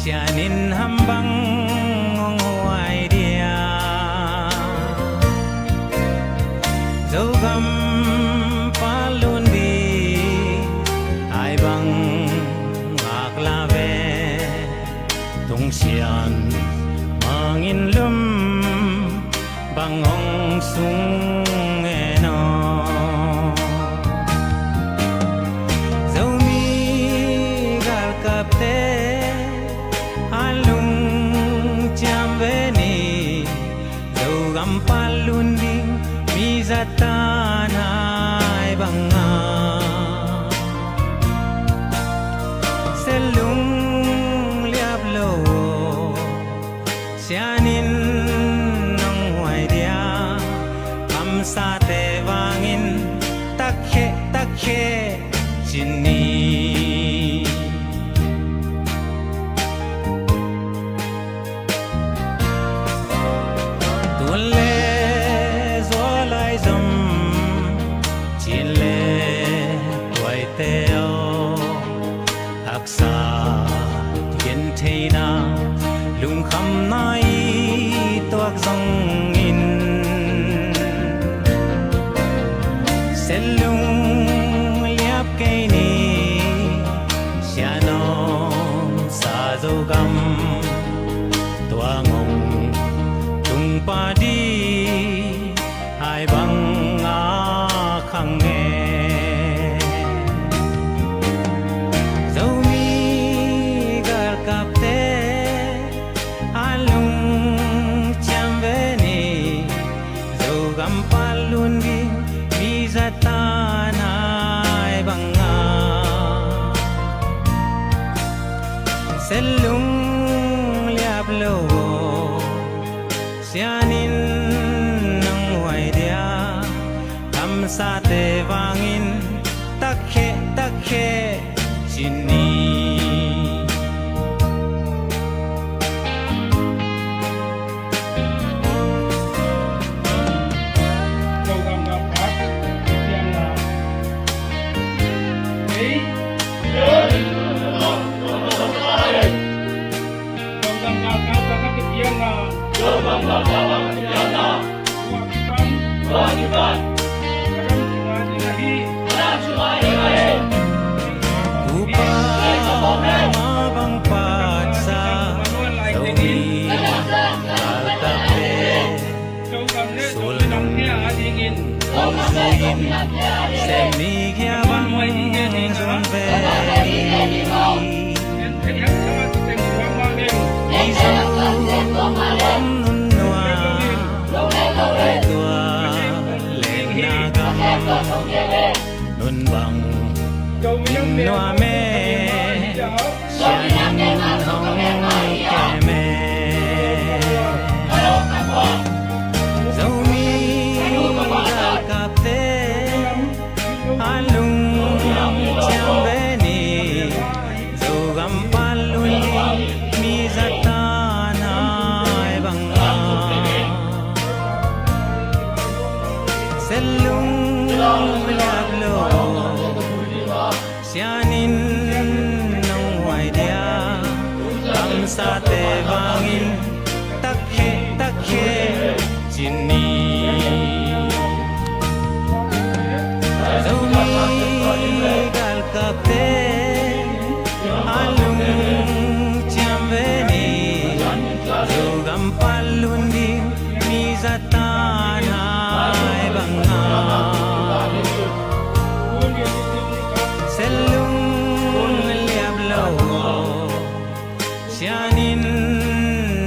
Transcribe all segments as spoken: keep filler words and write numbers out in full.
Sian in ham bang hong huai dia? Zogam palun di ai bang ngak la ve. Tung sian mangin lum bang hong sung e no. Zomi galkapte a lungciam ve ni. Zogam palun ding mi zatan ai bang a selung liap lo. Sian in hong huai dia? Kamsate vangin takhe takhe ci ni. Tun le zual lai zom cin le tuaite aw, haksa gentheihna lungkhamna i tuak zongin, selung liap kei ni. Sian om sa Zogam tuang hong tung pah di ai bang a khang e. Zomi galkapte a lungciam ve ni. Zogam palun ding mi zatan ai bang a selung liap lo. Sian in hong huai dia? Kamsate vangin takhe takhe ci ni. Upa ma bang patsa Zomi galkapte sulnung hong zuiin, sem ni kia bang zun ve. Mizo om nunnuam, tua lenna gam nun bang in nuam e. Sian in hong kem e. Zomi galkapte a lungciam ve ni. Zogam palun ding mi zatan ai bang a selung liap lo. Sian in hong huai dia? Kamsate vangin takhe takhe ci ni. Zomi galkapte a lungciam ve ni. Zogam palun ding mi zatan ai bang a selung liap lo. Sian in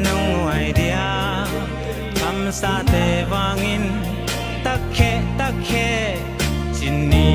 hong huai dia? Kamsate vangin takhe takhe ci ni.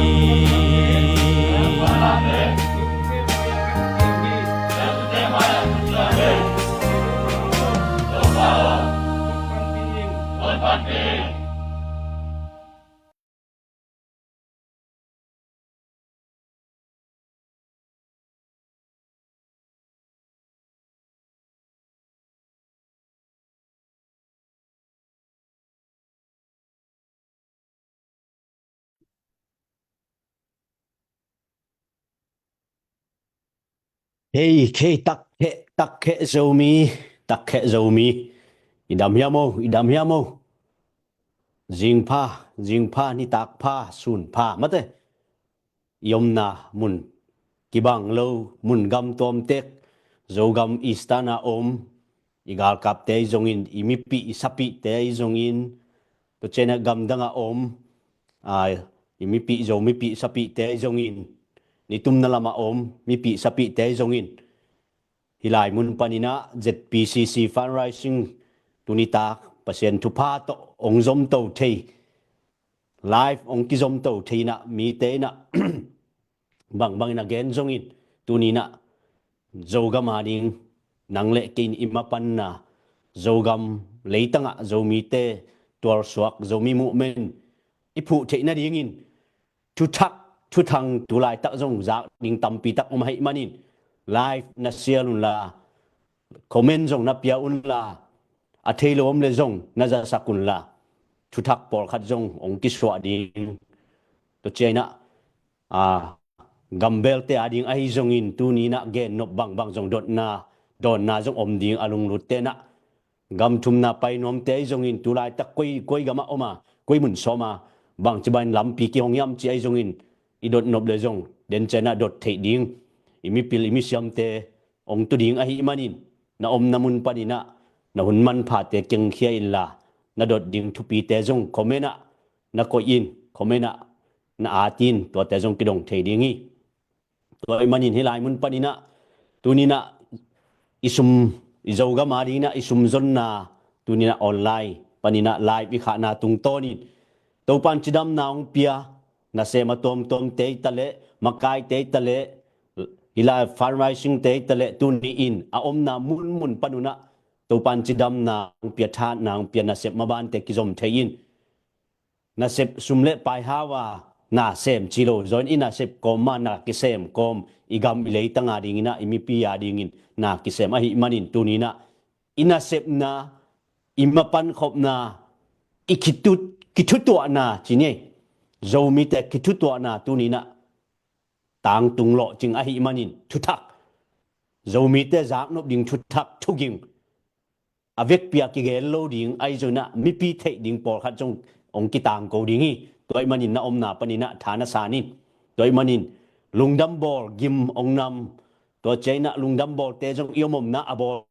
Hei, hei, tak kheh, tak kheh Zomi, tak kheh Zomi. I dam hiam o, i dam hiam o. Zingpha, zingpha, nitak pha, sun pha, mate. I omna mun kibang lo, mun gam tuamtek, Zogam Eastern a om, i galkapte ahi zongin, i mipih, i sapihte ahi zongin, tua ciangin gamdang a om, a, i mipih, Zo mipih sapihte ahi zongin, nitumna lam a om mipih sapihte ahi zongin, hih lai mun panin ah Z P C C fundraising tuni tak Pasian thupha tawh hong zomto thei, live hong kizomto thei in ah, mite in ah bangbang in a gen zongin, tuni in ah Zogam a ding nang le kei in i mapanna, Zogam leitang ah Zomite tualsuak, Zomi movement i phuh theih nadingin thuthak, thuthang tu laitak zong zak ding tampi tak om ahih manin, live na share unla, comment zong na pia unla, a thei lo om le zong na zasak unla, thuthak pawlkhat zong hong kisuah ding. Tua ciangin ah, a, gambelte a ding ahi zongin, tuni in ah gennop bangbang zong dotna, dawnna zong om ding, a lunglutte in ah gam thumna pai nuamte ahi zongin, tu laitak koi, koi gam ah om a, koi mun sawm a, bangci bangin lampi kihong hiam cih ahi zongin, i dotnop le zong den ciangin ah dot theih ding, i mipil, i misiamte hong tu ding ahih manin, na omna mun panin ah na hun manphate kengkhia inla, na dot ding thupite zong comment ah na koih in, comment ah na at in, tuate zong kidong thei ding hi. Tua ahih manin hih lai mun panin ah, tuni in ah i sum, i Zogam a dingin ah i sum zonna, tuni in ah online panin ah live i khahna tungtawnin, Topan cidamna hong pia nasem a tuamtuamte hi ta leh, makaite hi ta leh, hih lai fundraisingte hi ta leh, tuni in a omna munmun pan un ah Topan cidamna hong pia, thahatna hong pia nasep mabante kizom thei in, nasep sum le pai hau a na sem ci lo, zaw in i nasep kawm mah na kisem kawm, i gam i leitang a dingin ah, i mipi a dingin na kisem ahih manin, tuni in ah i nasepna, i mapankhopna, i kithu, kithutuahna ci ni ei. Zomite kithutuahna tuni in ah tangtung lawhcing ahih manin, thuthak, Zomite zaknop ding thuthak, thuging, a vekpi a kigen lo ding ahi zongin ah mipi theih ding pawlkhat zong hong kitangko ding hi. Tua ahih manin na omna panin ah tha na san in. Tua ahih manin lungdam bawl gim hong nam, tua ciangin ah lungdam bawlte zong i om omna a bawl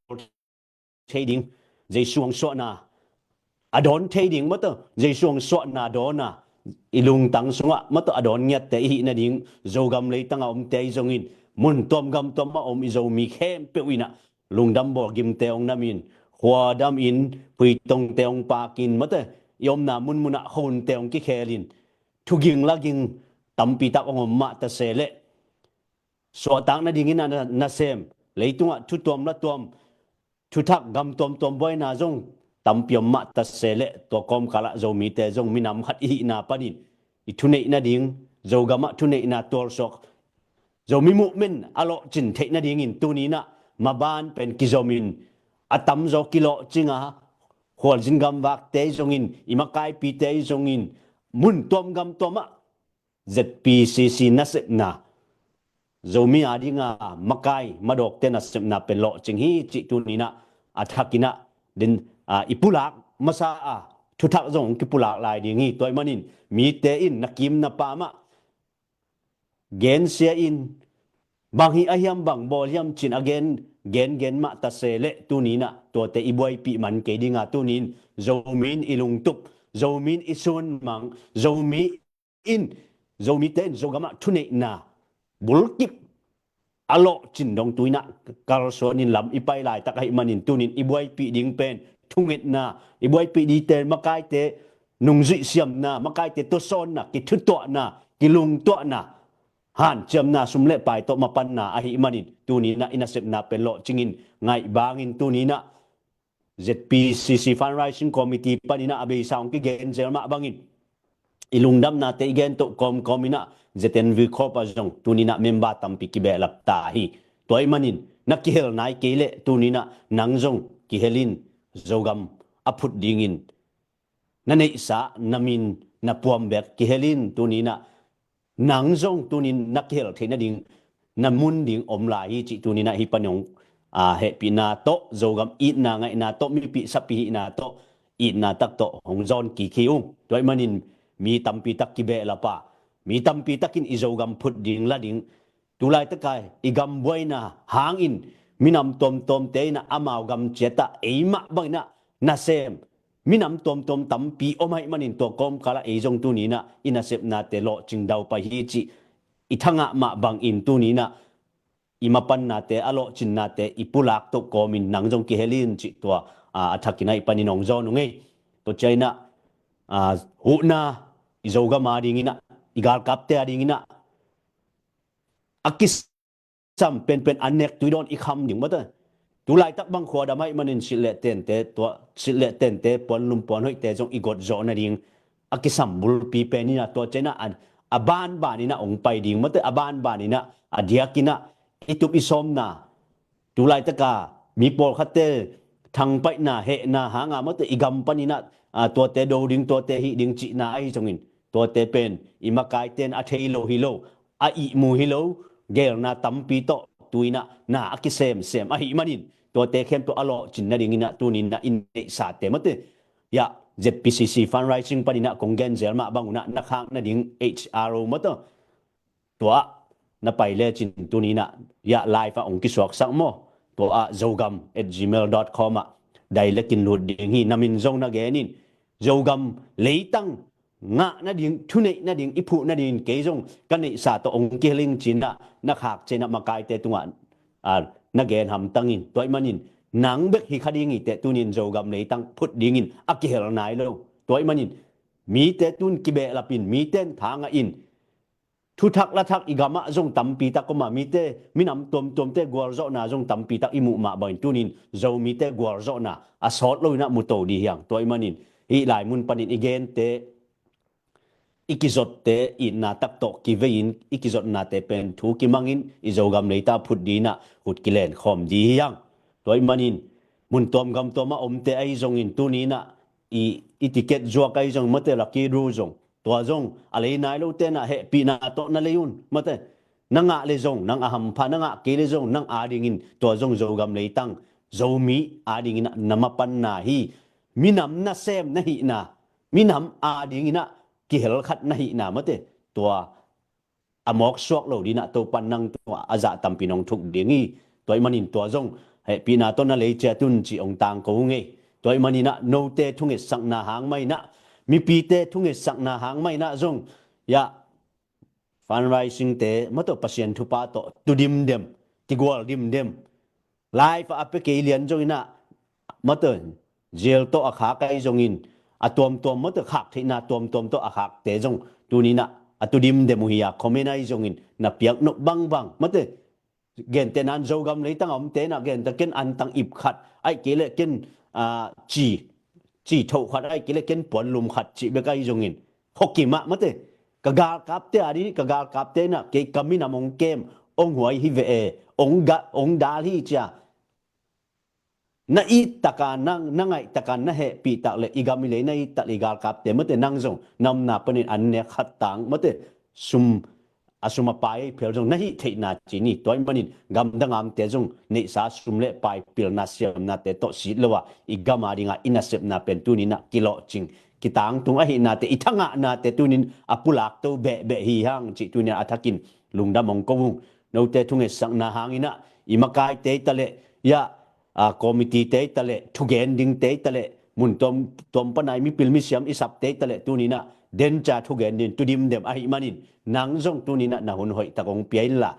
thei ding, Jesu hong suahna a dawn thei ding, mah tawh Jesu hong suahna dawn a, i lungtang sungah mah tawh a dawn ngiatte i hih nading, Zogam leitang a omte ahi zongin, mun tuam gam tuam a om i Zomi khempeuh in ah lungdam bawl gimte hong nam in, khua dam in, phuitongte hong pak in, mah tawh i omna munmun ah khonte hong kikhel in, thuging laging tampi tak hong om mah ta se leh, suahtak nadingin a na, nasem, leitungah thu tuam la tuam, thuthak, gam tuamtuam buaina zong tampi om mah ta se leh, tua kawmkal ah Zomite zong minam khat i hihna panin, i thuneih nading, Zogam ah thuneihna tualsuak, Zomi movement a lawhcin theih nadingin, tuni in ah maban pen kizom in, a tamzaw kilawhcing a, khualzin gamvakte ahi zongin, i makaipite ahi zongin, mun tuam gam tuam ah Z P C C nasepna, Zomi a ding a makai madawkte nasepna pen lawhcing hi cih tuni in ah a thak in ah, din, a, i pulak masa a, thuthak zong kipulak lai ding hi. Tua ahih manin mite in na kim na pam ah gensia in, bang hih a hiam, bang bawl hiam ci in a gen, gen, gen mah ta se leh, tuni in ah tuate i buaipih man kei ding a, tuni in Zomi in i lungtup, Zomi in i sunmang, Zomi in, Zomite in Zogam ah thuneihna bulkip a lawhcin dong tu in ah kalsuan in lam i pai laitak ahih manin, tuni in i buaipih ding pen thungetna, i buaipih dingte makaite nungzuih siamna, makaite tuasawnna, kithutuahna, kilungtuahna, hanciamna, sum le pai tawh mapanna ahih manin, tuni in ah i nasepna pen lawhcing in, ngaih bang in, tuni in ah Z P C C Fundraising Committee panin ah a beisa hong kigen zel mah bangin, i lungdamnate i gen toh kawmkawm in ah Z N V Corp ah zong tuni in ah member tampi kibehlap ta hi. Tua ahih manin na kihel nai kei leh, tuni in ah nang zong kihel in, Zogam a phut dingin na neihsa, na min, na puam bek kihel in, tuni in ah nang zong tuni in na kihel theih nading na mun ding om lai hi cih tuni-in ah hih panin hong, aa, hehpihna tawh, Zogam itna ngaihna tawh, mipih sappih hihna tawh, itna tak tawh hong zawn kik hi ung. Tua ahih manin mi tampi tak kibehlap a, mi tampi takin i Zogam phut ding la ding, tu laitaka i gam buaina hangin minam tuamtuamte in ah amau gam ciat ah ei mah bangin ah nasem minam tuamtuam tampi om ahih manin tua kawmkal ah ei zong tuni-in ah i nasepnate lawhcing dau pai hi cih i thangah mah bangin tuni-in ah i mapannate, a lawhcinnate i pulak toh kawmin nang zong kihel in cih tua, aa, a thakin ah hih panin hong zawn ung ei. Tua ciangin ah, aa, huhna i Zogam a dingin ah, i galkapte a dingin ah a kisam penpen an nek tui dawn i kham ding mate. Tu laitak bang khuadam ahih manin silh le tente, tua silh le tente, puanlum puanhoihte zong i got zawh nading a kisam bulpi pen in ah tua ciangin ah a, a banban in ah hong pai ding mate, a banban in ah, a diakin ah i tup i sawmna, tu laitaka mi pawlkhatte thangpaihna, hehna hanga mate i gam panin ah, aa, tuate do ding, tuate hih ding cihna ahi zongin, tuate pen i makaite in a thei lo hi lo, a ihmu hi lo, geelna tampi tawh tu-in ah na a kisemsem ahih manin, tuate khempeuh a lawhcin nadingin ah tuni-in ah i neihsate mate, ya, Z P C C fundraising panin ah kong gen zel mah bangun ah na khak nading H R O mate, tua ah na pai lecin tuni-in ah, ya, live ah hong kisuaksak maw? Tua ah zogam at gmail dot com ah direct in lut ding hi. Na min zong na gen in, Zogam leitang ngah nading, thuneih nading, i phuh nadingin kei zong ka neihsa tawh hong kihel ing ci-in ah na khak ciangin ah makaite tungah, aa, na gen hamtang in. Tua ahih manin nang bek hi kha ding hi teh, tuni-in Zogam leitang phut dingin a kihel nai lo. Tua ahih manin mite tu-in kibehlap in, mite in thangah in, thuthak lathak i gamah zong tampi tak om a, mite, minam tuamtuamte gualzawhna zong tampi tak i muh mah bangin tuni-in Zomite gualzawhna a sawt lo-in ah mu to dih hi hang. Tua ahih manin hih lai mun panin i gente, i kizotte itna tak tawh kivei-in i kizotnate pen thu kimangin i Zogam leitang phut dingin ah khut kilenkhawm dih hi hang. Tua ahih manin mun tuam gam tuam a omte ahi zongin tuni-in ah i, i ticket zuak ahi zong mate, lucky draw zong, tua zong a lei nai lote in ah hehpihna tawh na lei un mate. Na ngah le zong, nang a hampha, na ngah kei le zong, nang a dingin tua zong Zogam leitang, Zomi a dingin ah na mapanna hi. Minam nasem na hihna, minam a dingin ah kihel khat na hihna mate, tua a mawk suak lo dingin ah Topa'n nang tungah a zah tampi in hong thuk ding hi. Tua ahih manin tua zong hehpihna tawh na lei ciat un ci hong tangko ung ei. Tua ahih manin ah note thungetsakna hang mah in ah, mipite thungetsakna hang mah in ah zong, ya, fundraising-te mate, Pasian thupha tawh tu dimdem, kigual dimdem, live ah a pia kei lian zongin ah mate, zel tawh a khak ahi zongin, a tuamtuam mate, khak theihna tuamtuam tawh a khakte zong tuni-in ah a tu dimdem uh hi a, comment ahi zongin na piak nop bangbang mate, gentehna-in Zogam leitang a omte in ah gentehna, ken antang ip khat, ahih kei leh ken, aa, ci, ci thoh khat, ahih kei leh ken puanlum khat cih bek ahi zongin, khuakim ah mate, ka galkapte a dingin, ka galkapte in ah kei ka minam hong kem, hong huai hi ve e, hong ga, hong dal hi ci a, na it taka, na, na ngaih taka, na hehpih tak leh i gam i lei na it tak leh i galkapte mate, nang zong na omna panin an nek khat tang mate, sum, a sum a pai phel zong na hih theihna ci ni. Tua ahih manin gamdang a omte zong neihsa sum le pai, pilna siamnate tawh sit lo a, i gam a dingin i nasepna pen tuni-in ah kilawhcing, kitangtung ahihnate, i thangahnate tuni-in a pulak to behbeh hi hang cih tuni-in ah a thakin lungdam hong ko ung. Note thungetsakna hangin ah i makaite hi ta leh, ya, aa, committee-te hi ta leh, thugen dingte hi ta leh, mun tuam, tuam pan a i mipil misiam i sapte hi ta leh, tuni-in ah denca thugen dingin tu dimdem ahih manin, nang zong tuni-in ah na hun hoih tak hong pia inla,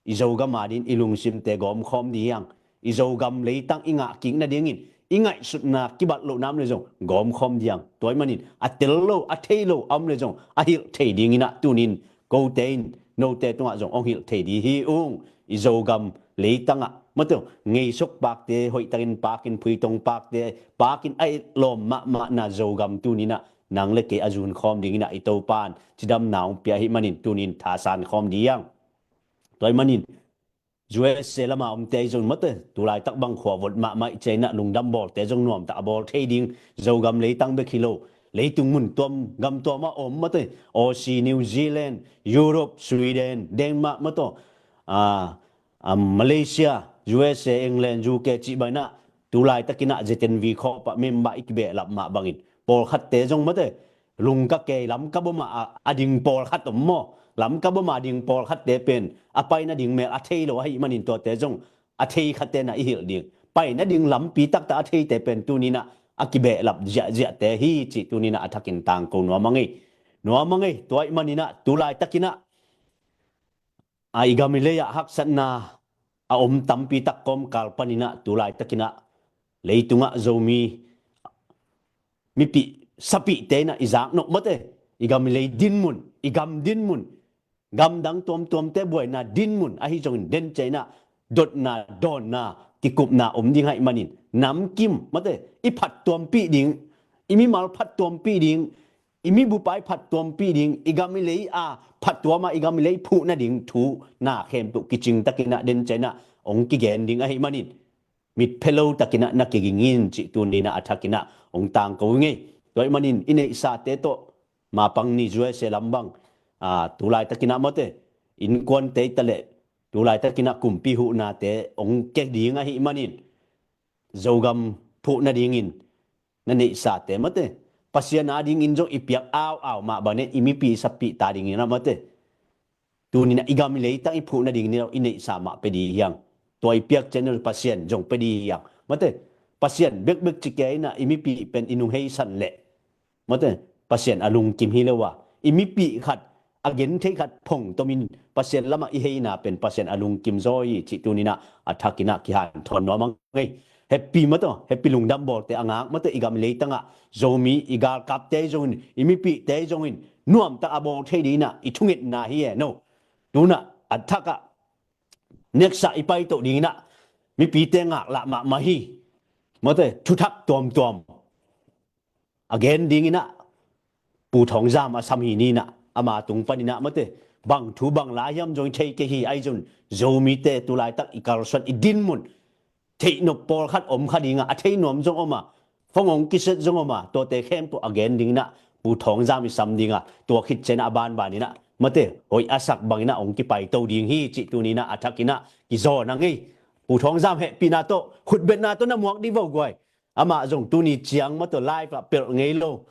i Zogam a dingin i lungsimte gawmkhawm dih hi hang. I Zogam leitang i ngah kik nadingin i ngaihsutna kibat loh na om leh zong gawmkhawm dih hi hang. Tua ahih manin a tel lo, a thei lo a om leh zong a hilh thei dingin ah tuni-in kote in note tungah zong hong hilh thei dih hi ung. I Zogam leitangah mate, ngeisuk pakte, hoihtakin pakin, phuitong pakte pakin a etlawm mahmahna Zogam tuni-in ah nang le kei a zunkhawm dingin ah i Topa'n cidamna hong pia ahih manin tuni-in thasankhawm dih hi hang. Tua ahih manin U S A lamah omte ahi zong mate, tu laitak bang khua vot mahmah i ciangin ah lungdam bawlte zong nuamtak a bawl thei ding, Zogam leitang bek hi lo, leitung mun tuam gam tuam a om mate, Aussie, New Zealand, Europe, Sweden, Denmark mate, a, a, Malaysia, U S A, England, U K cih bang inah, tu laitakinah Z N V khawpah member i kibehlap mah bangin pawlkhatte zong mate, lungka kei lamkap omah a, a ding pawlkhat om maw? Lamkap omah a ding pawlkhatte pen a pai nading mel a thei lo ahih manin tuate zong a thei khatte na i hilh ding. Pai nading lampi taktak a theite pen tuninah a kibehlap ziahziahte hi cih tuninah a thakin tangko nuam a ngei. Nuam a ngei, tua ahih maninah tu laitakinah a i gam i lei-ah haksatna a om tampi tak kawmkal paninah tu laitakinah leitungah Zomi mipih sapihte inah i zaknop mate, i gam i lei dinmun, i gam dinmun, gamdang tuamtuamte buaina dinmun ahi zongin den ciah inah dotna, dawnna, kikupna om ding ahih manin namkim mate, i phattuampih ding, i mimal phattuampih ding, i mibupai phattuampih ding, i gam i lei a phattuam a i gam i lei phuh nading thu na khempeuh kicing takinah den ciah inah hong kigen ding ahih manin mitphe lo takinah na kiging in cih tuninah a thakinah hong tangko i ngei. Tua ahih manin i neihsate tawh mapang ni U S A lam bang, a, tu laitakinah mate, innkuante i taleh tu laitakinah kumpi huhnate hong ke ding ahih manin Zogam phuh nadingin na neihsate mate, Pasian a dingin zong i piak au au mah bane, i mipi sapih ta dingin a mate, tuninah i gam i leitang i phuh nading ni lo i neihsa mah pe di hiang. Tua i piak cian Pasian zong pe di hiang mate. Pasian bekbek ci kei inah i mipi pen i nung heisan leh mate, Pasian a lungkim hi lo a, i mipi khat, a genthei khat phongtomin Pasian lamah i heina pen Pasian a lungkim zaw hi cih tuninah a thakinah kihanthawn nuam a ngei. Heppi mate, heppi lungdam bawlte a ngak mate, i gam i leitangah Zomi i galkapte zongin, i mipihte zongin nuamtak a bawl thei dinah i thungetna hi e no. Tunah a thakah neksah i paitoh dinginah mipite ngaklah mahmah hi. Mate, thuthak tuamtuam a gen dinginah Pu Thawng Zam a sam hi ninah ama tung paninah mate, bang thu bang la hiam zong i thei kei hi. Ahi zong Zomite tu laitak i kalsuan i dinmun theihnop pawlkhat om kha dingah a thei nuam zong om a, fong hong kiset zong om a, tuate khempeuh a gen dinginah Pu Thawng Zam i sam dinga, tua khit cianah a banbaninah mate, hoih a sak banginah hong kipaito ding hi cih tuninah a thakinah kizawn a ngei. Pu Thawng Zam hehpihna tawh, khutbetna tawh na muak dih vo guai. Amah zong tuni ciang mate live ah pelh ngei lo.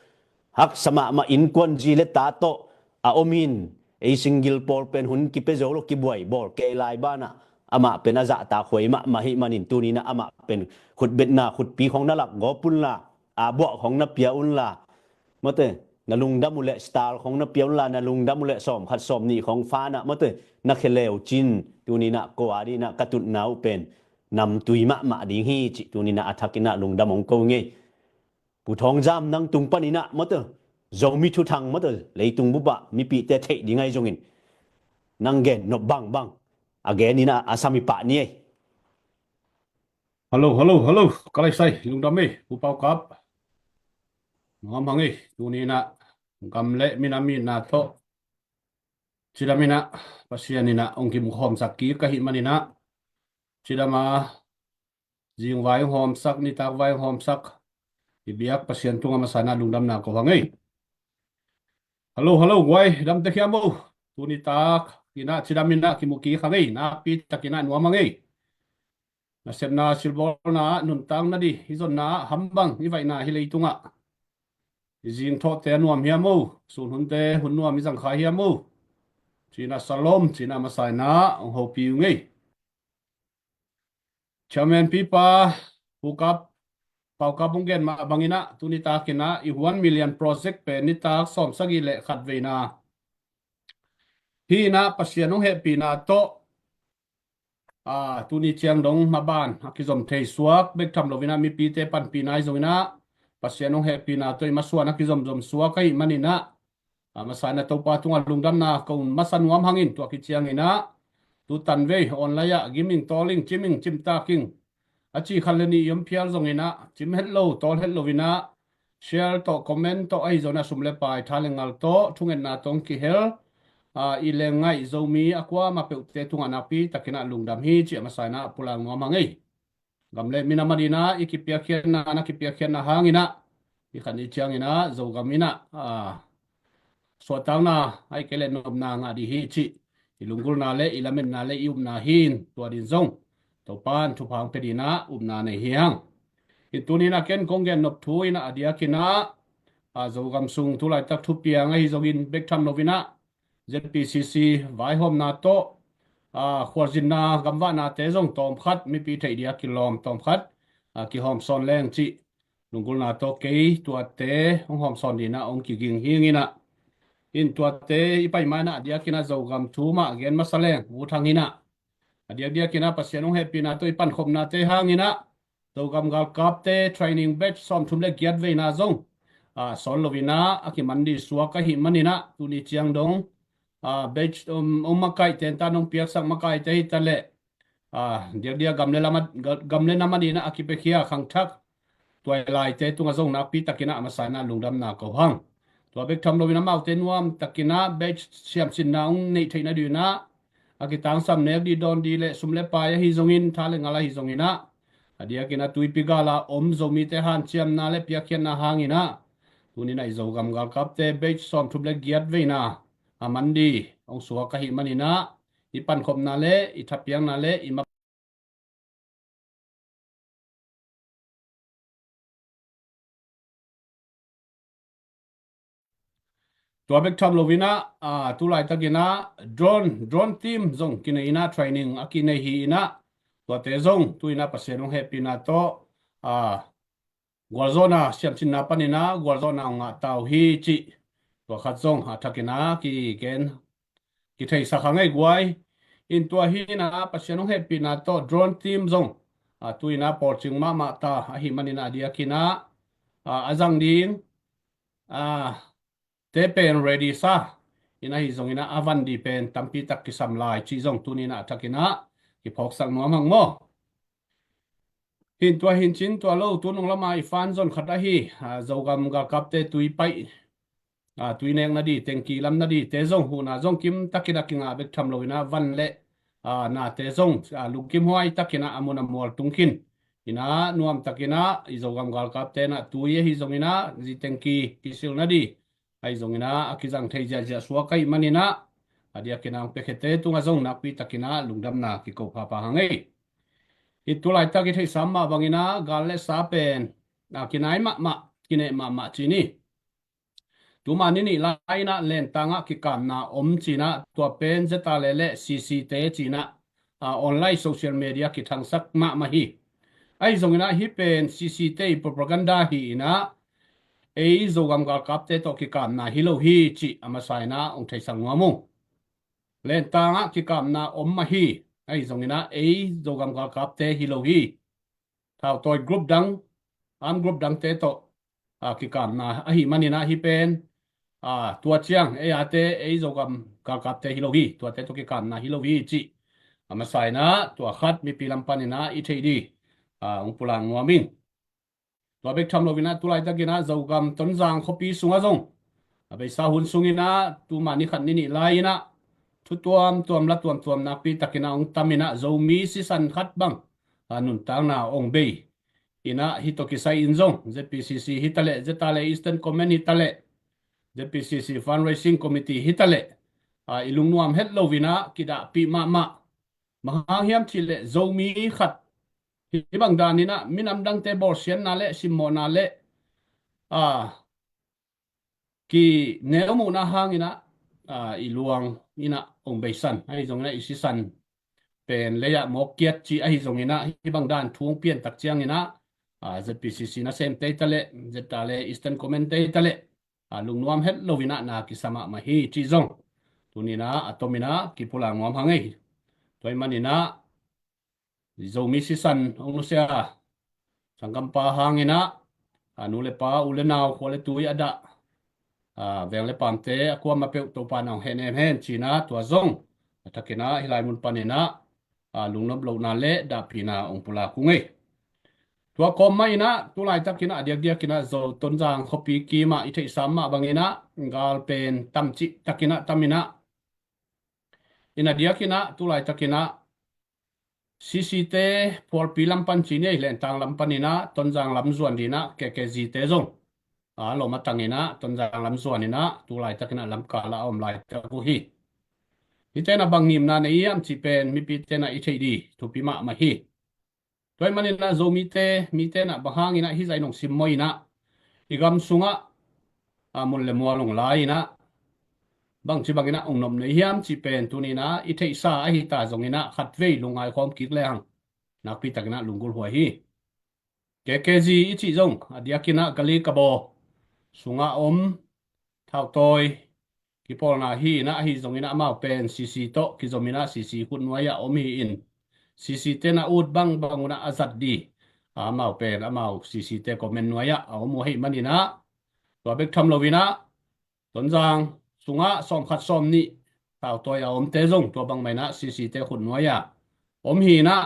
Haksa mahmah innkuan zi le ta tawh a om in, ei single pawl pen hun kipia zo lo, kibuai bawl kei lai banah amah pen a zahtak huai mahmah hi manin tuninah amah pen khutbetna khutpi khong na lak gawp unla, a buah khong na pia unla mate, na lungdam uh leh star khong na pia unla, na lungdam uh leh sawm khat sawm nih khong fanah mate, na kheleu cin tuninah ko a dinah ka tutna uh pen namtui mahmah ding hi cih tuninah a thakinah lungdam hong ko ngei. Pu Thawng Zam nang tung paninah mate, Zomi thuthang mate, leitung bupah mipihte theih ding ahi zongin nang gen nop bangbang a geninah a sam i pah ni ei. Hello, hello, hello. Ka laisai lungdam ei, Pu Pau Kap. Nuam hang ei, tuninah gam le minam itna tawh cidam inah Pasian inah hong kimukhawmsak kik ka hih maninah cidam a zing vai hong hawmsak, nitak vai hong hawmsak i biak Pasian tungah masa inah lungdamna ko hang ei. Hello, hello guai, dam tek hiam o? Tunitak inah cidam inah kimu kik hang ei, nakpi takinah nuam hang ei. Nasepna silbawlna ah nuntak nadih i zonna ah hambang i vaihna hi leitungah i zingthawhte a nuam hiam o? Sun hunte hun nuam i zangkhai hiam o? Cinah salom cinah masa inah hong hopih uh ngei. Chairman pipa Pu Kap, Pau Kap hong gen mah banginah tunitak inah i one million project pen nitak sawmsagih le khat veina hi inah Pasian hong hehpihna tawh a, tuni ciang dong maban a kizom thei suak bek tham loinah mipite panpihna ahi zonginah Pasian hong hehpihna tawh i masuan a kizomzom suak ahih maninah a, masa inah Topa tungah lungdamna ko masa nuam hangin tua khit cianginah tutan vei online ah giming tawling ciming cimtaking a ci khat le nih i om phial zonginah cim het lo tawl het loinah share tawh comment tawh ahi zonginah sum le pai tha le ngal tawh thungetna tawh hong kihel a, i lengngaih Zomi a kuamah peuhte tungah nakpi takinah lungdam hi cih a masa inah pulang nuam hang ei. Gam le minam adinah i kipiakkhiatna na kipiakkhiatna hanginah i khan i cianginah Zogam inah a, suahtakna ahi kei le nopna ngah dih hi cih i lunggulhna le i lametna le i upna hi in, tua ding zong Topa'n thupha hong pia dingin ah upna nei hi hang. In tuni in ah ken kong gen nop thu in ah a diakin ah, a, Zogam sung tu laitak thupiang ahi zongin bek tham loin ah Z P C C vaihawmna tawh, a, khualzinna gamvahnate zong tawmkhat mipi theih dia kilawm tawmkhat, a, kihawmsawn leng cih lunggulhna tawh kei tuate hong hawmsawn dingin ah hong kiging hi ing in ah. In tuate i pai ma in ah a diakin ah Zogam thu mah gen masa leng ut hang in ah, a diakdiakin ah Pasian hong hehpihna tawh i pankhopnate hangin ah Zogam galkapte training batch sawmthum le giat veina zong, a, sawl loin ah a kiman ding suak ahih manin ah tuni ciang dong, a, batch, um, hong makaihte in tan hong piaksak makaihte hi ta leh, a, diakdiak gam le lam a, ga-, gam le nam adingin ah a kipiakhia khangthak tua i laite tungah zong nakpi takin ah a masa in ah lungdamna ko hang. Tua bek tham loin amaute nuam takin ah batch siamsinna hong neih theih nadingin ah a kitangsam nek ding dawn ding le sum le pai ahi zongin, tha le ngal ahi zongin ah, a diakin ah tuipi gal a om Zomite hanciamna le piakkhiatna hangin ah tuni in ah i Zogam galkapte batch sawmthum le giat veina a man ding hong suak ahih manin ah i pankhopna le i thapiakna le i map Tua bek tham loin ah, a, tu laitakin ah drone, drone team zong kinei in ah training a kinei hi in ah, tuate zong tu in ah Pasian hong hehpihna tawh, a, gualzawhna siamsinna panin ah gualzawhna hong ngah ta uh hi cih tua khat zong a thakin ah kigen kitheisak hang ei guai. In tua hi in ah Pasian hong hehpihna tawh drone team zong, a, tu in ah pawlcing mahmah ta ahih manin ah a diakin ah, a, a zang ding, a, te pen ready sa in ahi zongin ah a van ding pen tampi tak kisam lai cih zong tuni in ah a thakin ah kiphawksak nuam hang maw. Hin tua hin cin tua lo, tu nung lama i fan zon khat ahi, a, Zogam galkapte tui paih, a, tui nek nading, tengki lam nading te zong huhna zong kim takin a kingah bek tham lo in ah van le, a, nate zong, a, lungkim huai takin ah a mun a mual tung khin in ah nuam takin ah i Zogam galkapte in ah tui ahi zongin ah zi tengki kisil nading ahi zongin ah a kizang thei ziahziah suak ahih manin ah a diakin ah hong piakhiate tungah zong nakpi takin ah lungdamna kiko phapha hang ei. Hi tu laitak i theihsa mah bangin ah gal le sa pen, a, kinai mahmah, kineh mahmah ci ni. Tuma ni nih lai in ah Lentang ah kikapna om ci in ah tua pen Z R A le C C te ci in ah, a, online social media kithangsak mahmah hi. Ahi zongin ah hih pen C C te i propaganda hi in ah ei Zogam galkapte tawh kikapna hi lo hi cih a masa in ah hong theisak nuam ung. Lentang ah kikapna om mah hi. Ahi zongin ah ei Zogam galkapte hi lo hi. Thautawi group dang, arm group dangte tawh, a, kikapna ahih manin ah hih pen, a, tua ciang ei ate ei Zogam galkapte hi lo hi, tuate tawh kikapna hi lo hi cih a masa in ah tua khat mipi lam panin ah i theih ding, a, hong pulak nuam ing. Tua bek tham lo in ah tu laitakin ah Zogam Tonzang khuapi sungah zong a beisa hun sungin ah tuma ni khat ni nih lai in ah thu tuamtuam la tuamtuam nakpi takin ah hong tam in ah Zomi sisan khat bang, a, nuntakna hong bei in ah hih tawh kisai in zong Z P C C hi ta leh, Z R A Eastern Command hi ta leh, Z P C C Fundraising Committee hi ta leh, a, i lungnuam het lo in ah kidahpih mahmah. Bang hang hiam cih leh Zomi khat hih bang dan in ah minam dangte bawlsiatna le simmawhna le, a, kineu muhna hangin ah, a, i luang in ah hong beisan. Ahi zongin ah i sisan pen lei ah mawk kiat cih ahi zongin ah hih bang dan thu hong pian tak ciangin ah, a, Z P C C nasemte hi ta leh, Z R A Eastern Commandte hi ta leh, a, lungnuam het lo in ah na kisa mahmah hi cih zong tuni in ah a tom in ah kipulak nuam hang ei. Tua ahih manin ah Zomi sisan hong nusia sanggampa hangin ah, a, nu le pa, u le nau, khua le tui a dah, a, veng le paamte a kuamah peuh Topa'n hong hehnem hen ci in ah tua zong a thakin ah hih lai mun panin ah, a, lungnop lohna le dahpihna hong pulak ung ei. Tua kawm mah in ah tu laitakin ah a diakdiakin ah Zo Tonzang khuapi kim ah i theihsa mah bangin ah gal pen tam cih takin ah tam in ah, in a diakin ah tu laitakin ah C C te phualpi lam pan ci ni ei, Lentang lam panin ah Tonzang lam zuan dingin ah K K Z te zong, a, lawm a tang in ah Tonzang lam zuan in ah tu laitakin ah lamkal ah a om laitak uh hi. Hih tenah bang ngimna nei hiam cih pen mipi tenah i theih ding thupi mahmah hi. Tua ahih maninah Zomite, mite nah bang hanginah hih zah in hong simmawh inah i gam sungah a mun le mual hong lai inah bangci banginah hong nop nei hiam cih pen tuninah i theihsa ahi ta zonginah khatvei lungngai khawm kik lehang nakpi takinah lunggulh huai hi. K K Z i cih zong a diakinah Gali Kabo sungah om thautawi kipawlna hi inah, ahi zonginah amau pen C C tawh kizominah C C khut nuai-ah om hi in, C C tenah ut bangbang unah a zat ding amau pen amau C C te comment nuai-ah a om uh ahih maninah tua bek tham loinah Tonzang sungah sawmkhat sawmnih thautawi a omte zong tua bangmah inah C C te khut nuai-ah om hi inah,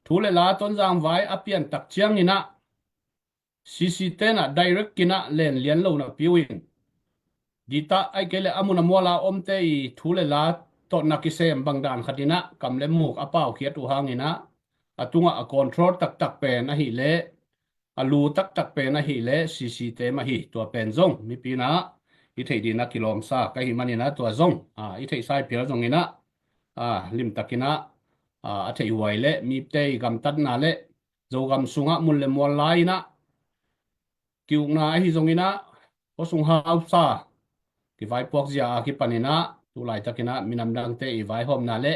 thu le la Tonzang vai a piantak cianginah C C tenah direct inah len lian lo napi uh in, ditah ahih kei leh a mun a muala omte i thu le la tawh na kisem bangdan khat inah kam le muk a paukhiat uh hanginah a tungah a control taktak pen ahih leh a lu taktak pen ahih leh C C te mah hi. Tua pen zong mipi nah i theih dingin a kilawmsa ka hih maninah tua zong a i theihsa hi phial zonginah a limtakinah a a theih huai le mite i gamtatna le Zogam sungah mun le mual lai inah ki-ukna ahi zonginah khuasung hausa kivaipuak zia a kipaninah tu laitakinah minam dangte i vaihawmna le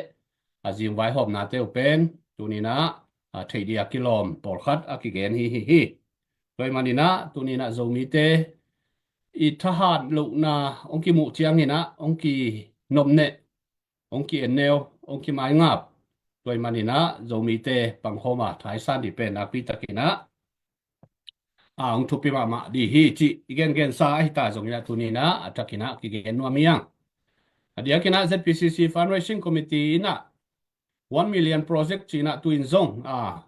a zing vaihawmnate uh pen tuninah a theih ding a kilawm pawlkhat a kigen hi hi hi. Tua ahih maninah tuninah Zomite i thahat lohna hong kimuh cianginah hong kinopneh, hong ki-enneu, hong kimaingap. Tua ahih maninah Zomite pangkhawm a thaisan ding pen nakpi takinah a hong thupi mahmah ding hi cih i gengensa ahi ta zonginah tuninah a thakinah kigen nuam hi hang. A diakinah Z P C C Fundraising Committee inah One Million Project cinah tu-in zong a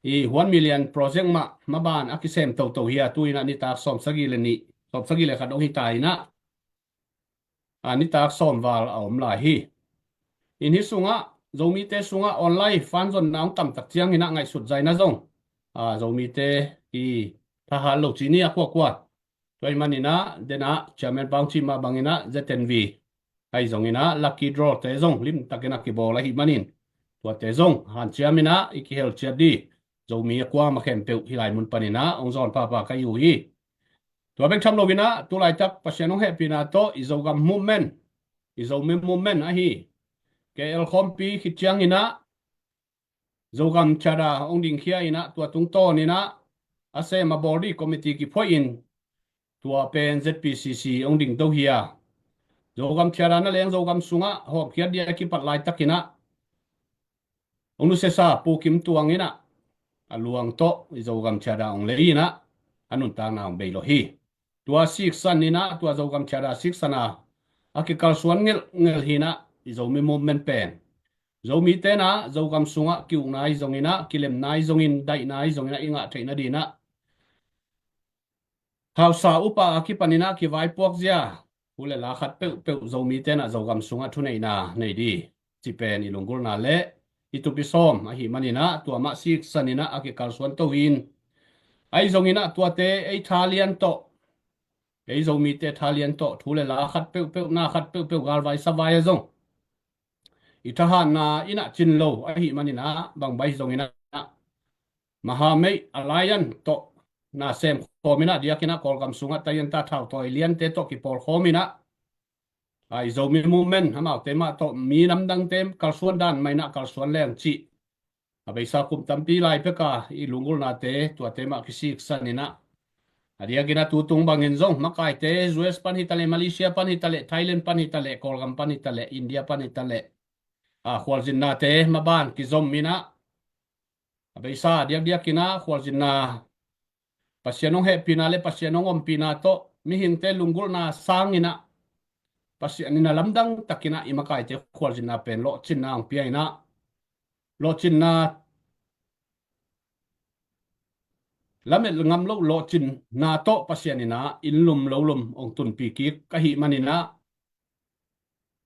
i One Million Project mah maban a kisem toto hi a, tu-inah nitak sawmsagih le nih, sawmsagih le khat hong hi ta inah a nitak sawmval a om lai hi. In hih sungah Zomite sungah online fund zonna hong tamtak cianginah ngaihsut zaina zong a Zomite i thahat lo ci ni a kuakua. Tua ahih maninah denah chairman pau cih mah banginah Z N V ahi zonginah lucky draw te zong limtakinah kibawl ahih manin tuate zong hanciaminah i kihel ciat ding Zomi a kuamah khempeuh hih lai mun paninah hong zawn phapha ka hi uh hi. Tua bek tham loinah tu laitak Pasian hong hehpihna tawh i Zogam movement, i Zomi movement ahi K L khawmpi khit cianginah Zogam Charter hong dingkhia inah tua tungtawninah a sem a bawl ding committee kiphuahin tua pen Z P C C hong dingto hi a, Zogam Charter na leng Zogam sungah hawmkhiat ding a kipat laitakinah hong nusiasa Pu Kim Tuang inah a luang tawh i Zogam Charter hong lei inah a nuntakna hong bei lawh hi. Tua siksan inah tua Zogam Charter siksan a a kikalsuan ngelhngelh hi inah i Zomi movement pen Zomi tenah Zogam sungah ki-ukna hi zonginah, kilemna hi zongin, daihna hi zonginah i ngah theih nadinah hausa upa a kipaninah kivaipuak zia thu le la khat peuhpeuh Zomi tenah Zogam sungah thuneihna nei ding cih pen i lunggulhna le i tupi sawm ahih maninah tua mah siksaninah a kikalsuan to hi in, ahi zonginah tuate ei tha lian tawh, ei Zomite tha lian tawh thu le la khat peuhpeuh, na khat peuhpeuh, galvai savai a zong i thahatna inah cin lo ahih maninah bangbai zonginah Mahameih Alliance tawh na sem khawminah diakinah Kawlgam sungah taianta thautawi liante tawh kipawl khawminah a i Zomi movement amaute mah tawh mi namdangte kalsuan dan mah inah kalsuan leng cih a beisa kum tampi lai peka i lunggulhnate tuate mah kisiksaninah a diakinah tutung bangin zong makaite U S pan hitaleh, Malaysia pan hitaleh, Thailand pan hitaleh, Kawlgam pan hitaleh, India pan hitaleh a khualzinnate maban kizom inah a beisa diakdiakinah khualzinna Pasian hong hehpihna le Pasian hong ompihna tawh mihingte lunggulhna sanginah Pasian inah lamdang takinah i makaite khualzinna pen lawhcinna hong pia inah lawhcinna lamet ngam loh lawhcinna tawh Pasian inah inn lum lo lum hong tunpih kik ka hih maninah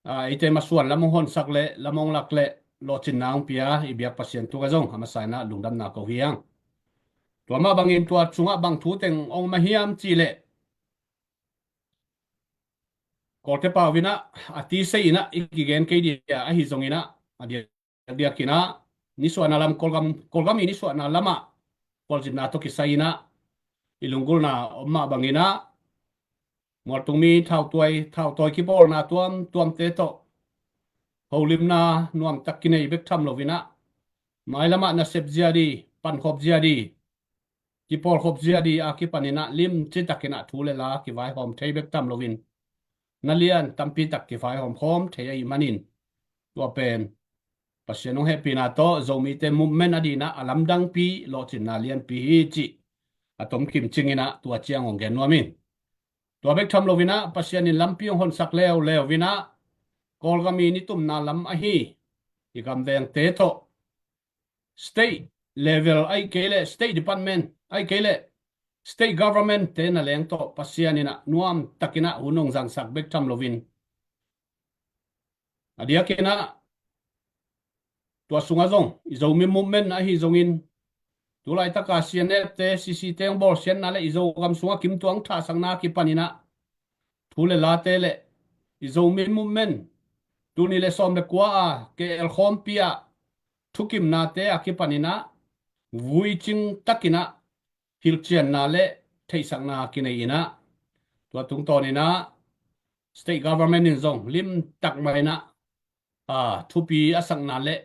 a, eite masuan lam hong honsak le lam hong lak le lawhcinna hong pia i biak Pasian tungah zong a masa inah lungdamna ko hi hang. Tua mah bangin tua sungah bang thu teng hong om ahiam cihleh Kawlte pau in ah a ti sei in ah i kigen kei dia ahi zongin ah, a diakdiak in ah nisuahna lam, Kawlgam, Kawlgam i nisuahna lamah khualzinna tawh kisai in ah i lunggulhna om mah bangin ah mualtung mi thautawi, thautawi kipawlna tuamtuamte tawh holimna nuamtak kinei bek tham lo in ah, mailamah nasep zia di, pankhop zia di, kipawlkhop zia di a kipan in ah limci takin ah thu le la kivaihawm thei bek tham loin, na lian tampi tak kivaihawm khawm thei ahih manin, tua pen Pasian hong hehpihna tawh Zomite movement a ding in ah a lamdangpi, lawhcinna lianpi hi cih a tomkim cing in ah tua ciang hong gen nuam ing. Tua bek tham lo in ah Pasian in lampi hong honsak leuleu in ah, Kawlgam i nitumna lam ahi i gamvengte tawh, state level ahih kei leh state department, ahih kei leh state government te naleng tawh Pasian in ah nuamtak in ah hun hong zangsak bek tham loin, a diakin ah tua sungah zong i Zomi movement ahi zongin, tu laitaka C N F te, C C te hong bawlsiatna le i Zogam sungah kimtuang thahsakna a kipan in ah thu le late le i Zomi movement tuni le sawm le kua a K L khawmpi ah thukimnate a kipan in ah vuicing takin ah hilhcianna le theihsakna kinei in ah, tua tungtawn in ah state government in zong limtak mah in ah, a, thupi a sakna le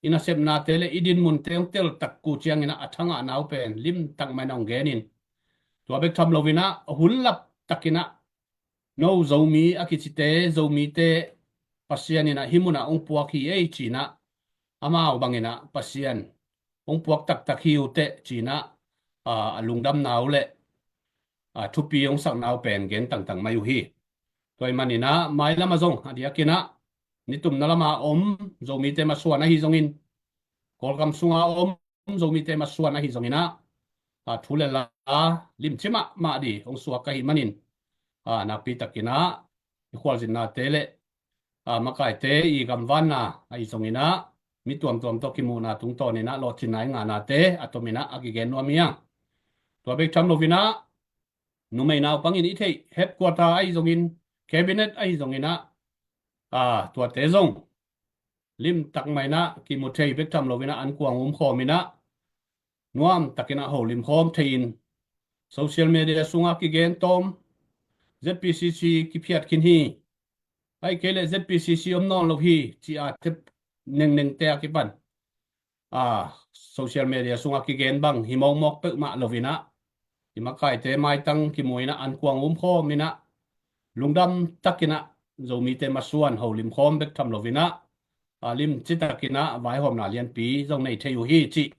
i nasepnate le i dinmunte hong teltak uh ciangin ah a thangahna uh pen limtak mah in ah hong gen in, tua bek tham lo in ah a hun lap takin ah no Zomi a kicite, Zomite Pasian in ah hih munah hong puak hi ei ci in ah, amau bangin ah Pasian hong puak taktak hi uh teh ci in ah, a, a lungdamna uh le, a, thupi hong sakna uh pen gen tangtang mai uh hi. Tua ahih manin ah mailam ah zong a diakin ah nitumna lam a om Zomite masuan ahi zongin, Kawlgam sunga om Zomite masuan ahi zongin ah, a, thu le la limci mahmah di hong suak ahih manin, a, nakpi takin ah i khualzinnate le, a, makaite i gamvanna ahi zongin ah mi tuamtuam tawh kimuhna tungtawn in ah lawhcinna i ngahnate a tom in ah a kigen nuam hi hang. Tua bek tham lo in ah numei naupang in i theih headquarter ahi zongin, cabinet ahi zongin ah, a, tuate zong limtak mah in ah kimu thei bek tham lo in ah ankuang umkhawm in ah nuamtakin ah holim khawm thei in, social media sungah kigen tawm, Z P C C kiphiat khin hi, ahih kei leh Z P C C om nawn lo hi ci a tep nengnengte a kipan, a, social media sungah kigen bang hi mawkmawk peuhmah lo in ah, i makaite maitang kimu in ah ankuang umkhawm in ah lungdam takin ah Zomite masuan holim khawm bek tham lo in ah, a, limci takin ah vaihawmna lianpi zong nei thei uh hi cih,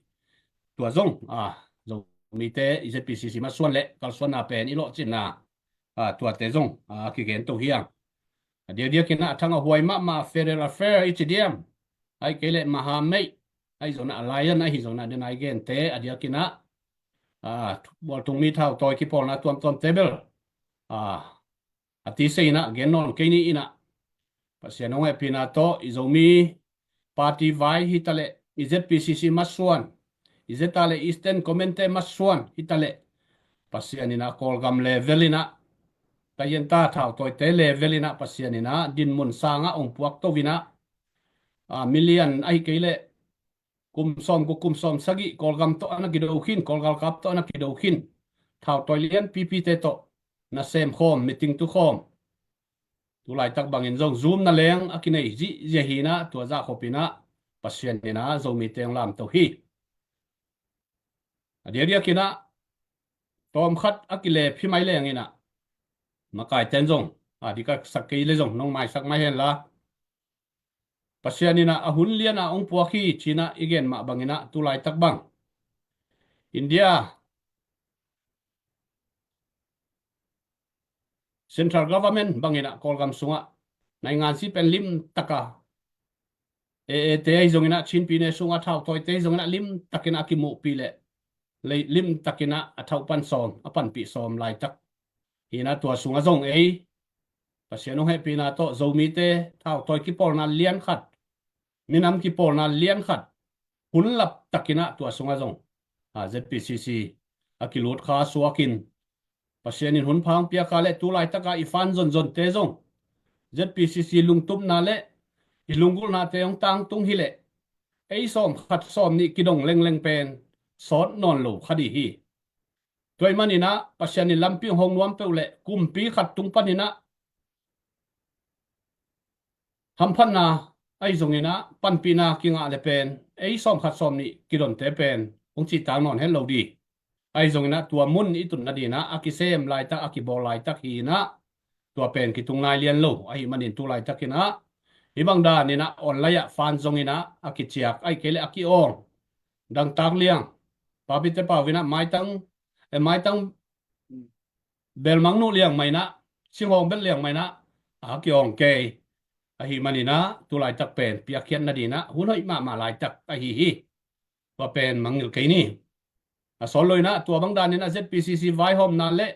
tua zong, a, Zomite i Z P C C masuan le kalsuanna pen i lawhcinna, a, tuate zong, a, kigen to hi hang. A diakdiakin ah a thang a huai mahmah federal affair i ci diam, ahih kei leh mahameih ahi zongin ah, alliance ahi zongin ah, den a i gente a diakin ah, a, mualtung mi thautawi kipawlna tuamtuamte bel, a, a ti sei in ah gen nawn kei ni in ah, Pasian hong hehpihna tawh i Zomi party vai hi ta leh, i Z P C C masuan, i zeta le Eastern Command te masuan hi ta leh, Pasian in ah Kawlgam level in ah, ka hianta thautawite level in ah Pasian in ah dinmun sangah hong puak to in ah, a, million ahih kei leh kum sawm guk, kum sawm sagih Kawlgam tawh a na kido khin, Kawlgalkap tawh a na kido khin, thautawi lianpipite tawh nasem khawm, meeting tu khawm, tu laitak bangin zong Zoom na leng a kinei zihziah hi in ah, tua zah khop in ah Pasian in ah Zomite hong lamto hi. A diakdiakin ah tawmkhat a kilep hi mai leng in ah, makaite in zong, a, dik a sak kei le zong nong maisak mai hen la, Pasian in ah a hun lian ah hong puak hi ci in ah i gen mah bangin ah tu laitak bang India central government bangin ah Kawlgam sungah naingansi pen limtak a, A A te ahi zongin ah, Chin pyine sungah thautawite ahi zongin ah limtakin ah a kimuhpih leh, lei, limtakin ah a thauh pan sawm, a panpih sawm laitak hi in ah, tua sungah zong ei Pasian hong hehpihna tawh Zomite thautawi kipawlna lian khat, minam kipawlna lian khat, hun lap takin ah tua sungah zong, a, Z P C C a kilut kha suakin, Pasian in hun pha hong piak a leh tu laitak a i fan zonzonte zong Z P C C lungtupna le i lunggulhnate hong tangtung hileh ei sawm khat sawm nih kidong lengleng pen sawt nawn lo kha dih hi. Tua ahih maninah Pasian in lampi hong nuam peuh le kumpi khat tung paninah hamphatna ahi zonginah panpihna kingah le pen ei sawm khat sawm nih kidonte pen hong cihtak nawn het lo dih. Ahi zonginah tua mun i tut nadinah a kisem laitak, a kibawl laitak hinah tua pen kitung nai lian lo. Ahi manin tu laitakinah hih bang daninah online ah fan zonginah a kiciak ahi kei le a ki-awng dangtak liang, papite pau inah maitang, eh, maitang belmang nuh liang mainah, singhawng belh liang mainah a ki-awng kei. Ahi maninah tu laitak pen piakkhiat nadinah hun hoih mahmah laitak ahi hi. Tua pen mangngilh kei ni. A sawt lo inah tua bang daninah Z P C C vaihawmna le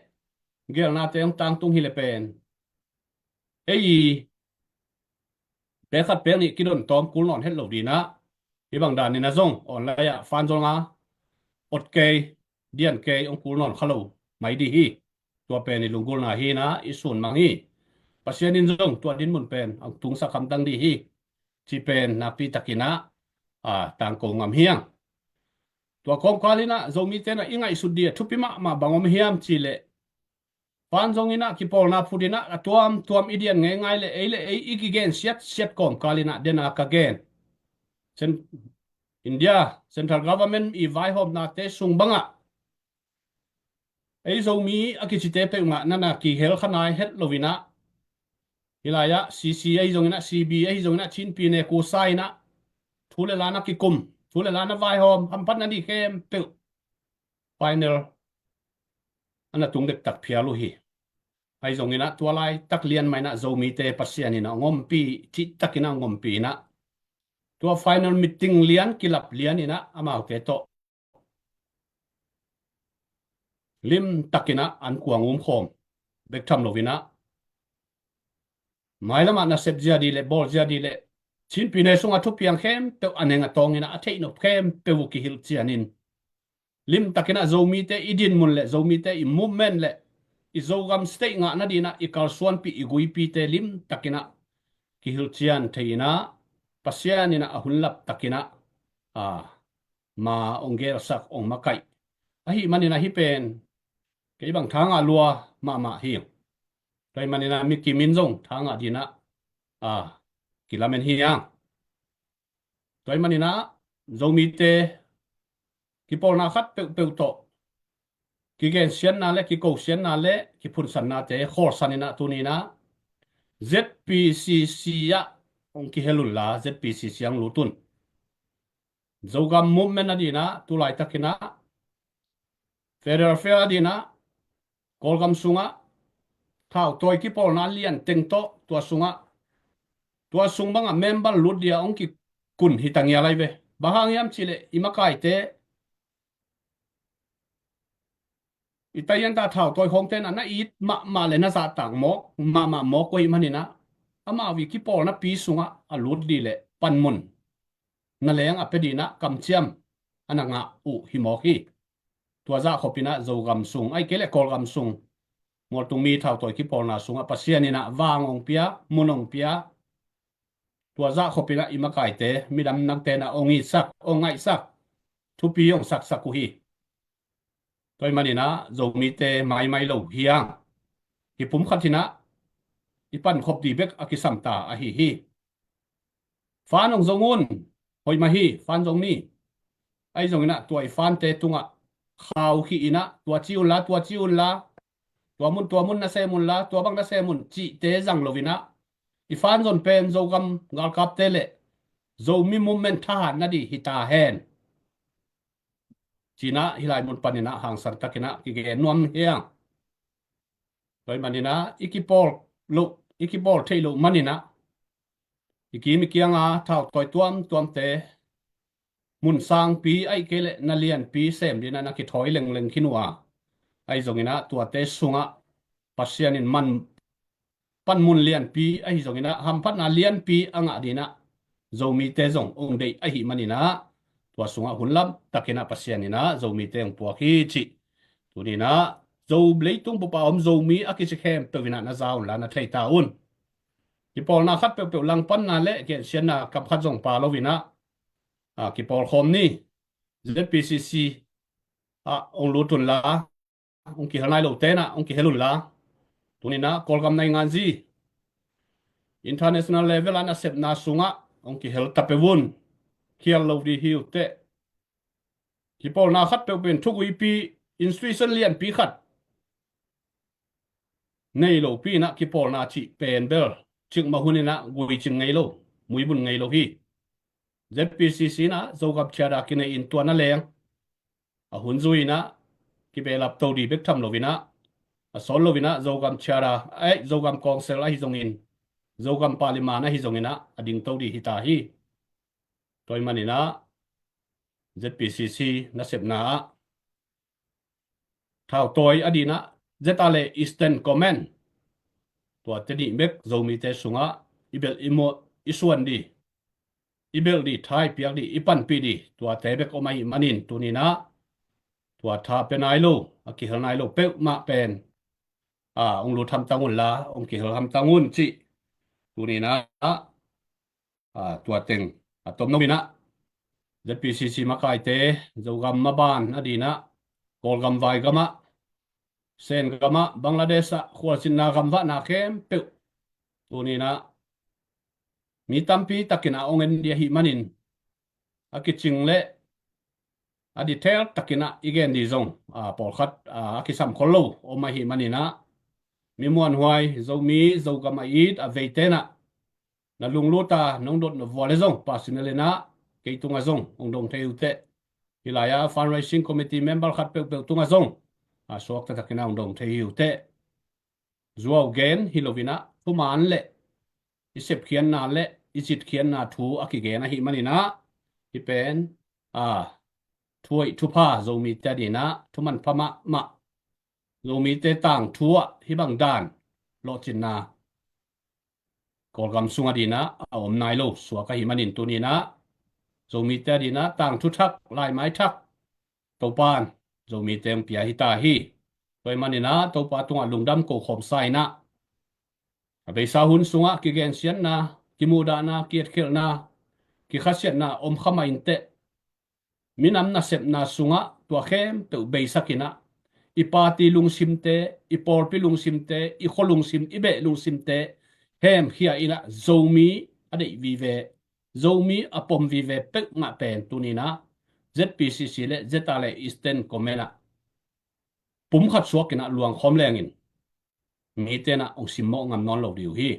gelnate hong tangtung hileh pen ei pek khat pek nih kidon tawm kul nawn het lo dinah hih bang daninah zong online ah fan zonga ot kei, dian kei hong kul nawn kha lo mai dih hi. Tua pen i lunggulhna hinah i sunmang hi. Pasian in zong tua dinmun pen hong tungsak hamtang dih hi. Ci pen nakpitakinah a tangko ngam hiang. Tua kawmkalinah Zomite na i ngaihsut dih a thupi mahmah bang om hiam cihleh fan zonginah kipawlna phutinah a tuamtuam i dian ngeingai le ei le ei i kigen siatsiat kawmkalinah dena ka gen Cen- India Central Government i vaihawmnate sung bangah ei Zomi a kicite peuhmah nana kihel kha nai het loinah hih lai-ah C C ahi zonginah, C B ahi zonginah, Chin Pyine Kusa inah thu le la na kikum, thu le la na vaihawm hamphatna dih khempeuh final a na tung dektak phial uh hi. Ahi zonginah tua laitak lian mainah Zomite Pasian inah hong ompih, cihtakinah hong ompih inah tua final meeting lian kilap lian inah amaute tawh limtakinah an kuang umkhawm bek tham loinah mailamah nasep zia dih le bawl zia dih le Chin Pyine sungah thupiang khempeuh a neng a tawnginah a theihnop khempeuh uh kihilh cianin limtakinah Zomite i dinmun le Zomite i movement le i Zogam state ngah nadinah i kalsuanpih i guipite limtakinah kihilh cian thei inah Pasian inah a hun laptakinah a ma ong gelsak ong makaih. Ahi maninah hih pen kei bang thangah lua mahmah hi. Tua ahih maninah mi kimin zong thangah dinah a kilamen hi ang. Tua ahih maninah Zomite kipawlna khat peuhpeuh tawh kigensiatna le kikosiatna le kiphunsannate khawlsan inah tuninah Z P C C ah hong kihel unla Z P C C ah hong lut un. Zogam movement a dinah tu laitakinah Federal Fair a dinah Kawlgam sungah thautawi kipawlna lian teng tawh tua sungah tua sung bangah member lut dia hong kikun hi ta ngial ahi ve. Bang hang hiam cihleh i makaite i taianta thautawi khawngte na na it mahmah le na zahtak mawk mahmah mawk uh ahih maninah amau i kipawlna pi sungah a lut dih le panmun na leng a pia dinah kamciam a na ngah uh hi mawk hi. Tua zahkhopinah Zogam sung ahi kei le Kawlgam sung mualtung mi thautawi kipawlna sungah Pasian inah vang ong pia, mun ong pia. Tua zahkhopinah i makaite midam nangte na ong itsak, ong ngaihsak, thupi ong saksak uh hi. Tua ahih maninah Zomite maimai lo hiang. Hi pum khat hinah i pankhop dih bek a kisamta ahi hi. Fan ong zong un. Hoih mah hi, fan zong ni. Ahi zonginah tua i fante tungah khau khih inah tua ci unla, tua ci unla, tua mun tua mun na sem unla, tua bang na sem un cihte zang loinah i fan zon pen Zogam galkapte le Zomi movement thahat nadih hi ta hen. Cinah hih lai mun paninah hangsan takinah kigen nuam hiang. Tua ahih maninah i kipawl loh, i kipawl theih loh maninah i kim i kianga thautawi tuamtuamte mun sangpi ahi kei le na lianpi sem dinah na kithawi lengleng khin uh a, ahi zonginah tuate sungah Pasian in man panmun lianpi ahi zonginah hamphatna lianpi a ngah dinah Zomite zong ong deih ahi maninah tua sungah hun lamtakinah Pasian inah Zomite ong puak hi cih tuninah Zo leitung bupa om Zomi a kici khempeuh inah na za unla na theita un. Kipawlna khat peuhpeuh langpanna le gensiatna kam khat zong pha loin ah, a, kipawl khawm ni. Z P C C ah hong lut unla, hong kihel nai lo ten ah hong kihel unla, tuni-in ah Kawlgam nainganzi international level ah nasepna sungah hong kihel ta peuh un. Khial lo ding hi uh teh. Kipawlna khat peuhpeuh in thuguipi, institution lianpi khat nei lopi-in ah kipawlna cih pen bel cikmah hunin ah guicing ngei lo, muibun ngei lo hi. Z P C C in ah Zogam Charter kinei in tua na leng a hun zui-in ah kibehlap to ding bek tham loin ah, a sawt loin ah Zogam Charter, eh, Zogam Council ahi zongin, Zogam Parliament ahi zongin ah a ding to ding hi ta hi. Tua ahih manin ah Z P C C nasepna ah thautawi a dingin ah Z R A Eastern Command, tuate nih bek Zomite sungah i belh i muah, i suan ding, i belh ding, tha i piak ding, i panpih ding, tuate bek om ahih manin tuni-in ah tua tha pia nai lo, a kihel nai lo peuhmah pen, a, hong lut hamtang unla, hong kihel hamtang un cih tuni-in ah, a, tua teng a tomno-in ah Z P C C makaite, Zogam maban a dingin ah, Kawlgam, Vaigam ah, Sengam ah, Bangladesh ah, khualzinna gamvahna khempeuh tuni-in ah mi tampi takin ah hong en ding ahih manin, a kicing le a detail takin ah i gen ding zong, a, pawlkhat, a, a kisam khol lo om ahih manin ah, mi muanhuai, Zomi, Zogam a it a veite in ah na lunglut a nong dot nop vua le zong, personal in ah kei tungah zong hong dong thei uh teh. Hih lai-ah fundraising committee member khat peuhpeuh tungah zong, a, suakta takin ah hong dong thei hi uh teh. Zuau gen hi loin ah, thuman le i sepkhiatna le i zitkhiatna thu a kigen ahih manin ah, hih pen, a, thu hoih thupha, Zomite a dingin ah thuman pha mahmah, Zomite tangthu ah hih bang dan lawhcinna Kawlgam sung a dingin ah a om nai lo suak ahih manin tuni-in ah Zomite a dingin ah tangthu thak, laimai thak Topa'n Zomite hong pia hi ta hi. Tua ahih manin ah Topa tungah lungdam ko khawm sa-in ah, a beisa hun sungah kigensiatna, kimuhdahna, kietkhelhna, kikhasiatna om kha mah inteh, minam nasepna sungah tua khempeuh beisak in ah, i party lungsimte, i pawlpi lungsimte, i khua lungsim, i beh lungsimte hemkhia in ah, Zomi a deih vive, Zomi a pom vive peuhmah pen tuni-in ah Z P C C le Z R A Eastern Command ah pum khat suak in ah luang khawm leng in, mite in ah hong simmawh ngam nawn lo ding uh hi.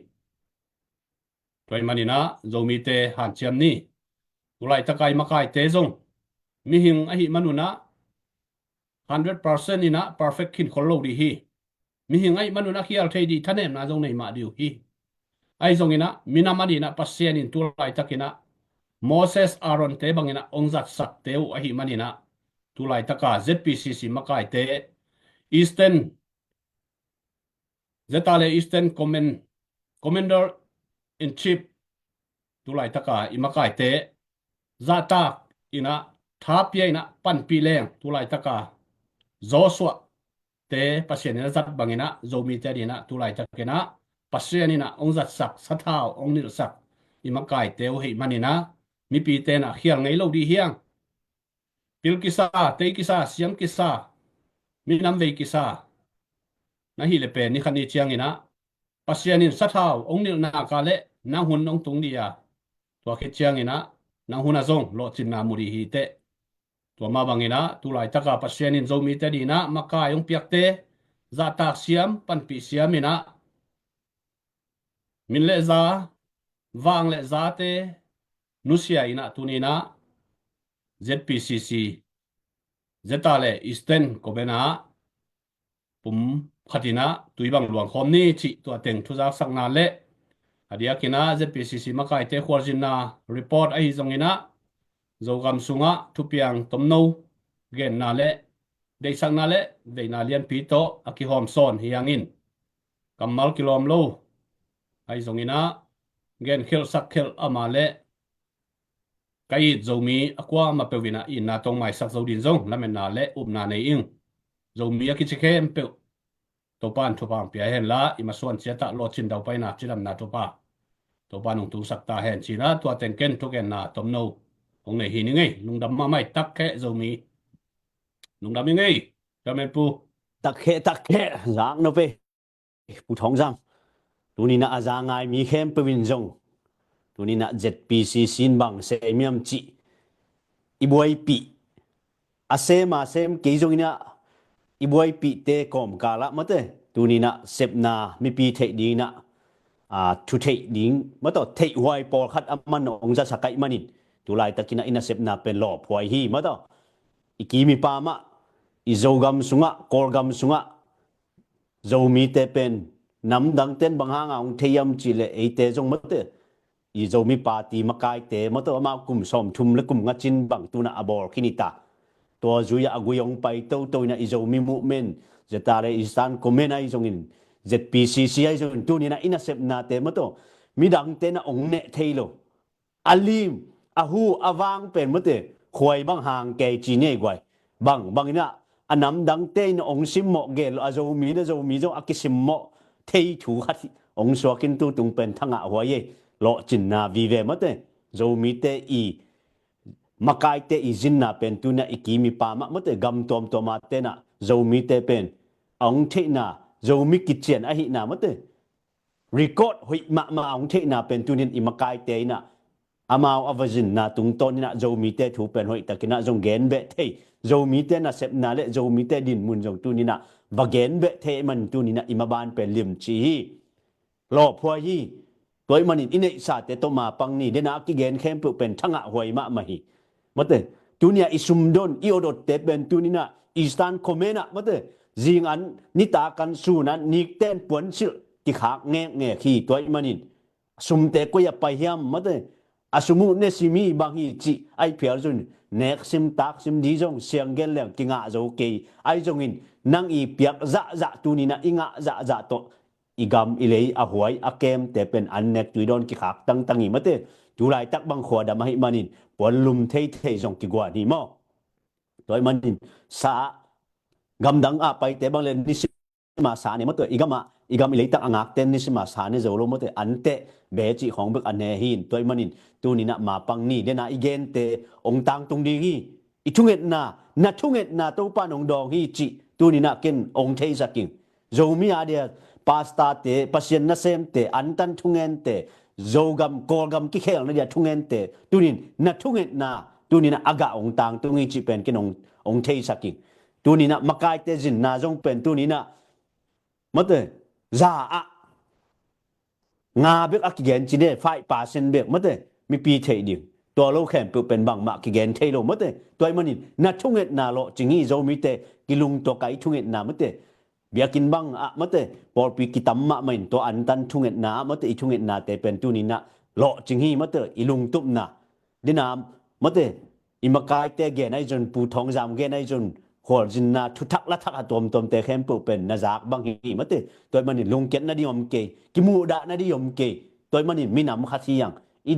Tua ahih manin ah Zomite hanciam ni. Tulaitak a i makaite zong mihing ahih manun ah hundred percent in ah perfect khin khol lo ding hi. Mihing ahih manun ah khial thei ding, thanemna zong nei mah ding uh hi. Ahi zongin ah minam a dingin ah Pasian in tulaitak in ah Moses, Aaron-te bangin ah hong zatsakte uh ahih manin ah, tulaitak a Z P C C makaite, Eastern, Z R A Eastern Command, Commander in Chief, tulaitak a i makaite zahtak in ah, tha pia in ah panpih leng, tulaitak a Joshua te Pasian in a zat bangin ah, Zomite a dingin ah tulaitak in ah Pasian in ah hong zatsak, sathau hong nilhsak i makaite uh ahih manin ah, mipite in ah khial ngei lo ding hi hang. Pil kisa, tei kisa, siam kisa, minam vei kisa na hih leh pen, ni khat ni ciangin ah Pasian in sathau hong nilh nak leh nang hun hong tung ding a, tua khit ciangin ah nang hun ah zong lawhcinna mu ding hi teh. Tua mah bangin ah tulaitak a Pasian in Zomite a dingin ah makai hong piakte zahtak siam, panpih siam in ah, min le za, vang le zate nusia in ah, tuni-in ah Z P C C, Z R A Eastern Command ah pum khat in ah tui bang luang khawm ni cih tua teng thuzaksakna le, a diakin ah Z P C C makaite khualzinna report ahi zongin ah, Zogam sungah thupiang tomno genna le deihsakna le veina lianpi tawh a kihawm sawn hi hangin, kammal kilawm lo ahi zongin ah, genkhelh sakkhelh a mah le, ka it Zomi a kuamah peuh in ah itna tawh maisak zo ding zong lametna le upna nei ing. Zomi a kici khempeuh Topa'n thupha hong pia hen la, i masuan ciat ah lawhcin daupaina cidamna thupha Topa nong tungsak ta hen cina, tua teng ken thugenna tomno hong nei hi ning ei. Lungdam mahmah ei, takkheh Zomi. Lungdam ing ei, Chairman Pu. Takkheh, takkheh, zak no pe. Pu Thawng Zam. Tuninah a za ngai mi khempeuh in zong, tuninah Z P C C in bang sem hiam cih i buaipih, a sem a sem kei zonginah i buaipihte kawmkalah mate, tuninah sepna mipi theih dinginah, a, thu theih ding mataw, theihhuai pawlkhat a man ong zasak ahih manin, tu laitakinah i nasepna pen lawphuai hi mataw. I kim i pam ah, i Zogam sungah, Kawlgam sungah, Zomite pen namdangten bang hanga hong thei hiam cihleh eite zong mate, i Zomi party makaite mataw, amau kum sawmthum le kum nga cin bang tunah a bawl khin hi ta. Tua zui-ah a gui hong pai toto inah i Zomi movement, zeta le Eastern Command ahi zongin, Z P C C ahi zongin, tuninah i nasepnate mataw, midangte na ong neh thei lo. A lim, a hu, a vang pen mate, khuai bang hang kei ci nei guai. Bang, banginah, a namdangte in ong simmawh gel lo, a Zomi na Zomi zong a kisimmawh thei thu khat ong suakin tutung pen thangah huai ei. Lawhcinna vive mate, Zomite i makaite i zinna pen tunah i kim i pam ah mate, gam tuamtuama tenah Zomite pen a ong theihna, Zomi kician ahihna mate, record hoih mahmah a ong theihna pen tunin i makaite inah amau a va zinna tungtawninah Zomite thu pen hoihtakinah zong genbeh thei, Zomite nasepna le Zomite dinmun zong tuninah va genbeh thei ahih man tuninah i maban pen limci hi. Lawphuai hi. Tua ahih manin i neihsate tawh mapang ni, dena a kigen khempeuh pen thangah huai mahmah hi. Mate, tunia i sumdon, i odotte pen tuninah Eastern Command ah mate, zing an, nitak an, sun an, nikten puansilh kikhak ngekngek hi. Tua ahih manin sumte koi a pai hiam mate, a sum uh ne sim hi bang hi cih ai phial zun, nek sim tak sim di zong siang gen leng kingah zo kei. Ahi zongin nang i piak zahzah tuninah i ngah zahzah tawh i gam i lei a huai a kemte pen an nek tui dawn kikhak tangtang hi mate. Tu laitak bang khuadam ahih manin puan lum theithei zong kiguan hi maw. Tua ahih manin sa gamdang ah paite bang le nisim a sa ne mate, i gam ah, i gam i leitak a ngakte nisim a sa ne zo lo mate, anteh be cih khawng bek a ne hi in. Tua ahih manin tuninah mapang ni, dena i gente ong tangtung ding hi. I thungetna, na thungetna Topa in ong dawng hi cih tuninah ken ong theisak ing. Zomi a dia pastorte, Pasian nasemte, antan thungente, Zogam, Kawlgam kikhelna dia thungente, tunin na thungetna tuninah a gah ong tangtung hi cih pen ken ong, ong theisak ing. Tuninah makaite zinna zong pen tuninah mate, za ah nga bek a kigen ci ne, five percent bek mate, mipi theih ding. Tua lo khempeuh pen bangmah kigen thei lo mate. Tua ahih manin na thungetna lawhcing hi. Zomite kilungtuak a i thungetna mate, biakinn bang ah mate, pawlpi kitam mahmah in tua antan thungetna ah mate, i thungetnate pen tuninah lawhcing hi mate, i lungtupna. Dena mate, i makaite gen ahi zon, Pu Thawng Zam gen ahi zon, khualzinna thuthak lathak a tuamtuamte khempeuh pen na zak bang hi mate. Tua ahih manin lungkiat nading om kei, kimuhdah nading om kei. Tua ahih manin minam khat hi ang. I,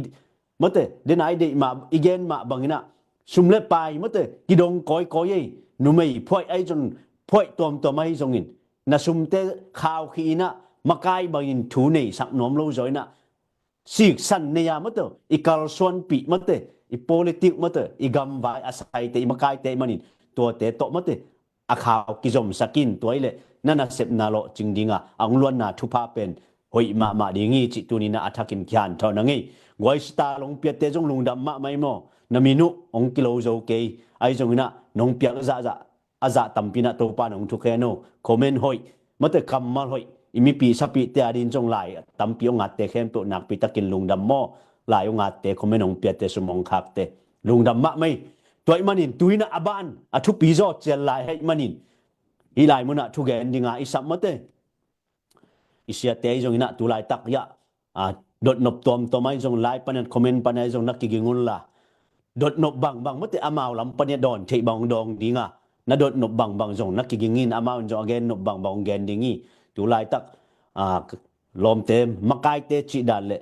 mate, dena i deih mah, i gen mah banginah sum le pai mate, kidong kawikawi ei. Numei phuaih ahi zon, phuaih tuamtuam ahi zongin, na sumte khaukhih inah makai bangin thu neisak nuam lo zaw inah siksan nei a mate, i kalsuanpih mate, i politik mate, i gamvai a saite, i makaite ahih manin tuate tawh mate, a khau kizomsak in. Tua ahih leh na nasepna lawhcing dinga a hong luanna thupha pen hoih mahmah ding hi cih tuninah a thakin kihanthawn a ngei. Guai sita longpiate zong lungdam mahmah ei maw. Na min uh hong kilo zo kei, ahi zonginah nong piak zahzah a zah tampi inah Topa in hong thukhen uh. Comment hoih mate, kammal hoih, i mipi sapihte ading zong lai tampi hong atte khempeuh nakpitakin lungdam maw. Lai hong atte, comment hong piate, sum hong khakte lungdam mahmah ei. Tua ahih manin tu inah a ban a thupi zaw cian lai ahih manin, hih lai munah thugen dinga i sap mate, i siate ahi zonginah tu laitak hiah, a, dotnop tuamtuam ahi zong, lai panin, comment panin ahi zong na kiging unla, dotnop bangbang mate, amau lam panin dawn theih bang hong dawng dinga, na dotnop bangbang zong na kiging in, amau in zong a gennop bangbang hong gen ding hi. Tu laitak, a, lawmte makaite cih dan le,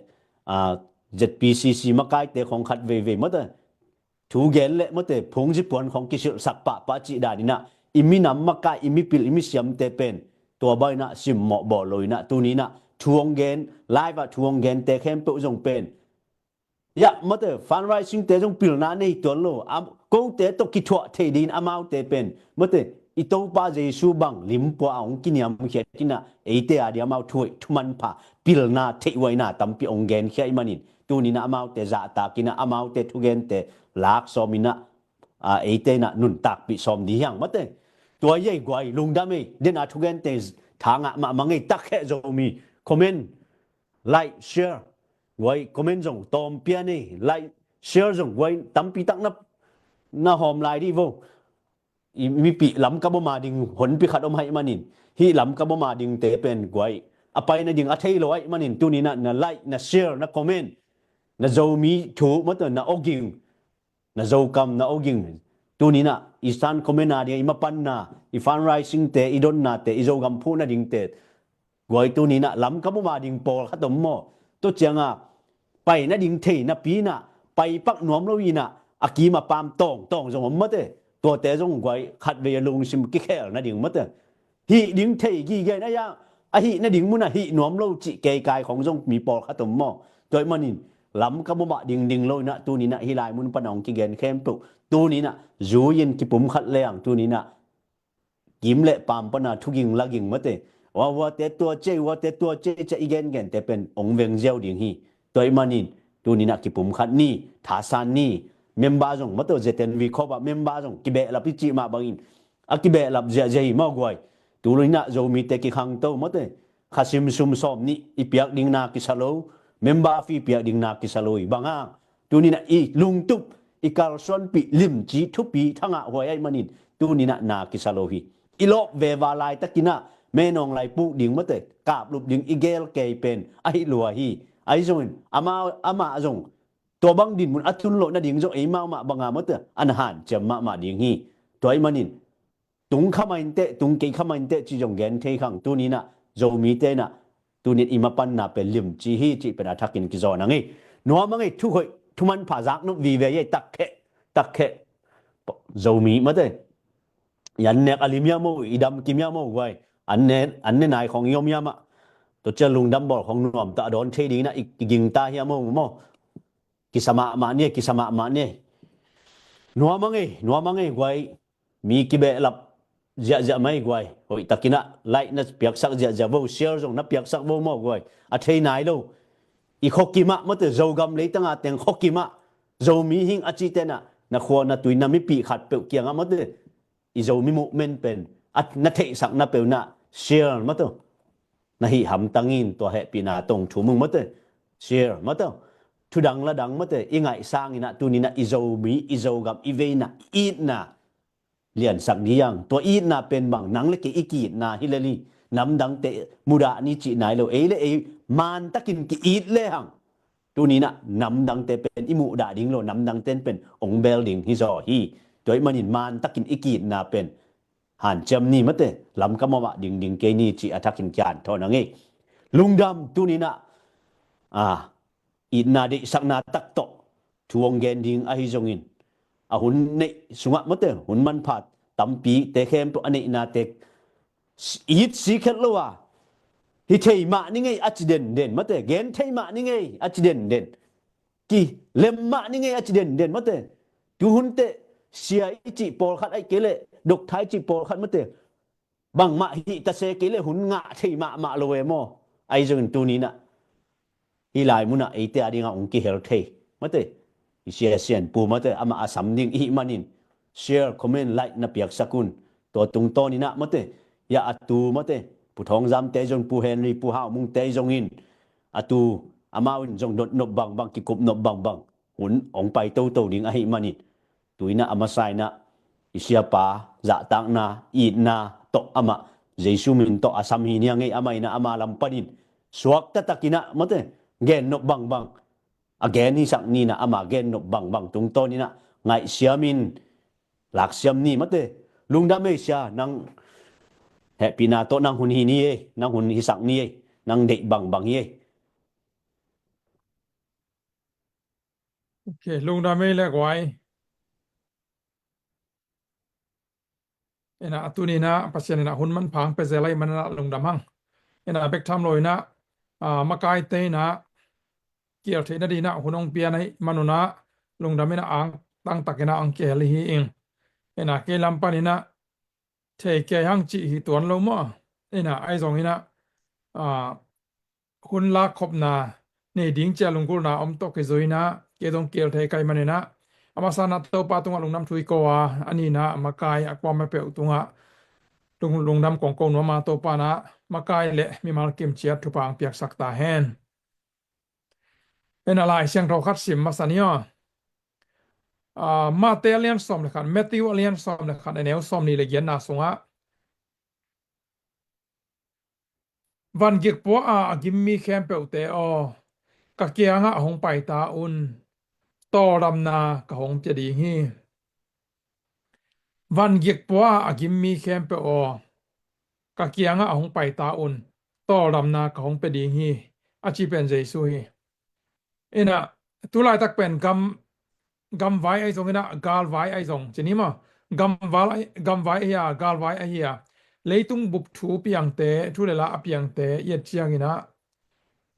a, Z P C C makaite khong khat veivei mate, thu gen le mate, phungzi puan khong kisilhsak pahpah cih dan inah, i minam makai, i mipil, i misiamte pen tua bang inah simmawh bawl lo inah, tuni inah thu hong gen, live ah thu hong gen te khempeuh zong pen, ya, mate, fundraising te zong pilna nei tuan lo. Am, kote tawh kithuah thei dingin amaute pen, mate, i Topa Jesu bang limpua a hong kiniamkhiat inah eite a ding amau thu hoih thu manpha pilna theih huaina tampi hong genkhia ih manin, tuninah amaute zahtakinah amaute thugente lak sawm inah, a, eite inah nuntakpih sawm ding hiang, mate. Tua ei guai, lungdam ei, dena thugente thangah mahmah ngei. Takheh Zomi, comment, like, share, guai, comment zong tawm pian ei, like, share zong guai, tampi tak na, na hawm lai dih vo. I mipih Lamka boma ding honpi khat om haih manin, hih Lamka boma dingte pen guai, a pai nading a thei lo haih manin, tuninah na like, na share, na comment, na Zomi thu, mate, na awging, na Zokam, na awging, tuninah i San Comment a ding, i mapanna, i fundraising te, i donnate, i Zogam phuh nadingte, guai, tuninah Lamka boma ding pawlkhat om maw? Tua cianga pai nading thei napi inah pai pak nuam lo inah a kima pam tawngtawng zong om, mate. Tuate zong guai, khatvei a lungsim kikhel nading, mate. Hih ding thei gige na ya, a hih nading munah hih nuam lo cih keikai khong zong mi pawlkhat om maw? Tua ih manin Lamka boma dingding lo inah tuninah hih lai mun pana hong kigen khempeuh, tuninah zui-in kipumkhat leng, tuninah kim le pam pana thuging laging, mate, wa, wate tua cei, wate tua cei, cei i gengente pen hong veng ziau ding hi. Tua ih manin tuninah kipumkhat ni, thasan ni. Member zong, mate, Z N V khop ah member zong kibehlap i cih mah bangin a kibehlap ziahziah hi maw guai. Tuninah Zomite kikhangto, mate, khasim sum sawm nih i piak ding na kisa lo, member fee piak ding na kisa lo hi. Bang hang? Tuninah i lungtup, i kalsuanpih limci thupi thangah huai aih manin tuninah na kisa lo hi. I lawp veva laitakinah menawng lai puk ding, mate, kaplup ding i gel kei pen ahi lua hi. Ahi zongin amah, amah zong tua bang dinmun a tun loh nading zong eimau mah banga, mate, an hanciam mahmah ding hi. Tua ih manin tung kha mah inteh, tung kei kha mah inteh cih zong gen thei khang. Tuninah Zomite inah tunin i mapanna pen limci hi cih pen a thakin kizawn a ngei. Nuam a ngei, thu hoih thu manpha zaknop vive ei. Takheh, takheh Zomi, mate. I an nek a lim hiam maw, i dam kim hiam maw guai. An ne, an ne nai khong i om hiam ah, tua ciang lungdam bawl khong nuamtah dawn thei dinginah i, i gingta hiam maw, maw? Kisa mahmah ni ei, kisa mahmah ni ei. Nuam a ngei, nuam a ngei guai. Mi kibehlap ziahziah mai guai. Hoihtakinah like na piaksak ziahziah vo, share zong na piaksak vo maw guai. A thei nai lo. I khuakim ah, mate, Zogam leitanga teng khuakim ah Zomi hing a cihte inah na khua na tui na mipih khatpeuh kiangah, mate, i Zomi movement pen a na theihsak na peuh inah share, mate, na hih hamtangin tua hehpihna tawh thum ung, mate. Share, mate. Thudang ladang, mate, i ngaih sanginah tuninah i Zomi, i Zogam, i veina, i itna liansak ding hiang. Tua itna pen bang, nang le kei i ki-itna hi lel hi. Namdangte mudah ni cih nai lo. Ei le ei mantakin ki-it lehang, tuninah namdangte pen i muhdah ding lo, namdangte pen hong bel ding hi zaw hi. Tua ih manin mantakin i ki-itna pen hanciam ni, mate, Lamka boma dingding kei ni cih a thakin kian thawn a ngei. Lungdam. Tuninah, a, itna deihsakna tak tawh thu hong gen ding ahi zongin, a hun neih sungah, mate, hun manpha tampite khempeuh a neihnate it sikhet lo a, hi thei mah ni ngei a ci denden, mate, gen thei mah ni ngei a ci denden, kilem mah ni ngei a ci denden, mate. Tuhun teh sia i cih pawlkhat aih kei leh, dokta i cih pawlkhat, mate, bangmah hih tase kei leh hun ngah thei mahmah lo e maw? Ahi zongin tuninah hih lai munah eite a dingah hong kihel thei, mate, i Sia Sian Pu, mate, amah a sam ding ihih manin share, comment, like na piaksak un. Tua tungtawninah, mate, ya a tu, mate, Pu Thawng Zamte zong, Pu Henry, Pu Hau Mungte zongin a tu amau in zong dotnop bangbang, kikupnop bangbang hun hong pai toto ding ahih manin, tuinah a masa inah i siapa zahtakna, itna tawh amah Jesu min tawh a sam hi ni a ngei. Amah inah ama lam panin suakta takinah, mate, gennop bangbang a gen hisak ninah, ama gennop bangbang tungtawninah ngaihsiamin laksiam ni, mate. Lungdam ei sia, nang hehpihna tawh nang hun hi ni ei, nang hun hisak ni ei, nang deih bangbang hi ei. Ok, lungdam ei le guai. Ina, a tuninah Pasian inah hun manpha hong pia zel ahih maninah lungdam hang. Ina, bek tham lo inah ah, makaite in ah kial theih nading in ah hun hong pia ahih man un ah lungdam in ah ang tangtak in ah ang kihel hi ing. In ah kei lam pan in ah thei kei hang cih hi tuan lo maw? In ah ahi zong in ah, ah, hun lak khopna nei ding ci a lunggulhna om tawh kizui in ah kei zong kial thei ka hih man in ah a masa in ah Topa tungah lungdam thu i ko a, a nihna ah makai a kuamah peuh tungah lung, lungdam kong ko nuam a, Topa in ah makai le mimal kim ciat thupha hong piaksak ta hen. In ah Lai Siangtho khat sim masa ni aw. Ah, Mate a lian sawm le khat, Matthew a lian sawm le khat, a neu sawmnih le giatna sungah, van gikpua a a gim mi khempeuhte aw, ka kiangah hong pai ta un, tawldamna ka hong pia ding hi. Van gikpua a a gim mi khempeuh aw, ka kiangah hong pai ta un, tawldamna ka hong pia ding hi, a ci pen Jesu hi. In ah tu laitak pen gam, gamvai ahi zong in ah galvai ahi zong ci ni maw? Gamval ahi, gamvai ahi a, galvai ahi a, leitung bup thu piangte, thu le la a piangte i et ciang in ah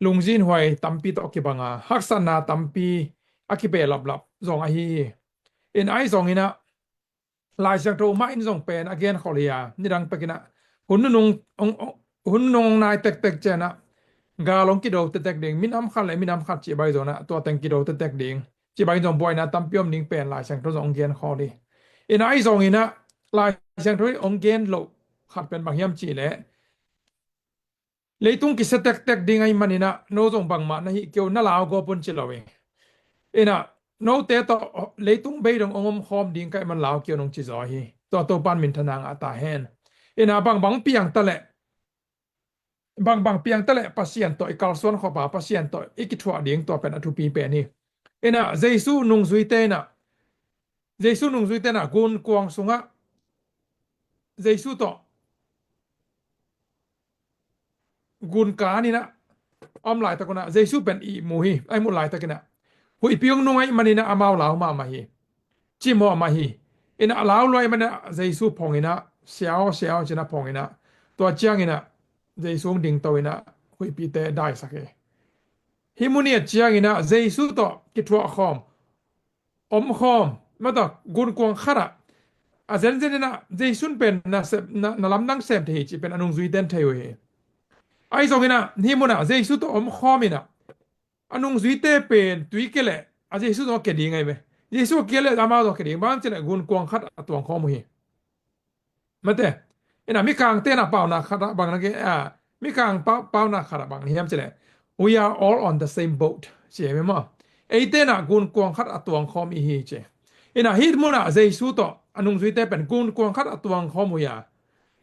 lungzinhuai tampi tawh kibang a, haksatna tampi a kibehlaplap zong ahi hi. In ah ahi zong in ah Lai Siangtho mah in zong pen a genkhol hi a, nidang pek in ah hun nunung hong, hong, hun nunung hong nai tektek ciang ah gal hong kido tektek ding, minam khat le minam khat cih bang zong in ah tua teng kido tektek ding cih bang zong buaina tampi om ding pen Lai Siangtho zong hong genkhol hi. In ah ahi zong in ah Lai Siangtho in hong gen loh khat pen bang hiam cih leh, leitung kisia tektek ding ahih man in ah no zong bangmah na hih kei un, na lau gawp un ci lo hi. In ah note tawh leitung bei dong hong omkhawm ding ka hih man lau kei un hong ci zaw hi. Tua Topa in minthanna ngah ta hen. In ah bangbang piang ta leh, bangbang piang ta leh Pasian tawh i kalsuan khop a, Pasian tawh i kithuah ding tua pen a thupi pen hi. In ah Jesu nungzuite in ah, Jesu nungzuite in ah gunkuang sungah Jesu tawh gunkan in ah a om laitak un ah Jesu pen ihmu hi. A ihmut laitak in ah huihpi hong nung ahih man in ah amau lau mahmah hi. Cimawh mah hi. In ah lau lua ahih man in ah Jesu phong in ah, siau, siau ci in ah phong in ah, tua ciang in ah Jesu hong dingto in ah huihpite daisak hi. Hih mun i et ciang in ah Jesu tawh kithuah khawm, omkhawm, mah tawh gunkuang khat ah, a zenzen in ah Jesu in pen na sep, na, na lamdang sem thei hi cih pen a nungzuite in thei uh hi. Ahi zong in ah hih mun ah Jesu tawh omkhawm in ah a nungzuite pen tui kia leh a Jesu zong a kia ding ahi ve. Jesu a kia leh amau zong a kia ding, bang ci leh gunkuang khat a tuang khawm uh hi. Mate, in ah Mikangte in ah paunak khat ah bang na gen, ah, Mikang pau, paunak khat ah bang na hiam ci leh, "We are all on the same boat," ci hi maw? Eite in ah gunkuang khat a tuang khawm i hi ci. In ah hih mun ah Jesu tawh a nungzuite pen gunkuang khat a tuang khawm uh hi a.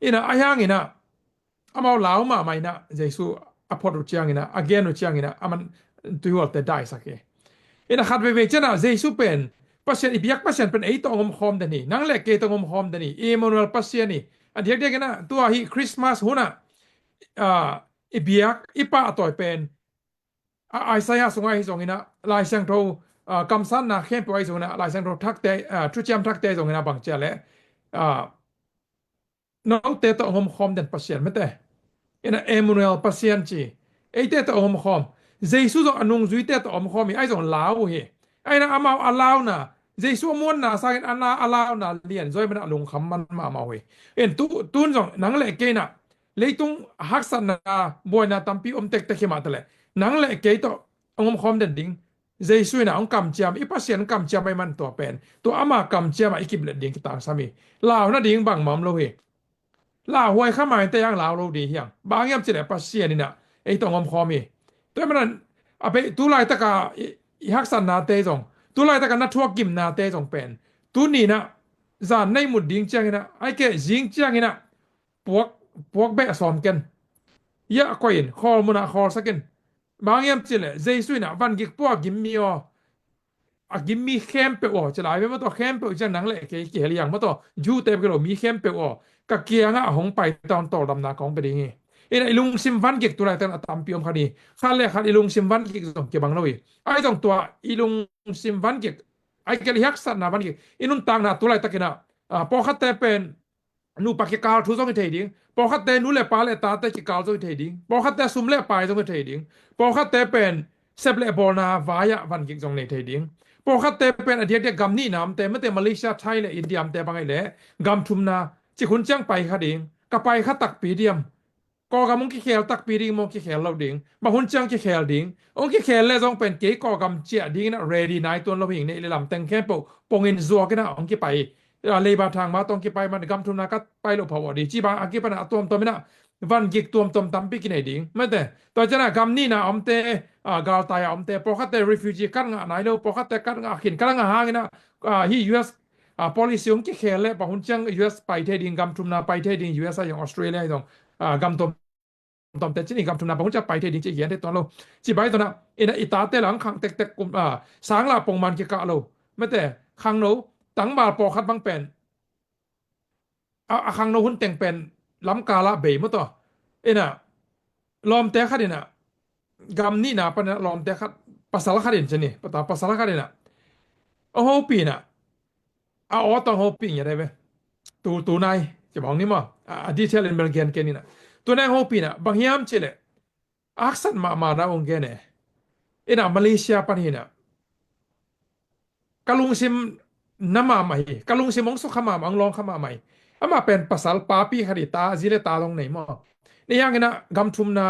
In ah ahi hang in ah amau lau mahmah in ah Jesu a phot uh ciang in ah, a gen uh ciang in ah, a man tuihualte daisak hi. In ah khat veivei ciang ah Jesu pen, Pasian, i biak Pasian pen ei tawh hong omkhawm den hi, nang le kei tawh hong omkhawm den hi, Emmanuel Pasian hi. A diakdiak in ah tua hih Christmas hun ah, ah, i biak, i pahtawi pen, ah, Isaiah sungah ahi zong in ah, Lai Siangtho, ah, kamsatna khempeuh ahi zong in ah, Lai Siangtho thakte, ah, thuciam thakte ahi zong in ah bang ci a leh, ah, note tawh hong omkhawm den Pasian mate. In ah Emmanuel Pasian ci. Eite tawh hong omkhawm. Jesu zong a nungzuite tawh omkhawm hi, ahi zong lau uh hi. Ahi in ah amau a launa, Jesu a muanna sangin a na, a launa lianzaw ahih man in ah lungkham man mahmah uh hi. In tu, tun zong nang le kei in ah leitung haksatna, buaina tampi om tektek hi mah ta leh, nang le kei tawh hong omkhawm den ding Jesu in ah hong kamciam, i Pasian hong kamciam ahih man tua pen, tua ama kamciam ah i kiplet ding kitangsam hi. Lau nading bangmah om lo hi. Lauhuai kha mah in te hang lau lo ding hi hang. Bang hiam ci leh Pasian in ah ei tawh hong omkhawm hi. Tua ahih man in ah a bei tu laitak a i, i haksatnate zong, tu laitak a na thuak gimnate zong pen, tuni in ah zan na ihmut ding ciang in ah, ahih kei leh zing ciang in ah puak, puak beh sawm ken. Hiah koih in, khawl mun ah khawlsak in. Bang hiam ci leh Jesu in ah van gikpua a gim mi aw, a gim mi khempeuh aw ci lai ve maw, tua khempeuh ciang nang le kei kihel hi hang maw, tua Jew te bek hi lo, mi khempeuh aw, ka kiangah hong pai ta un, tawldamna ka hong pia ding hi. In ah i lungsim van gik tu laitak in a tampi om kha hi. Khat le khat i lungsim van gik zong kibang lo hi. Ahi zong tua i lungsim van gik, ahih kei leh i haksatna van gik, i nuntakna tu laitak in ah, ah, pawlkhatte pen nupa kikal thu zong hi thei ding. Pawlkhatte nu le pa le tate kikal zong hi thei ding. Pawlkhatte sum le pai zong hi thei ding. Pawlkhatte pen sep le bawlna vai-ah vangik zong nei thei ding. Pawlkhatte pen a diakdiak gam nihna omte, mate Malaysia, Thai le India omte bang ahih leh gam thumna cik hun ciang pai kha ding. Ka pai kha takpi diam? Kawlgam hong kikhel takpi ding maw, kikhel lo ding? Bang hun ciang kikhel ding? Hong kikhel leh zong pen kei Kawlgam ciah dingin ah ready nai tuan lo hing, neih le lam teng khempeuh pongin zuakin ah hong kipai. Leiba thang ma tawh hong kipai man, gam thumna ka pai loh pha aw ding ci bang a kipan ah a tuamtuam in ah vangik tuamtuam tampi kinei ding. Mate, tua ciang ah gam nihna omte, galtai a omte, pawlkhatte refugee kat ngah nai lo, pawlkhatte kat ngah khin, kat ngah hangin ah, hih U S policy hong kikhel leh bang hun ciang U S pai thei ding, gam thumna pai thei ding, U S ah zong, Australia ah zong, gam tuamtuamte cih ni, gam thumna bang hun ciang pai thei ding cih gen thei tuan lo. Ci bai tuan ah, in ah i tate lang khang tektek kum, sang la pongman kikah lo. Mate, khangno, tangval pawlkhat bang pen a, a khangno hun teng pen lamkal ah bei maw tawh. In ah lawmte khat in ah, gam nihna pan in ah lawmte khat, pasal khat in ci ni, pata pasal khat in ah hong hopih in ah, a aw tawh hong hopih ngiat hi ve. Tu, tu nai ci bang ni maw, a, a detail in bel gen kei ni in ah. Tu nai hong hopih in ah bang hiam cih leh, a haksat mahmah na hong gen e. In ah Malaysia pan hi in ah ka lungsim na mahmah hi, ka lungsim hong sukha mahmah, hong lawngkha mahmah hi. Amah pen pasal papi khat hi, ta, zi le ta zong nei maw. Nih hangin ah gam thumna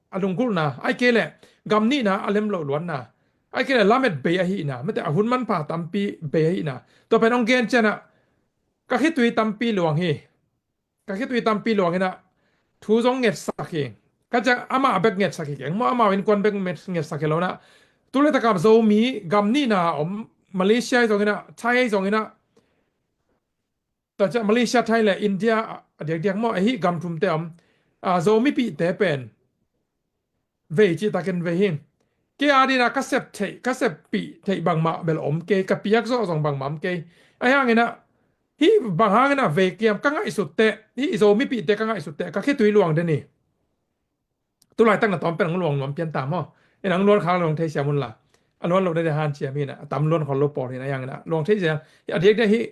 a lunggulhna, ahih kei leh gam nihna a lem loh luatna, ahih kei leh lamet bei ahihna, mate a hun manpha tampi bei ahihna, tua pen hong gen ciang ah ka khitui tampi luang hi. Ka khitui tampi luang in ah thu zong ngetsak hi. Ka ciang amah bek ngetsak hi keng maw, amau innkuan bek nget-, ngetsak hi lo in ah. Tu laitak ah Zomi gam nihna om, Malaysia ahi zongin ah, Thai ahi zongin ah, tua ciang Malaysia, Thai le India a diakdiak maw, ahi gam thumte om, Zomipihte pen vei cihtakin vei hi. Kei a dingin ah ka sep theih, ka seppih theih bangmah bel om kei, ka piak zawh zong bangmah om kei. Ahi hangin ah hih bang hangin ah vei kiam ka ngaihsut teh, hih Zomipihte ka ngaihsut teh ka khitui luang den hi. Tu laitak na tawm pen hong luang nuam pian ta maw. In ah hong luan khak luang thei siam un la, a luan loh dede hanciam hi in ah, a tam luan khol lo pawl hi in ah, ahi hangin ah luang thei siam. A diakdiak hih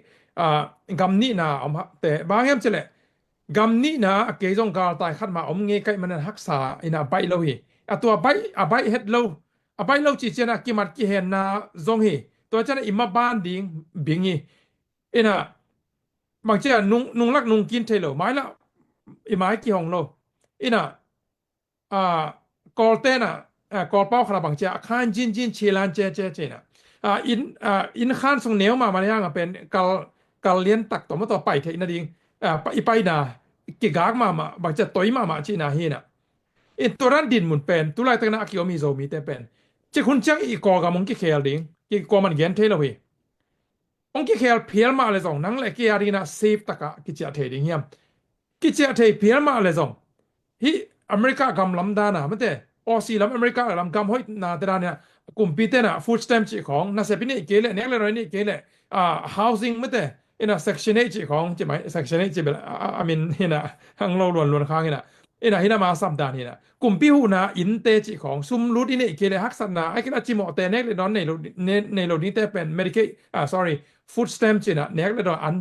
gam nihna om ha teh, bang hiam cih leh gam nihna a kei zong galtai khat mah om ngei ka hih manin haksa in ah baih lo hi. A tua baih, a baih het lo, a baih lo cih ciang ah kimat kihenna zong hi. Tua ciang ah i maban ding bing hi. In ah bang ciang nung, nunglak nungkin thei lo, mailam i mai kihong lo. In ah, Kawlte in ah, Kawlpau khat ah bang ciang a khan jinjin chilan cece ci in ah, inn, inn khan sung neu mahmah hang a pen kal, kal lian tak tawh maw tawh pai theih nading, i paina kigak mahmah, bang ciang toi mahmah cihna hi in ah. In tua dan dinmun pen tu laitak in ah a kiom hi Zomite pen. Cik hun ciang i Kawlgam hong kikhel ding, kei kuaman gen thei lo hi. Hong kikhel phial mah le zong nang le kei a dingin ah safe takah kiciah thei ding hiam? Kiciah thei phial mah le zong hih America gam lam dan ah, mate, Aussie lam, America lam gam hoihnate dan in ah kumpite in ah food stamp cih khawng, nasep i neih kei leh, nek le dawn i neih kei leh, housing, mate, in ah Section eight cih khawng, ci mai, Section eight cih bel a, a, a min hi in ah hang lo luanluan khang in ah, in ah hi in ah ma sam dan hi in ah, kumpi huhna innte cih khawng, sum lut i neih kei leh haksatna, ahih kei leh a cimawhte, nek le dawn nei lo, nei, nei lo dingte pen Medicaid, sorry, food stamp ci in ah nek le dawn an,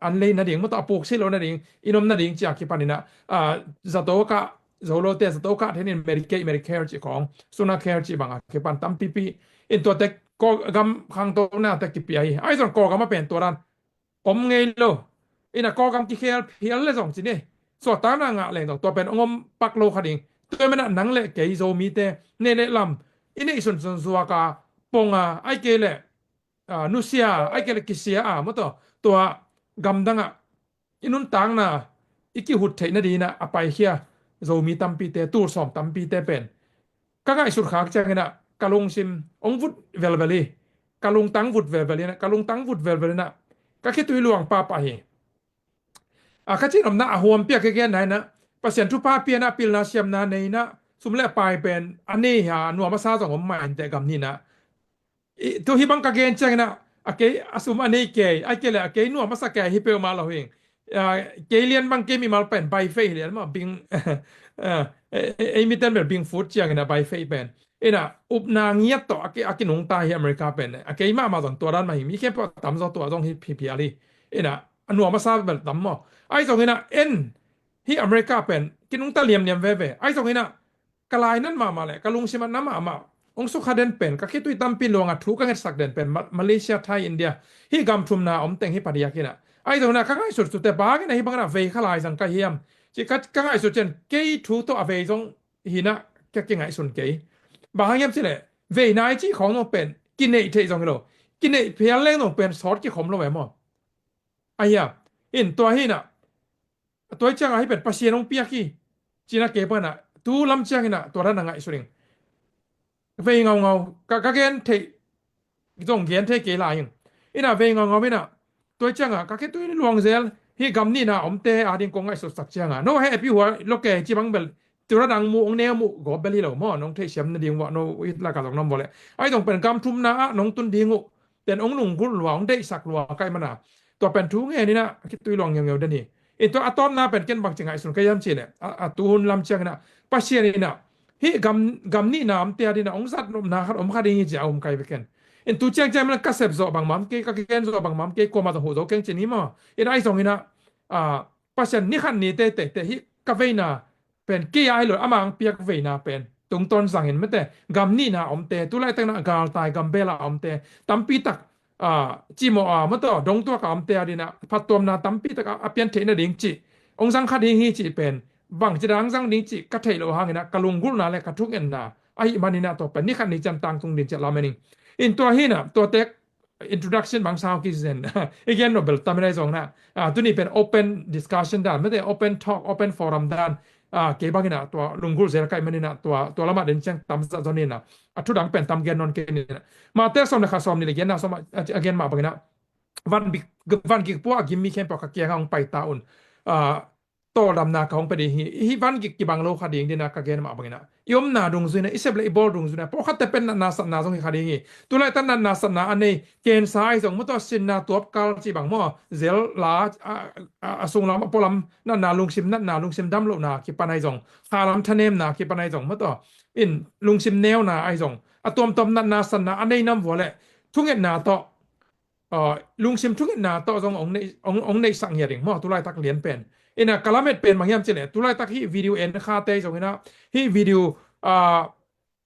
an lei nading, maw tawh a puk si lo nading, inn om nading ci a kipan in ah, zato kah, zo lote zato kah theih in Medicaid, Medicare cih khawng, Suna Care cih bang a kipan tampipi. In tuate Kawl gam khangtonate kipia hi. Ahi zong Kawlgam ah pen tua dan om ngei lo. In ah Kawlgam kikhel phial le zong ci ni, suahtakna ngah leng zong tua pen hong om pak lo kha ding. Tua ahih manin ah nang le kei Zomite neih le lam i neih sunsun zuak a, pong a, ahih kei leh nusia, ahih kei leh kisia a, maw tawh, tua gamdang ah i nuntakna i kihut theih nading in ah a paikhia Zomi tampite, tul sawm tampite pen ka ngaihsut khak ciangin ah ka lungsim hong vut velvel hi. Ka lungtang vut velvel in ah, ka lungtang vut velvel in ah ka khitui luang pahpah hi. A, ka cihnopna a huampi a ka genna in ah, Pasian thupha pia in ah, pilna siamna nei in ah, sum le pai pen a nei hi a, nuam a sa zong om mah inteh gam nihna. Tu hih bang ka gen ciangin ah, a kei a sum a nei kei, ahih kei leh a kei nuam a sa kei hi peuhmah lo hi. Kei lian bang kei mimal pen baifei hi lian mah, bing, ei miten bel bing food ciangin ah baifei pen. In ah upna ngiat tawh a ki, a kinungta hi America pen. A kei mahmah zong tua dan mah hi, mi khempeuh a tamzaw tua zong hi phial hi. In ah a nuam a sa bel tam maw. Ahi zongin ah en, hih America pen kinungta liamliam veve. Ahi zongin ah ka lainat mahmah le ka lungsim a na mahmah hong sukha den pen, ka khitui tampi luangah thu ka ngetsak den pen Ma-, Malaysia, Thai, India, hih gam thumna om teng hi padiak in ah. Ahi zongin ah ka ngaihsut sute bangin ah hih bangin ah vei kha lai zang ka hiam ci ka, ka ngaihsut ciang kei thu tawh a vei zong hi in ah ka kingaihsun kei. Bang hang hiam cileh, veina i cih khawng zong pen kineih theih zong hi lo, kineih phial leng zong pen sawt kikhom lo ve maw. Ahi a, in tua hi in ah, tua hi ciangah hih pen Pasian hong piak hi ci in ah kei pan ah tu lam ciangin ah tua dan a ngaihsun ing. Vei ngaungau, ka, ka gen theih zong gen thei kei lai ing. In ah vei ngaungau in ah tua hi ciangah ka khitui luangzel, hih gam nihna omte ading kong ngaihsutsak ciangah no heh pi hua lo kei ci bang bel, tua dang mu, hong neu mu gawp bel hi lo maw, nong theihsiam nading uh ah no it laka zong na om vua leh. Ahi zong pen gam thumna ah nong tun ding uh ten hong lunggulh lua, hong deihsak lua ka hih man a, tua pen thu ngen in ah khitui luang ngeungeu den hi. In tua a tawpna pen ken bangci ngaihsun ka hiam cileh, a, a tuhun lam ciangin ah Pasian in ah hih gam, gam nihna omte ading ah hong zat nopna khat om kha ding hi ci a um ka hi ve ken. In tu ciangciang in ah ka sep zawh bangmah om kei, ka gen zawh bangmah om kei, kuamah zong huh zo keng ci ni maw. In ahi zongin ah, a, Pasian ni khat ni teitei teh hih ka veina pen kei a hi lo, amah hong piak veina pen tungtawn zangin mate, gam nihna omte, tu laitak in ah galtai gambel a omte tampi tak, a, cimawh a, mataw, dongtuak a omte ading ah phattuamna tampi tak a, a pian theih nading cih hong zang kha ding hi cih pen bangci dan hong zang ding cih ka theih loh hangin ah ka lunggulhna le ka thungetna ahih manin ah tua pen ni khat ni ciang tangtung ding ci a lamen ing. In tua hi in ah tua tek introduction bang sau kizen i gen nop bel tam in ahi zongin ah, a, tuni pen open discussion dan mate, open talk, open forum dan, a, kei bangin ah tua lunggulh zel ka hih manin ah tua, tua lamah den ciang tam zah zon in ah, a, thu dang pen tam gen nawn kei in ah. Matthai sawm le khat, sawm nih le genna sawm a, a, a gen mah bangin ah van bik, van gik pua a gim mi khempeuh ka kiangah hong pai ta un, a, tawldamna ka hong pia ding hi. Hih van gik kibang lo kha ding ding a ka gen mah bangin ah i omna dungzui in ah, i sep le i bawl dungzui in ah pawlkhatte pen natna satna zong hi kha ding hi. Tu laitak natna satna a nei, cancer ahi zong, mataw, sinna tuapkal cih bang maw, zel la, a, a, a sunglam a pualam natna, lungsim natna, lungsim dam lohna kipan ahi zong, khalam thanemna kipan ahi zong, mataw, in lungsim neuna ahi zong, a tuamtuam natna satna a nei nam vua leh thungetna tawh, a, lungsim thungetna tawh zong hong nei, hong, hong neihsak ngiat ding maw, tu laitak lian pen. In ah ka lamet pen bang hiam cileh, tu laitak hih video en khate zongin ah, hih video, a,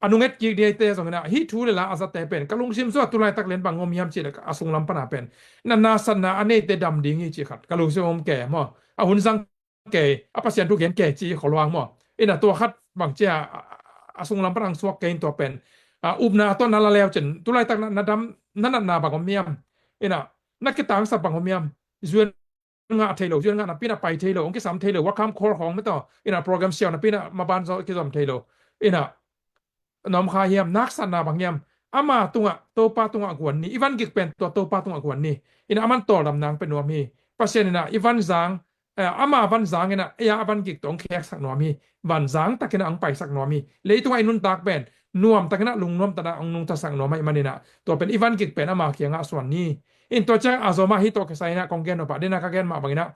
a nunget kik dingte zongin ah, hih thu le la a zate pen ka lungsim sungah tu laitak lian bang om hiam cileh, a sunglam pan a pen natna satna a neite dam ding hi cih khat ka lungsim om kei maw. A hun zang kei, a Pasian thu gen kei cih khol luang maw. In ah tua khat bangci a, a, a sunglam pan hong suak kei in tua pen, a, upna tawh na la leu cin, tu laitak na, na dam, na natna bang om hiam. In ah na kitangsap bang om hiam. Zuan ngah thei lo, zuan ngah napi in ah pai thei lo, hong kisam thei lo, welcome call khawng mataw, in ah program siau napi in ah maban zaw kizom thei lo. In ah na om kha hiam, na haksatna bang hiam. Ama tungah, Topa tungah guan ni, i van gik pen tua Topa tungah guan ni. In ah aman tawldamna hong pia nuam hi. Pasian in ah i van zang, eh, ama van zang in ah ei a van gik tawh hong kheksak nuam hi. Van zang takin ah hong paisak nuam hi. Leitungah i nuntak pen nuam takin ah, lungnuam takin ah hong nungtasak nuam ahih manin ah tua pen i van gik pen ama kiangah suan ni. In tua ciang a zomah hih tawh kisai in ah kong gen nop a, den a ka gen mah bangin ah,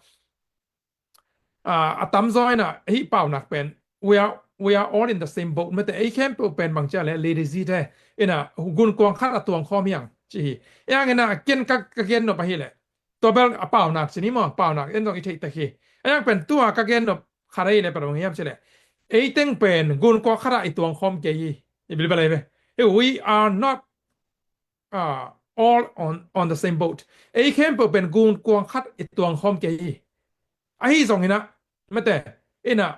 a, a tamzaw in ah hih paunak pen, we are, we are all in the same boat mate, ei khempeuh pen bangci a leh, ladyzite in ah gunkuang khat a tuangkhawm hi hang ci hi. Ei hang in ah ken ka, ka gen nop ahih leh, tua bel a paunak ci ni maw, paunak en zong i theih tek hi. Ei hang pen tua ka gen nop khat ahih leh pen bang hiam ci leh, ei teng pen gunkuang khat ah i tuangkhawm kei hi. I bilbel ei ve. Hey, we are not, uh, all on, on the same boat. Ei khempeuh pen gunkuang khat i tuangkhawm kei hi. Ahi zongin ah mate, in ah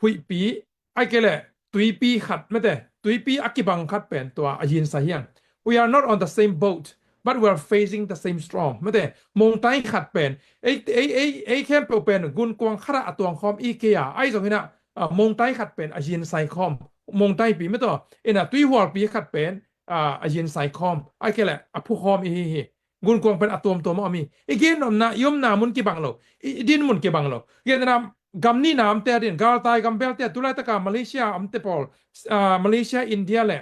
huihpi, ahih kei leh tuipi khat mate, tuipi a kibang khat pen tua a yin sa hi hang. We are not on the same boat, but we are facing the same storm mate. Mongtai khat pen, ei, ei, ei, ei khempeuh pen gunkuang khat ah a tuangkhawm i kei a, ahi zongin ah, a, mongtai khat pen a yin sai khawm. Mongtaipi mate, in ah tuihualpi khat pen, a, a yin sai khawm, ahih kei leh a phu khawm i hi hi. Gunkuang pen a tuamtuam a om hi. I gen nopna, i omna mun kibang lo, i, i din mun kibang lo. Gen na, gam nihna omte ading, galtai gambelte, tu laitaka Malaysia omte pawl, a, Malaysia, India le,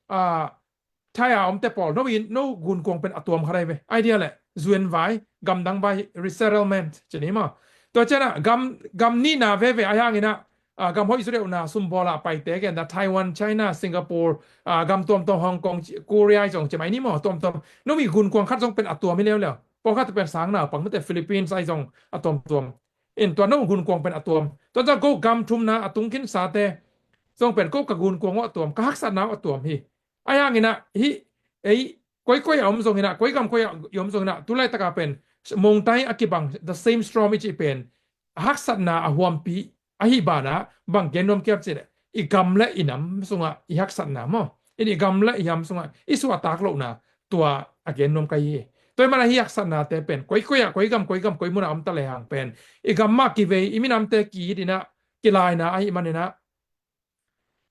a, Thai a omte pawl, no, i, no gunkuang pen a tuam kha dai ve. Idea le, zuan vai, gamdang vai, resettlement ci ni maw. Tua ciang ah gam, gam nihna veve ahi hangin ah, a, gam hoih zaw deuhna sumbawl a paite, gen na Taiwan, China, Singapore, a, gam tuamtuam, Hong Kong, Korea zong ci mai ni maw, tuamtuam. No mi gunkuang khat zong pen a tuam hi leuleu. Pawlkhat pen sang naupang mate, Philippines ahi zong a tuamtuam. In tua no gunkuang pen a tuam. Tua zong ko gam thumna a tung khin sate zong pen ko ka gunkuang uh a tuam, ka haksatna uh a tuam hi. Ahi hangin ah hih ei koikoi a om zongin ah, koi gam koi a i om zongin ah, tu laitaka pen mongtai a kibang, the same storm i cih pen a haksatna a huampi ahi banah bang gen nuam ka hiam cih leh, i gam le i nam sungah i haksatna maw, in i gam le i nam sungah i suahtak lohna, tua a gen nuam ka hi hi. Tua ahih manin hih haksatnate pen koikoi ah, koi gam koi gam, koi munah om ta lehang pen i gam mah kivei, i minamte ki-it in ah, kilaina ahih manin ah,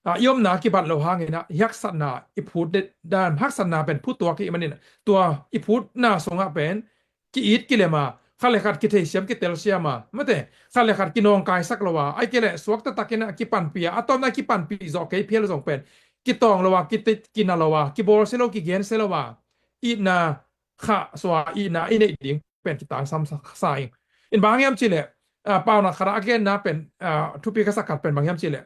ah, i omna kibat loh hangin ah hih haksatna i phut dan, haksatna pen phut tuak ahih manin ah, tua i phutna sungah pen ki-it kilem a, khat le khat kitheisiam kitelsiam a, mate, khat le khat kinawngkaisak lo a, ahih kei leh suakta takin ah kipanpih a, a tawpna kipanpih zawh kei phial zong pen kitawng lo a, kiti-, kina lo a, kibawlsia lo, kigensia lo a, itna khahsuah, itna i neih ding pen kitangsam sa, sa ing. In bang hiam cih leh, ah, paunak khat ah a genna pen, ah, thupi ka sak khat pen bang hiam cih leh,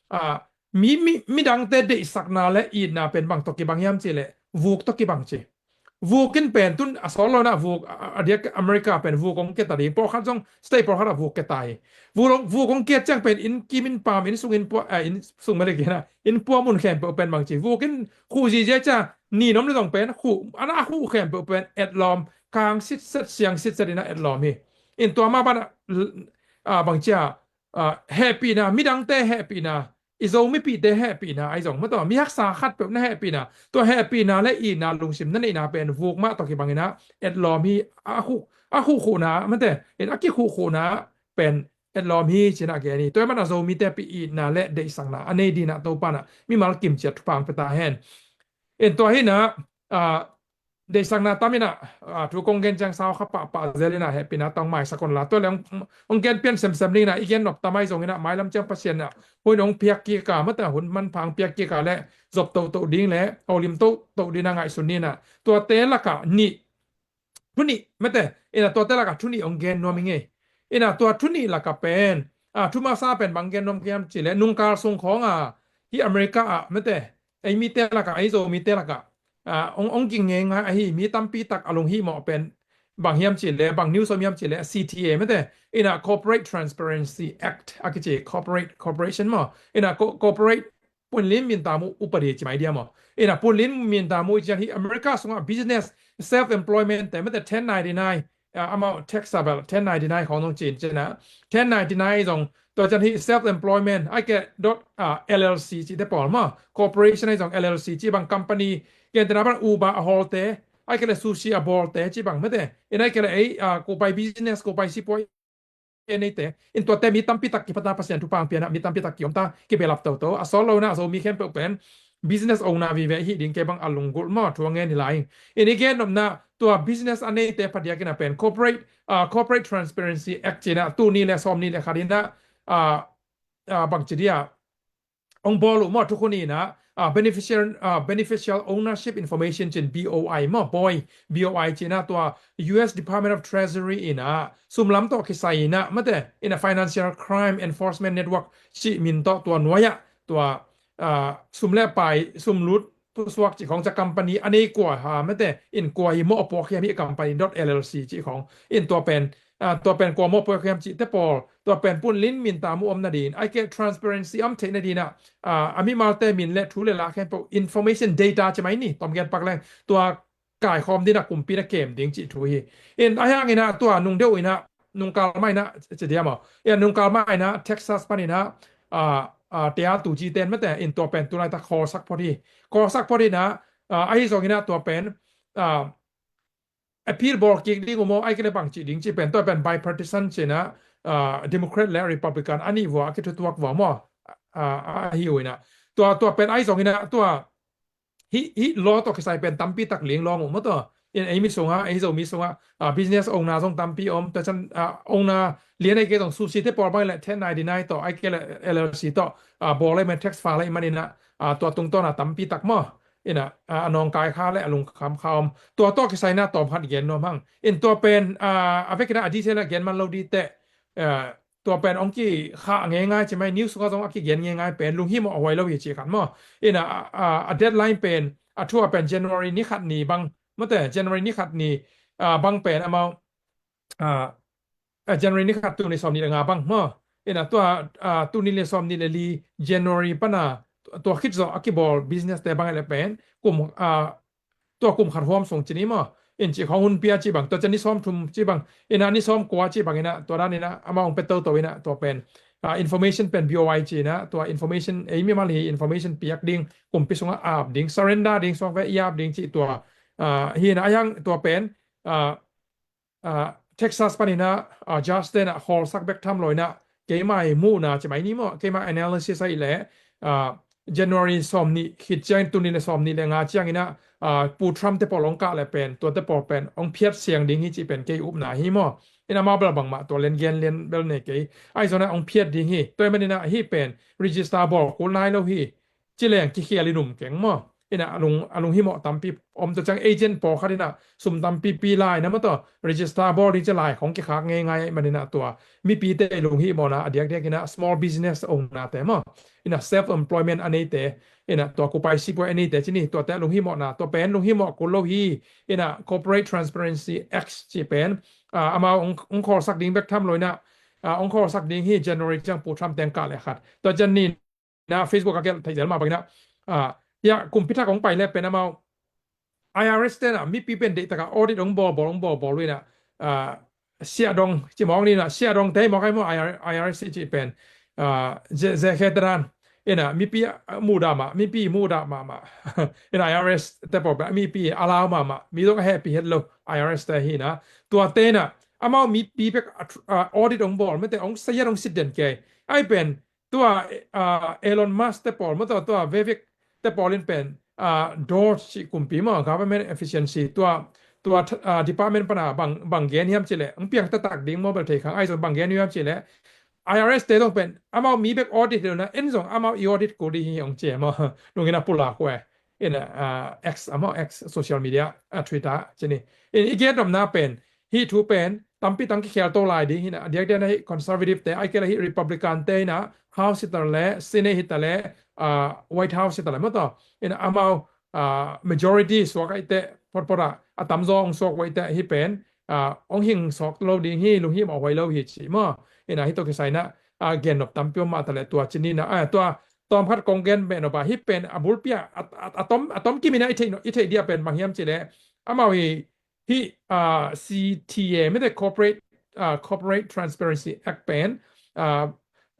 ah, mi, mi, midangte deihsakna le itna pen bang tawh kibang hiam cih leh, vuk tawh kibang ci. Vuk in pen tun a sawt lo in ah vuk, a, a diak America pen vuk hong kia ta ding, pawlkhat zong state pawlkhat ah vuk kia ta hi. Vuk hong, vuk hong kiat ciang pen inn kim inn pam, inn sung inn pua, eh, inn sung malik in ah, inn pua mun khempeuh pen bang ci. Vuk in khuh zihziah ciang ni nom le zong pen khuh, a na khuh khempeuh pen etlawm, kang sitset, siang sitset in ah etlawm hi. In tua mah banah, ah, bang ci a, ah, hehpihna, midangte hehpihna, i Zomipihte hehpihna ahi zong, maw, tua mi haksa khatpeuh na hehpihna, tua hehpihna le itna lungsim na neihna pen vuk mah tawh kibang in ah etlawm hi. A khuh, a khuhkhuhna, mate, in a kikhuhkhuhna pen etlawm hi ci-in ah gen hi. Tua ahih manin ah Zomite pi itna le deihsakna a nei dingin ah Topa in ah mimal kimciat thupha hong pia ta hen. In tua hi in ah, ah, deihsakna tam in ah, ah, thu kong gen ciang sau kha pahpah zel in ah hehpihna tawh maisak un la. Tua leh hong, hong gen pian semsem ding in ah, i gen nop tam ahi zongin ah mailam ciang Pasian in ah hun hong piak kik a, mate, hun manpha hong piak kik a leh zop toto ding leh holim toto ding in ah ngaihsun ni in ah. Tuate lakah nih, thu nih, mate, in ah tuate lakah thu nih hong gen nuam ing ei. In ah tua thu nih lakah pen, ah, thu masa pen bang gen nuam ka hiam cih leh, nungkal sung khawng a, hih America ah, mate, ei mite lakah, ei Zomite lakah, ah, hong, hong ging ngeingai ahi mi tampi tak a lunghihmawh pen bang hiam cih leh, bang news om hiam cih leh, C T A, mate, in ah Corporate Transparency Act a kici, corporate, corporation maw, in ah co-, corporate punlin mintam uh upadi ci mai dia maw. In ah punlin mintam uh i ciang hih America sungah business, self employment te, mate, ten ninety-nine, ah, amau taxable, ten ninety-nine khawng zong ci-in ci-in ah, ten ninety-nine zong, tua ciang hih self employment, ahih kei leh dot, ah, L L C cihte pawl maw, corporation ahi zong L L C cih bang company, gentehna bang Uber a hawlte, ahih kei leh sushi a bawlte cih bang, mate, in ahih kei leh ei, ah, ko pai business, ko pai sipuai, ei neite, in tuate mi tampi tak kiphat a Pasian thupha hong pia in ah mi tampi tak kiom ta, kibehlap toto, a sawt lo in ah Zomi khempeuh pen business owner vive i hih ding, kei bang a lunggulh maw, thu a ngen hi lai. In i gen nopna, tua business a neite phadiak in ah pen corporate, ah, Corporate Transparency Act ci-in ah, tul nih le sawmnih le khat in ah, ah, ah, bang ci dia, hong bawl uh maw, thukhun in ah, ah, beneficial, ah, beneficial ownership information ci-in, B O I maw, BOI, B O I ci-in ah tua U S Department of Treasury in ah sumlam tawh kisai in ah, mate, in ah Financial Crime Enforcement Network cih min tawh tua nuai ah tua, ah, sum le pai, sum lut pusuak cih khawng, cia company a nei kua hi, mate, in kua hi, mawhpuak hiam hih company dot L L C cih khawng, in tua pen, ah, tua pen kua mawhpuak hiam cihte pawl, tua pen punlin mintam uh om nading, ahih kei leh transparency om theih nading ah, ah, a mimalte min le thu le la khempeuh, information, data ci mai ni, tawm gen pak leng, tua kaikhawm ding ah kumpi in a kem ding cih thu hi. In ahih hangin ah tua nung deuh in ah, nungkal mah in ah ci dia maw, in ah nungkal mah in ah Texas pan in ah, ah, ah, tia tu ci ten, mate, in tua pen tu laitak khawlsak phot hi. Khawlsak phot in ah, ah, ahi zongin ah tua pen, ah, appeal bawl kik ding uh maw, ahih kei leh bang cih ding cih pen, tua pen bipartisan ci-in ah, ah, Democrat le Republican a nih vua a kithutuak vua maw, ah, ah, ahi uh in ah. Tua, tua pen ahi zongin ah tua hih, hih law tawh kisai pen tampi tak linglawng uh maw, tua in ei mi sungah, ei Zomi sungah, ah, business owner zong tampi om, tua ciang, ah, owner lian ahih kei zong sushi te pawl bang leh ten ninety-nine tawh, ahih kei leh L L C tawh, ah, bawl ahih man, tax file ahih manin ah, ah, tua tungtawn ah tampi tak maw, in ah, ah, a nawngkai kha le a lungkham kha om. Tua tawh kisai in ah tawm khat gen nuam hang. In tua pen, ah, a vekin ah a detail ah gen man lo ding teh, ah, tua pen hong kikhah ngeingai ci mai, news sungah zong a kigen ngeingai pen lunghimawh a huai lo hi cih khat maw. In ah, ah, a deadline pen, a thu ah pen January ni khat ni bang, mate, January ni khat ni, ah, bang pen amau, ah, ah, January ni khat, tul nih sawm nih le nga bang maw. Ina tua, ah, tul nih le sawm nih le li January pana tua khit zawh a kibawl business te bang le pen kum, ah, tua kum khat huam sung ci ni maw. In ci khawng hun pia ci bang, tua ciang ni sawm thum ci bang, ina ni sawm kua ci bang ina tua dan ina amau hong pia toto ina tua pen, ah, information pen B O I ci ina tua information ei mimal hi information piak ding, kumpi sungah ap ding, surrender ding, suak ve i ap ding ci tua, ah, hi ina a hiang tua pen, ah, ah, Texas panin ah, ah, Justin ah khawlsak bek tham lo in ah, keimah i muhna ci mai ni maw, keimah analysis ahih leh, ah, January sawm nih khit ciang, tul nih le sawm nih le nga ciangin ah, ah, Pu Trump te pawl hong kah le pen, tua te pawl pen hong phiat siang ding hi cih pen kei upna hi maw. In amau bel bangmah tua lian gen lian bel nei kei. Ahi zongin ah hong phiat ding hi. Tua ahih manin ah hih pen register bawl kul nai lo hi. Ci leng kikhial in um keng maw. Ina a lung, a lunghimawh tampi om, tua ciang agent pawlkhat ina sum tampi pi lai na maw, tua register bawl ding ci lai khong kikhak ngeingai ahih manin ah tua mipite lunghimawhna a diakdiak ina small business owner te maw, ina self employment a neite, ina tua kupai sipuai a neite ci ni, tuate lunghimawhna, tua pen lunghimawh kul lo hi. Ina Corporate Transparency Act ci pen, ah, amau hong, hong khawlsak ding bek tham lo ina, ah, hong khawlsak ding hi January ciang Pu Trump teng kah le khat. Tua ciang ni na Facebook a gelh theih zel mah bangin ah, ah, ya, kumpi thak hong pai le pen amau I R S te na mipi pen deih taka audit hong bawl bawl, hong bawl bawl uh ina, ah, Sia Dong ci mawk ni na, Sia Dong te mawk ai maw, I R, I R S ci pen, ah, ze, ze khe te dan ina mipi, ah, mudah mah, mipi mudah mahmah. Ina I R S te pawl pen mipi a lau mahmah, mi dong a hehpih het lo, I R S te hi na. Tuate na amau mipi bek, ah, audit hong bawl, mete hong sayat, hong sitden kei. Ai pen tua, ah, Elon Musk te pawl maw, tua, tua Vivek te pawl in pen, ah, DOGE ci kumpi maw, government efficiency, tua, tua, ah, department pana bang, bang gen hiam ci leh, hong piang taktak ding maw, bel thei khang, ahi zong bang gen hiam ci leh, I R S te zong pen amau mi bek audit lo na, en zong amau i audit kul ding hi hong ci maw. Nungin a pulak uh e. Ina, ah, X a maw, X, social media, ah, Twitter ci ni. In i gen nopna pen hih thu pen tampi tang kikhial to lai ding hi na, a diakdiak na hih conservative te, ai kei le hih Republican te hi na, House hi ta le, Senate hi ta le, ah, White House hi ta le maw, tua ina amau, ah, majority suak ahih teh photphot ah, a tamzaw hong suak uh ahih teh hih pen, ah, hong hing sawk lo ding hi, lunghimawh huai lo hi ci maw. Ina hih tawh kisai na, ah, gen nop tampi om mah ta le tua ci ni na, ah, tua tawmkhat kong gen beh nop a, hih pen a bulpi a, a, a, a tom, a tom kim ina i theih no, i theih dia pen bang hiam ci leh, amau hi hih, ah, C T A, mete Corporate, ah, Corporate Transparency Act pen, ah,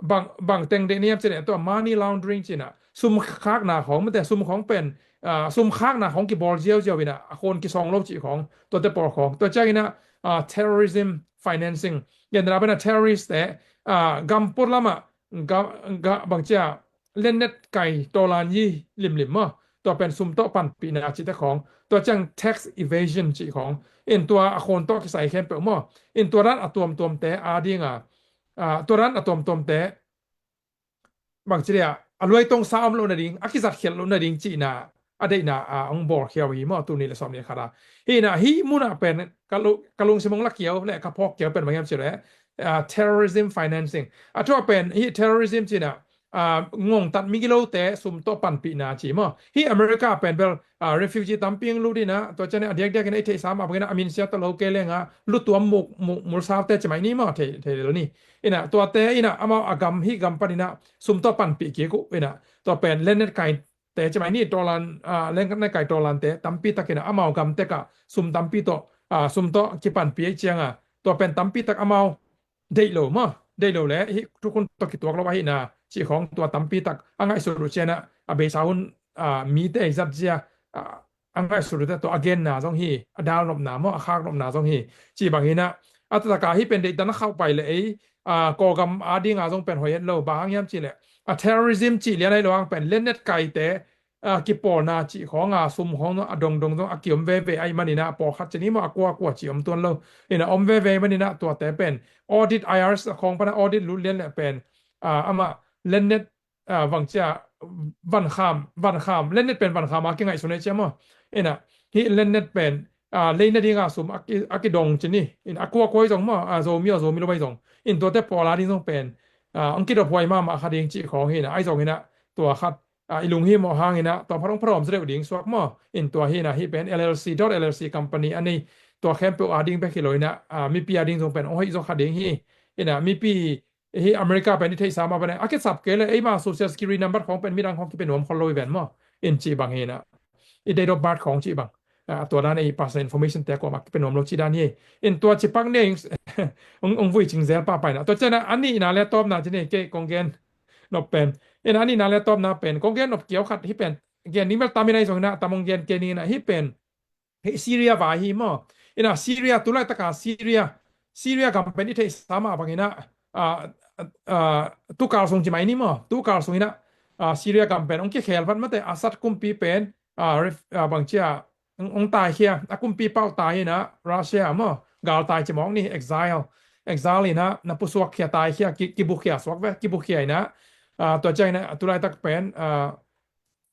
bang, bang teng deih na hiam ci leh, tua money laundering ci na, sum khakna khong, mete sum khong pen, ah, sum khakna khong kibawl ziauziau ina, a khon kisawng lo cih khong, tuate pawl khong. Tua ciang ina, ah, terrorism financing. Gen na pen a terrorist te, ah, gam put lamah, ga, ga, bang cia, lennet kai tawlan yi limlim maw. Tua pen sum tawh panpihna cihte khong. Tua ciang tax evasion cih khong. In tua a khon tawh kisai khempeuh maw. In tua dan a tuamtuamte a dinga, ah, tua dan a tuamtuamte bang ci dia, a luaitong sa om lo nading, a kizat khial lo nading cihna, a deihna, ah, hong bawlkhia uh hi maw, tul nih le sawm nih khat a. Hi na, hih munah pen ka lu-, ka lungsim hong lakhia uh le ka phawkkhia uh pen bang hiam ci leh, ah, terrorism financing. A thu a pen hih terrorism cihna, ah, ngongtat migilote sum tawh panpihna ci maw. Hih America pen bel, ah, refugee tampi hong lut ina, tua ciang a diakdiak ina i theihsa mah bangin a minsia ta lo kei lenga, lutuam muk, muk, mulsaute ci mai ni maw, thei, thei lel ni. Ina, tuate ina, amau a gam, hih gam pan ina, sum tawh panpih kik uh ina, tua pen lennet kai te ci mai ni, tawlan, ah, lennet kai tawlante tampi tak ina, amau gam tek ah sum tampi tawh, ah, sum tawh kipanpih cianga, tua pen tampi tak amau deih lo maw, deih lo le hih thukhun tawh kituak lo ahihna cih khong, tua tampi tak a ngaihsut uh ciang a, a beisa hun, ah, mite ei zat zia, ah, a ngaihsut uh te tua a genna zong hi, a dalnopna maw, a khaknopna zong hi. Ci bang hi na, a taktak a hih pen deihtan a khauh pai le ei, ah, Kawlgam a dinga zong pen hoih het lo, bang hang hiam ci leh, a terrorism cih lian ahi lo hang pen lennet kaite, ah, kipawlna cih khong a sum khong a dongdong zong a kiom veve ahih manin a, pawlkhat ci ni maw, a kua kua cih om tuan lo. Ina om veve ahih manin a, tuate pen audit, I R S khong pan a audit lut lian le pen, ah, amah lennet, ah, bang cia, vankham, vankham, lennet pen vankham a kingaihsun ei cia maw. Ina hih lennet pen, ah, lei nadinga sum a ki, a kidong ci ni. Ina a kua kua hi zong maw, ah, Zomi aw Zomi lo ahi zong, in tuate pawl a ding zong pen, ah, hong kidop huai mahmah kha ding cih khong hi na, ahi zong ina tua khat, ah, i lunghimawh hang ina, tua phat hong phalawm zaw deuh ding suak maw. In tua hi na, hih pen L L C, dot L L C company a nei, tua khempeuh a ding bek hi lo inah, ah, mipi a ding zong pen ong hoih zaw kha ding hi. Inah mipi hi America pen i theihsa mah bang a kisap kei le eima social security number khong pen midang khong kipia nuam khol lo i ven maw. In cih bang hi inah i date of birth khong cih bang, ah, tua dan i personal information te kuamah kipia nuam lo cih dan hi. In tua cipak ni ong, ong vui cing zel pahpah inah tua cianah a nihna le tawpna ci ni kei kong gen nop pen. In a nihna le tawpna pen kong gen nop kiau khat hi pen, gen ding bel tam inah i zong inah tam ong gen kei ni inah hi pen. Hi Syria vai hi maw. Inah Syria tu laitaka Syria, Syria gam pen i theihsa mah bang inah, ah, ah, tukal sung ci mai ni maw, tukal sung inah, ah, Syria gam pen ong kikhel vat mate Assad kumpi pen, ah, ref-, ah, bang cia ong, ong taikhia, a kumpi pau tai inah Russia maw, galtai ci mawk ni, exile, exile inah na pusuak khia taikhia, ki, kibukhia suak ve, kibukhia inah, ah, tua ciang inah tu laitak pen, ah,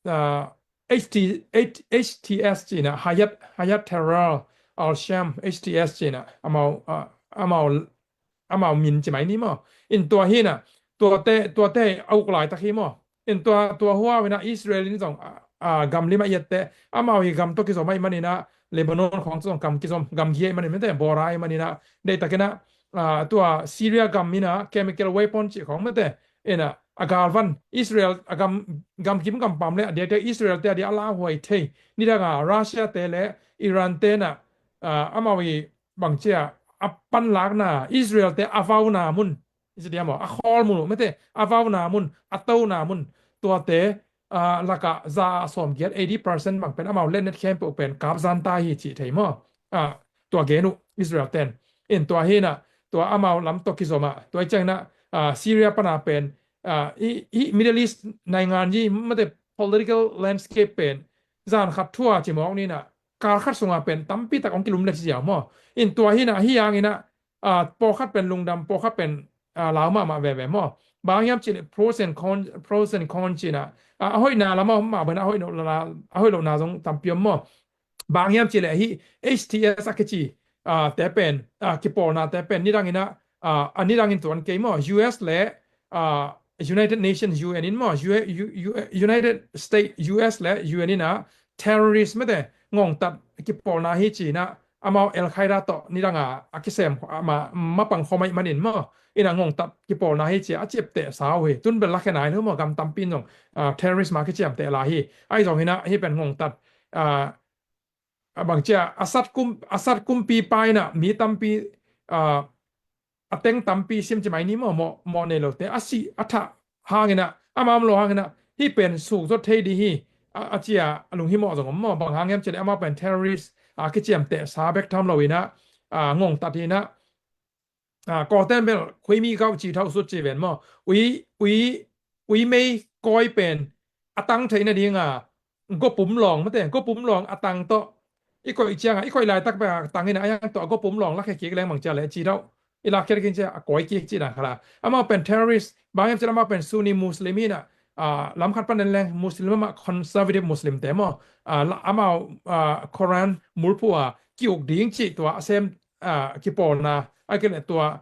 ah, H T, H-, H T S ci inah Hayat, Hayat Tahrir al-Sham, H T S ci inah amau, ah, amau, amau min ci mai ni maw. In tua hi inah tuate, tuate a uk laitak hi maw. In tua, tua huau inah Israel in zong, ah, ah, gam lim a i etteh, amau hi gam tawh kizom ahih man inah Lebanon khong zong gam kizom, gam gi ahih man in mate, bora ahih man inah deihtak inah, ah, tua Syria gam inah chemical weapon cih khong mate, inah a galvan Israel a gam, gamkim gampam le a diakdiak Israel te a dia a lauhuai thei nidanga Russia te le Iran te inah, ah, amau i bang cia a panlakna Israel te a vauna mun, i ci diam aw, a khawl mun uh mate, a vauna mun, a tona mun, tuate, ah, laka za a sawmgiat, eighty percent bang pen amau letnet khempeuh pen kapzan ta hi cih thei maw. Ah, tua gen uh Israel ten. In tua hi inah tua amau lam tawh kizom ah tua i ciang inah, ah, Syria pana pen, ah, i, i Middle East naingan hi mate political landscape pen zan khat thua ci mawk ni inah kal khat sunga pen tampi tak ong kilum le ci ziau maw. In tua hi inah hi ang inah, ah, pawlkhat pen lungdam, pawlkhat pen, ah, lau mahmah veve maw. Bang hiam cih leh pros and cons, pros and cons ci inah, ah, a hoihna lam a om mah bang inah a hoih lohna, a hoih lohna zong tampi om maw. Bang hiam cih leh hi H T S a kici, ah, te pen, ah, kipawlna te pen nidang inah, ah, a nidang in tuan kei maw. U S le, ah, United Nations U N in maw, U-, U-, U-, United States U S le U N inah terrorist mate ngongtat kipawlna hi ci inah amau Al Qaeda tawh nidanga a kisem, ah, ma, mapang khawm ahih man in maw. Inah ngongtat kipawlna hi ci a ciapteh sa uh hi. Tun bel lakhia nai lo maw, gam tampi in zong, ah, terrorist mah kiciamteh lai hi. Ahi zong inah hi pen ngongtat, ah, a bang cia Assad kum, Assad kumpi pa inah mi tampi, ah, a teng tampi sim ci mai ni maw, mawh, mawh nei lote a sih a thah hang inah, amau om lo hang inah hi pen suk zot thei ding hi, a, a cia a lunghimawh zong om maw. Bang hang hiam cih leh amau pen terrorist a kiciamteh sa bek tham lo inah, ah, ngongtat hi inah, ah, kawten bel khuimi kau ci thau sut ci ven maw. Ui, ui, ui mei kawi pen a tang theih nadinga gopum lawng mate, gopum lawng a tang tawh i koih cianga, i koih laitak bek a tang inah a yang tawh a gopum lawng lakhia kik leng bang cia le ci thau, i lakkhiat kik cia a kawi kik ci dan khala. Amau pen terrorist, bang hiam cih leh amau pen Sunni Muslim hi inah, ah, lam khat panin leng Muslim amah conservative Muslim te maw, ah, la, amau, ah, Quran mulphu a ki-uk ding cih tua a sem, ah, kipawlna, a kile tua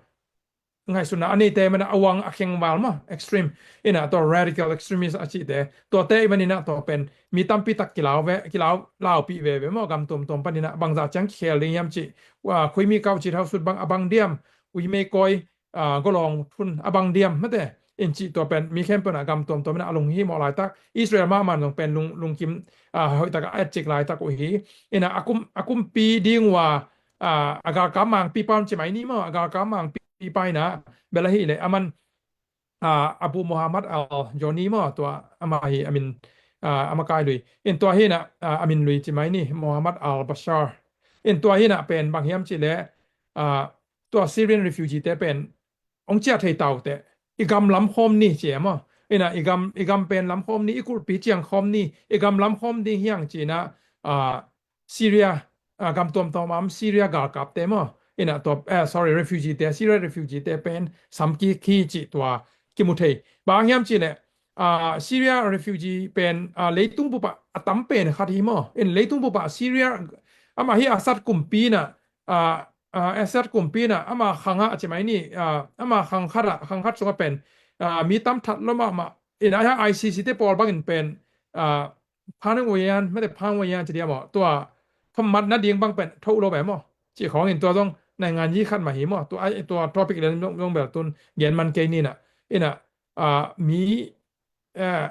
ngaihsutna a neite man a uang a khengval maw, extreme inah tua radical extremist a cihte, tuate i man inah tua pen mi tampi tak kilau ve, kilau laupih veve maw, gam tuamtuam pan inah bangzah ciang kikhel ding hiam cih, ah, khuimi kau ci thau sut bang a bang diam, ui mei kawi, ah, golawng thun a bang diam mate. In cih tua pen mi khempeuh inah gam tuamtuam inah a lunghimawh laitak, Israel mahmah zong pen lung, lungkim, ah, hoihtak a etcik laitak uh hi. Inah a kum, a kumpi ding uh a, ah, a galkap mangpi pa un ci mai ni maw, a galkap mangpi pa inah bel ahih leh aman, ah, Abu Muhammad al-Joni maw, tua amah hi a min, ah, a makai lui. In tua hi inah, ah, a min lui ci mai ni, Muhammad al-Bashar. In tua hi inah pen bang hiam cih leh, ah, tua Syrian refugee te pen ong ciah thei tauteh, i gam lam khawm ni ci e maw. Inah i gam, i gam pen lam khawm ni, i kulhpi ciang khawm ni, i gam lam khawm ding hi hang ci inah, ah, Syria, ah, gam tuamtuam a om Syria galkapte maw. Inah tua, eh, sorry, refugee te, Syria refugee te pen sam kik hi cih tua kimu thei. Bang hiam cih leh, ah, Syria refugee pen, ah, leitung bup ah a tam pen khat hi maw. In leitung bup ah Syria, amah hi Assad kumpi inah, ah, ah, Assad kumpi inah ama khang ah ci mai ni, ah, ama khang khat ah, khang khat sungah pen, ah, mi tam that lo mahmah. Inah a I C C te pawl bangin pen, ah, Phan Wei Yan, mate Phan Wei Yan ci diam aw, tua phamat nading bang pen tho lo ve maw. Cih khawng in tua zong naingan yi khat mah hi maw. Tua, tua topic lian zong, zong bel tun gen man kei ni na. Ina, ah, mi, eh,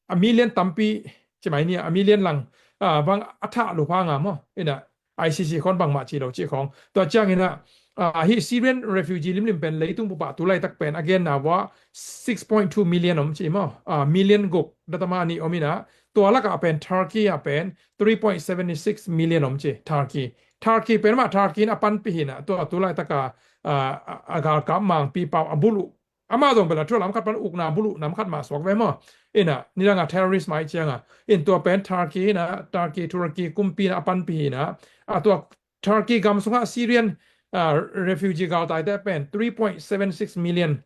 a million tampi ci mai ni a million lang, ah, bang a thah lup hang a maw. Ina, I C C khawng bangmah ci lo cih khawng. Tua ciangin ah, ah, hih Syrian refugee limlim pen leitung bup ah tu laitak pen a genna vua six point two million om ci maw. Ah, million guk datama nih om ina. Tua lakah pen Turkey ah pen three point seven six million om ci Turkey. Turkey pen mah Turkey in a panpih hi na. Tua tu laitak a, ah, a, a galkap mangpi pau a buluh. Amah zong bel a thu lam khat pan ukna buluh nam khat mah suak ve maw. Ina, nidang a terrorist mah i ciang a. In tua pen Turkey ina, Turkey, Turkey kumpi ina a panpih hi na. A tua Turkey gam sungah Syrian, ah, refugee galtaite pen three point seven six million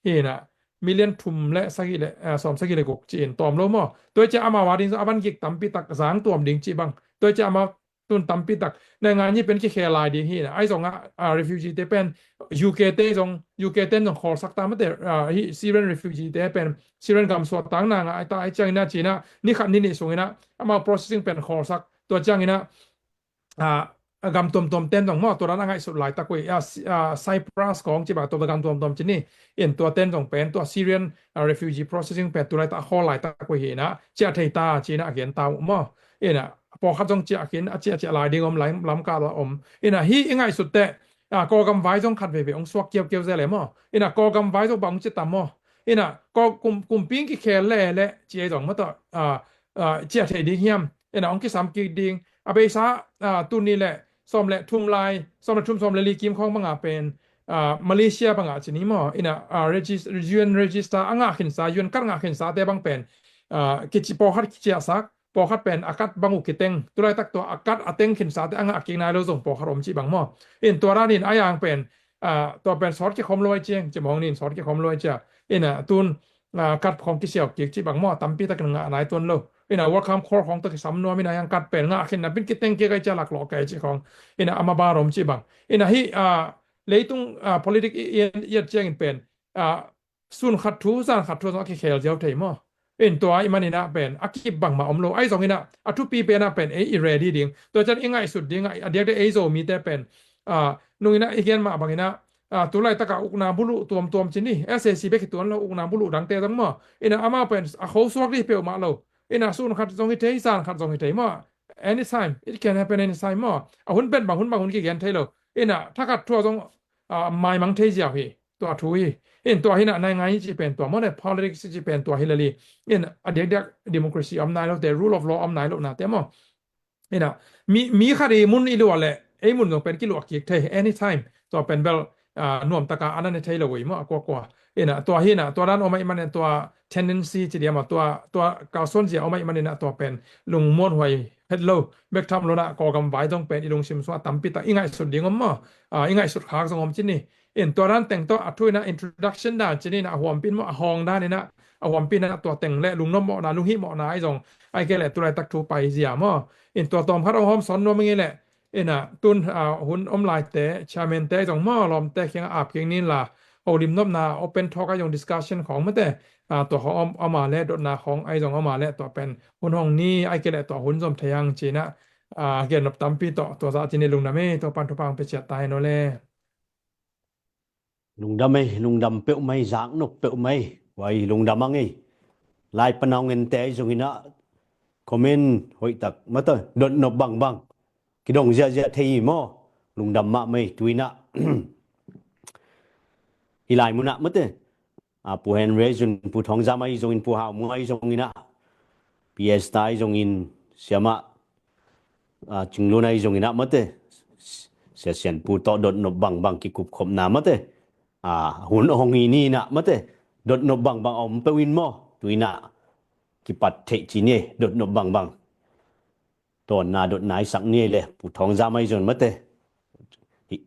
hi na. Million thum le sagih le, ah, sawm sagih le guk ci-in tawm lo maw. Tua i ciang amau a ding zong a van gik tampi tak zang tuam ding cih bang. Tua i ciang amau tun tampi tak. Naingan yi pen kikhel lai ding hi na. Ai zong a, ah, refugee te pen U K te zong, U K ten zong khawlsak ta mate, ah, hi Syrian refugee te pen Syrian gam suah tang na nga ai ta ai ciang ina ci na. Ni khat ni nih sung ina. Amau processing pen khawlsak. Tua ciang ina, ah, a gam tuamtuam ten zong maw, tua dan a ngaihsut laitak uh hi, ah, Si-, ah, Cyprus kong ci bang tua gam tuamtuam ci ni, in tua ten zong pen, tua Syrian, ah, refugee processing pen tu laitak a khawl laitak uh hi na, ciah thei ta ci na a gen ta uh maw. Ina, pawlkhat zong ciah khin, a ciah ciah lai ding om, lai lam kah a om. Ina, hi i ngaihsut teh, ah, Kawlgam vai zong khat veve ong suak kiaukiau zel e maw. Ina, Kawlgam vai zong bang ci tam maw. Ina, Kawl kum, kumpi kikhel le le, ci ei zong maw tawh, ah, ah, ciah thei ding hiam. Ina, ong kisam kik ding. A beisa, ah, tuni le sawm le thum lai, sawm le thum, sawm le li kim khawng banga pen, ah, Malaysia banga ci ni maw. Ina, ah, regis-, U N register a ngah khinsa, U N card ngah khinsa te bang pen, ah, kici pawlkhat kiciahsak, pawlkhat pen a card bang uh kiteng. Tu laitak tua a card a teng khinsa te a ngah kik nai lo zong pawlkhat om cih bang maw. In tua dan in a yang pen, ah, tua pen sawt kikhawm lo ai ciang, ci mawng nin sawt kikhawm lo ai cia. Ina, tun, ah, card khawng kisiau kik cih bang maw, tampi takin ngah nai tuan lo. Ina, World Cup khol khawng tawh kisam nuam ina yang card pen ngah khin na pin kiteng kik ai cia laklawh kei cih khawng. Ina, ama bar om cih bang. Ina hi, ah, leitung, ah, politic i, i, i et ciangin pen, ah, sun khat thu, zan khat thu zong a kikhel ziau thei maw. In tua i man ina pen, a kip bangmah om lo. Ai zong ina, a thupi pen a pen, ei i ready ding. Tua cian i ngaihsut ding, a diakdiak ei Zomite pen, ah, nung ina i gen mah bang ina, ah, tu laitak a ukna buluh tuamtuam ci ni, S A C bek hi tuan lo, ukna buluh dangte zong maw. Ina amau pen a khosuak dih peuhmah lo. Ina sun khat zong hi thei, zan khat zong hi thei maw. Anytime, it can happen anytime maw. A hun pen bang hun bang hun kigen thei lo. Ina thakhat thu a zong, ah, maimang thei ziau hi. Tua thu hi. In tua hi na naingan hi ci pen tua maw le politics ci pen tua hi le li. In a diakdiak democracy om nai lo te, rule of law om nai lo na te maw. Ina, mi, mi khat i mun i luah leh, ei mun zong pen kiluah kik thei, anytime. Tua pen bel, ah, nuam taka an an thei lo ui maw, a kuakua. Ina, tua hi na, tua dan om ai man in tua tendency ci dia maw, tua, tua kalsuan zia om ai man ina tua pen lungmuan huai het lo, bek tham lo na, Kawlgam vai zong pen i lungsim sungah tampi tak i ngaihsut ding om maw, ah, i ngaihsut khak zong om ci ni. In tua dan teng tawh a thu ina introduction dan ci ni na a huampin maw, a hawng dan ina a huampin na tua teng le lungnop mawhna, lunghih mawhna ai zong, ai ke le tu laitak thu pai zia maw. In tua tawm khat ong hawm sawn nuam ngi le, ina tun, ah, hun om laite, chairman te ai zong maw, lawmte kiang a ap kik nin la, holim nopna, open talk ai zong discussion khawng mate, ah, tua khawng om, om a le, dotna khawng ai zong om a le, tua pen hun hong ni, ai ke le tua hun zom thei hang ci na, ah, gen nop tampi tawh, tua zah ci ni lungdam ei, tua pan thupha ong pia ciat ta hen aw le. Lungdam ei, lungdam peuh mai, zak nop peuh mai. Wai, lungdam ang ei. Lai pan a ong en te ai zong ina comment hoih tak mate, dot nop bangbang. Kidong ziahziah thei hi maw. Lungdam mah mai, tu ina. Hi lai mun ah mate. Ah, Pu Henry ai zong, Pu Thawng Zam ai zong in, Pu Hau Muang ai zong ina. P S ta ai zong in, siamah, ah, Cing Lun ai zong ina mate, Sia Sian Pu tawh dot nop bangbang kikup khopna mate, ah, hun hong hi ni ina mate, dot nop bangbang a om peuh in maw, tu ina kipat theih ci ni, dot nop bangbang. Tawnna dotna i sak ni le, Pu Thawng Zam ai zong mate. Hi.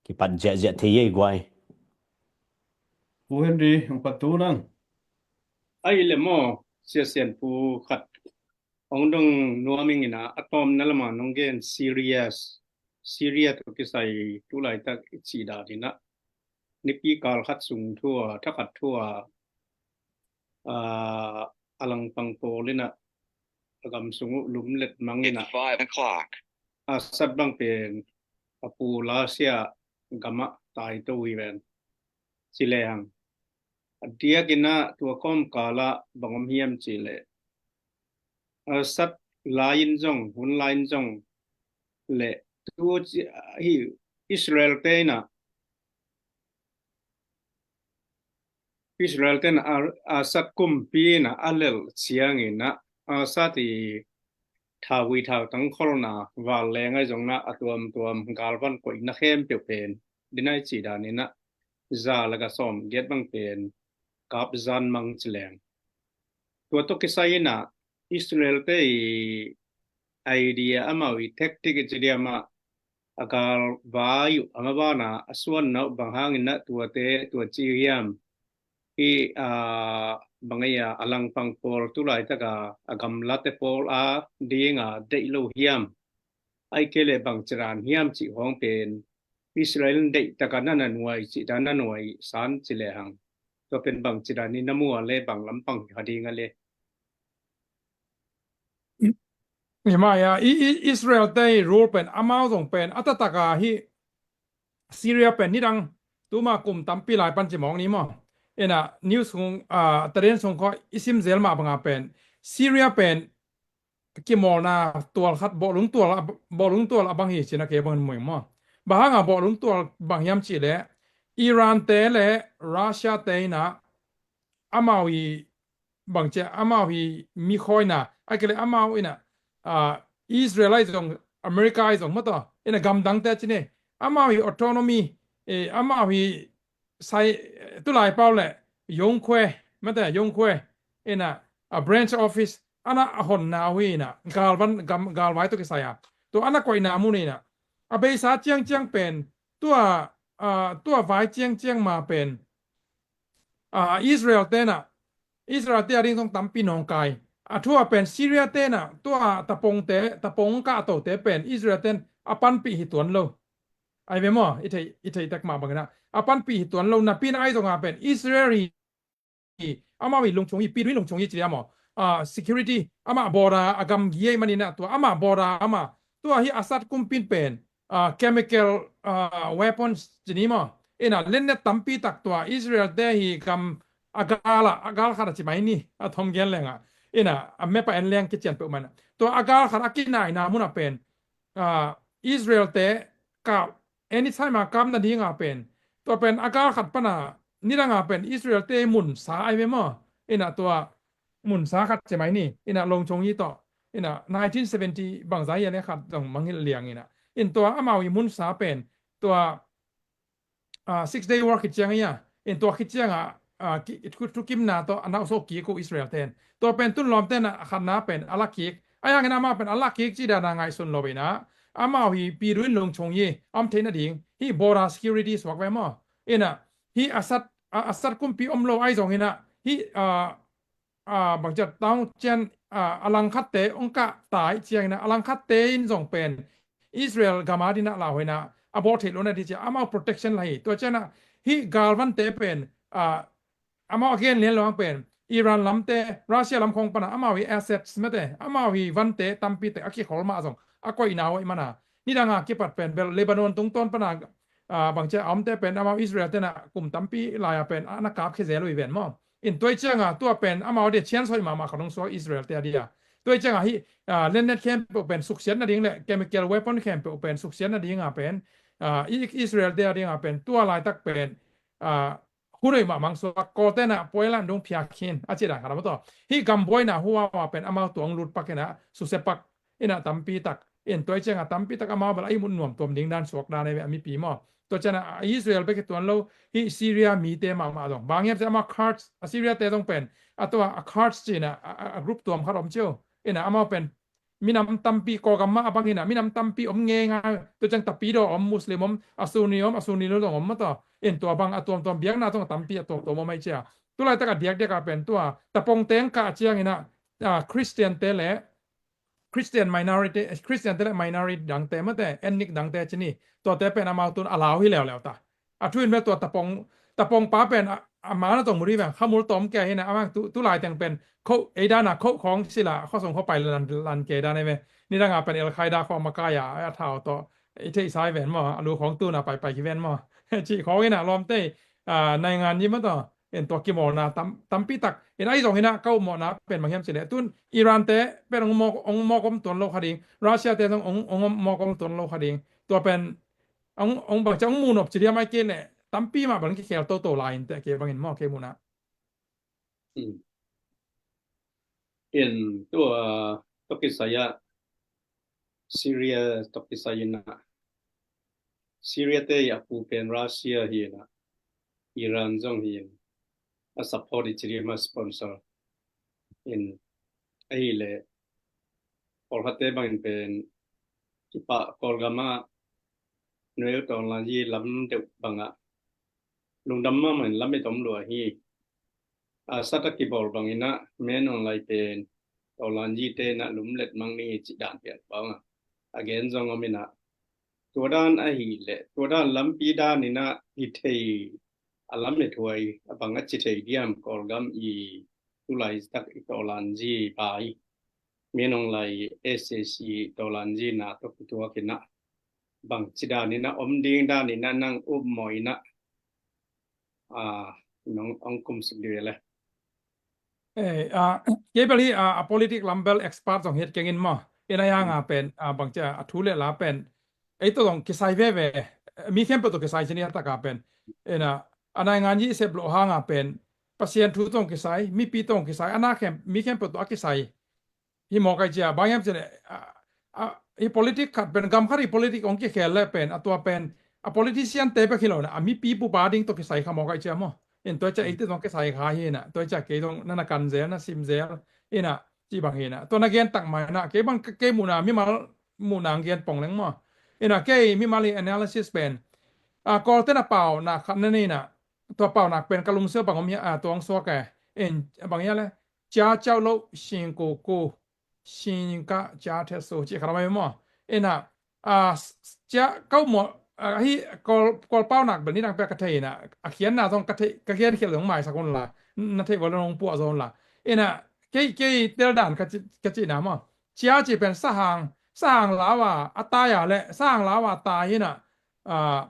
Kipat ziahziah thei ei guai. Pu Henry, hong pat tu nang. Ai le maw, Sia Sian Pu khat ong dong nuam ing ina, a tawmna lama nong gen serious, serious tawh kisai tu laitak i cih dan ina. Nipi kal khat sung thu a, thakhat thu a, ah, a langpang pawl ina, a gam sung uh lumlet mang ina. It's five o'clock. A sat bang pen, a pu Lasia gamah taito hi ven. Ci lehang a diakinah tua kawmkalah bang om hiam cihleh Assad lai-in zong, hun lai-in zong le tu hi Israel te inah Israel ten Assad kumpi inah a lelh cianginah Assad i thauvui thautang kholna val leng ahi zongna a tuamtuam galvan koihna khempeuh pen dinai cih daninah za le ga sawm giat bang pen kap zan mang ci leng. Tua tawh kisai inah Israel te i idea amau i tactic i ci diam ah a galvai uh a mabana a suanna uh bang hanginah tuate tua ci hiam. Hi a bang ei a a langpang pawl tu laitaka a gamlate pawl a dinga deih lo hiam. Ai kei le bang ciran hiam cih hong pen Israel in deih taka na na nuai cih dan na nuai san ci lehang tua pen bang ciran ni na mua le bang lampang hi kha dinga le. Ni mai a i, i Israel te i rule pen amau zong pen a tataka hi Syria pen nidang tuma kum tampi lai pan ci mawng ni maw. Ina news hung a taren sung khaw i sim zel mah banga pen Syria pen kimawlna tual khat bawhlung tual a bawhlung tual a bang hi cina kei bangin muing maw. Bang hanga bawhlung tual bang hiam cih leh Iran te le Russia te ina amau hi bang cia amau hi mi khawina ai kei le amau ina Israel ai zong America ai zong maw taw ina gamdang te cine amau hi autonomy amau hi sai tulai pau le yongkhue mate yongkhue ina a branch office ana a honna uh hi ina galvan galvai tawh kisai a tua ana koihna mun ina a beisa ciangciang pen tua tua vai ciangciang ma pen Israel tena Israel te a ding zong tampi nawngkai a thu a pen Syria tena tua tapongte tapong kah tote pen Israel ten a panpih hi tuan lo. Ai ve maw i thei i thei tek mah bangina a panpih hi tuan lo napina ai zonga pen Israel hi amau i lungchung i pidui lungchung i ci dia maw. Security amah border a gam giai manina tua amah border amah tua hi Assad kumpin pen chemical weapons ci ni maw. Ina lennet tampi tak tua Israel te hi gam a gala a gal khat a ci mai ni a thom gen lenga ina a mepa en leng kician peuh mana tua a gal khat a kinaina muna pen Israel te ka anytime a kam nadinga pen tua pen a gal khat pana nidanga pen Israel te munsa ai ve maw. Ina tua munsa khat ci mai ni ina longchong i tawh ina nineteen seventy bangza i ale khat dong mangil liang ina in tua amau i munsa pen tua Six Day War khit ciang ia in tua khit cianga thukimna tawh a nauhsawh kik uh Israel ten tua pen tun lawm ten a khatna pen a la kik a yangin amau pen a la kik ci dana ngaihsun lo ina amau hi piduin lungchung hi a om theih nading hi border security suak ve maw. Ina hi Assad Assad kumpi om lo ai zong ina hi bangcia taung cian a langkhatte ong kah tai ciangina a langkhatte in zong pen Israel gama dina lauhuina a bawh theih lona di cia amau protection la hi tua ciana hi galvante pen amau a gen lian lo ang pen Iran lamte Russia lam khong pana amau hi assets mate amau hi vante tampi te a kikhol mah zong a koihna hoih mana nidanga kipat pen bel Lebanon tungtawn pana bangcia a omte pen amau Israel tena kum tampi laia pen ana kap khe zel uh i ven maw. In tuai cianga tua pen amau dia chian soi mahmah khanung suak Israel te a dia tuai cianga hi lennet khempeuh pen suksiat nading le chemical weapon khempeuh pen suksiat nadinga pen Israel te a dinga pen tua laitak pen hunoi mahmang suak kawtena puailan dung phiak khin a ci dan khat a maw taw hi gambuaina huawa pen amau tuang lut pakena susepak ina tampi tak in tuai cianga tampi tak amau bel a ihmut nuam tuam ding dan suak dan a mipi maw. Tua ciana Israel bek hi tuan lo hi Syria mite mahmah zong bang hiam cia amau Kurds a Syria te zong pen a tua a Kurds cina a group tuam khat om cio ina amau pen minam tampi Kawlgam mah a bang hina minam tampi om ngeingai tua ciang tapidaw om Muslim om a Sunni om a Sunni lo zong om maw taw in tua bang a tuamtuam biakna zong a tampi a tuamtuam om ai cia tulaitak a diakdiak a pen tua tapong teng kah ciangina Christian te le Christian minority Christian te le minority dangte mate ethnic dangte cini tuate pen amau tun a lau hi leuleu ta. A thuin bel tua tapong tapong pa pen a mana tong muri veng khamul tom ke hina amang tu tu lai teng pen kho eidana kho khong sila khosong kho pai lan lan ke dan e ve. Nidanga pen Al Qaeda kho makaia a thau to i theihsa hi ven maw, a lu khawng tuna paipai hi ven maw. Cih khawng inah lawmte, ah, naingan yi maw taw, in tua kimawlna tam, tampi tak. In ahi zong inah ka upmawhna pen bang hiam cileh tun Iran te pen hong mawk, hong mawk om tuan lo kha ding, Russia te zong hong, hong mawk om tuan lo kha ding. Tua pen hong, hong bangci hong muhnop ci diam ai kei leh tampi mah bang kikhel toto lai in teh kei bangin maw kei muhna. Hmm. In tua tawh kisai ah Syria tawh kisai inah Syria te i a pu pen Russia hi inah Iran zong hi in a support i ci diam a sponsor in ahileh pawlkhatte bangin pen kipah Kawlgam ah Noel Tawnlanyi lam deuh bangah lungdam mahmah in lam i tom lua hi. Assad a kibawl bang inah Min Aung Hlaing pen Tawnlanyi te inah lumlet mang ni cih dan pian bang a gen zong om inah tua dan ahileh tua dan lampi dan inah hi thei a lam i thuai a bang a ci thei diam Kawlgam i tulaitak i Tawnlanyi pai Min Aung Hlaing S A C Tawnlanyi na tawh kituak inah bang ci dan inah om ding dan inah nang upmawh inah ah, nong ong kum suk dih ve le. Eh, ah, kei bel hi, ah, a politic lam bel expert zong hiat kengin maw. Ina yang a pen, ah, bang cia a thu le la pen. Ei to zong kisai veve. Mi khempeuh to kisai cini a taka pen. Ina, a naingan yi sep lo hang a pen. Pasian thu tong kisai, mipi tong kisai, a na khem, mi khempeuh to a kisai. Hi mawk ai cia, bang hiam cia le, a, a, hi politic khat pen, gam khat hi politic ong kikhel le pen, a tua pen, a politician te bek hi lo na, a mipi pupa ding to kisai kha mawk ai cia maw. In tua cia eite zong kisai kha hi na, tua cia kei zong na na kan zel, na sim zel, ina, ci bang hi na. Tua na gen tak mai na, kei bang kei muhna, mimal muhna ang gen pong leng maw. Ina kei mimal hi analysis pen, a, Kawlte na pau na khat na ni na, tua pau nak pen ka lungsia bang om hi a, tua ong suak e, in bang hi a le, cia ciau lo, sing ku ku, sing ka cia the su, ci kha lo mai maw. Ina, a, cia kau maw, a, hi Kawl, Kawl pau nak bel ni dang pek ka thei ina, a khian na zong ka thei, ka khian khial zong mai sak un la, na thei bol zong puah zong la. Ina, kei, kei tel dan ka ci, ka ci na maw. Cia ci pen sahang, sahang lawa, a tai a le, sahang lawa tai ina, a,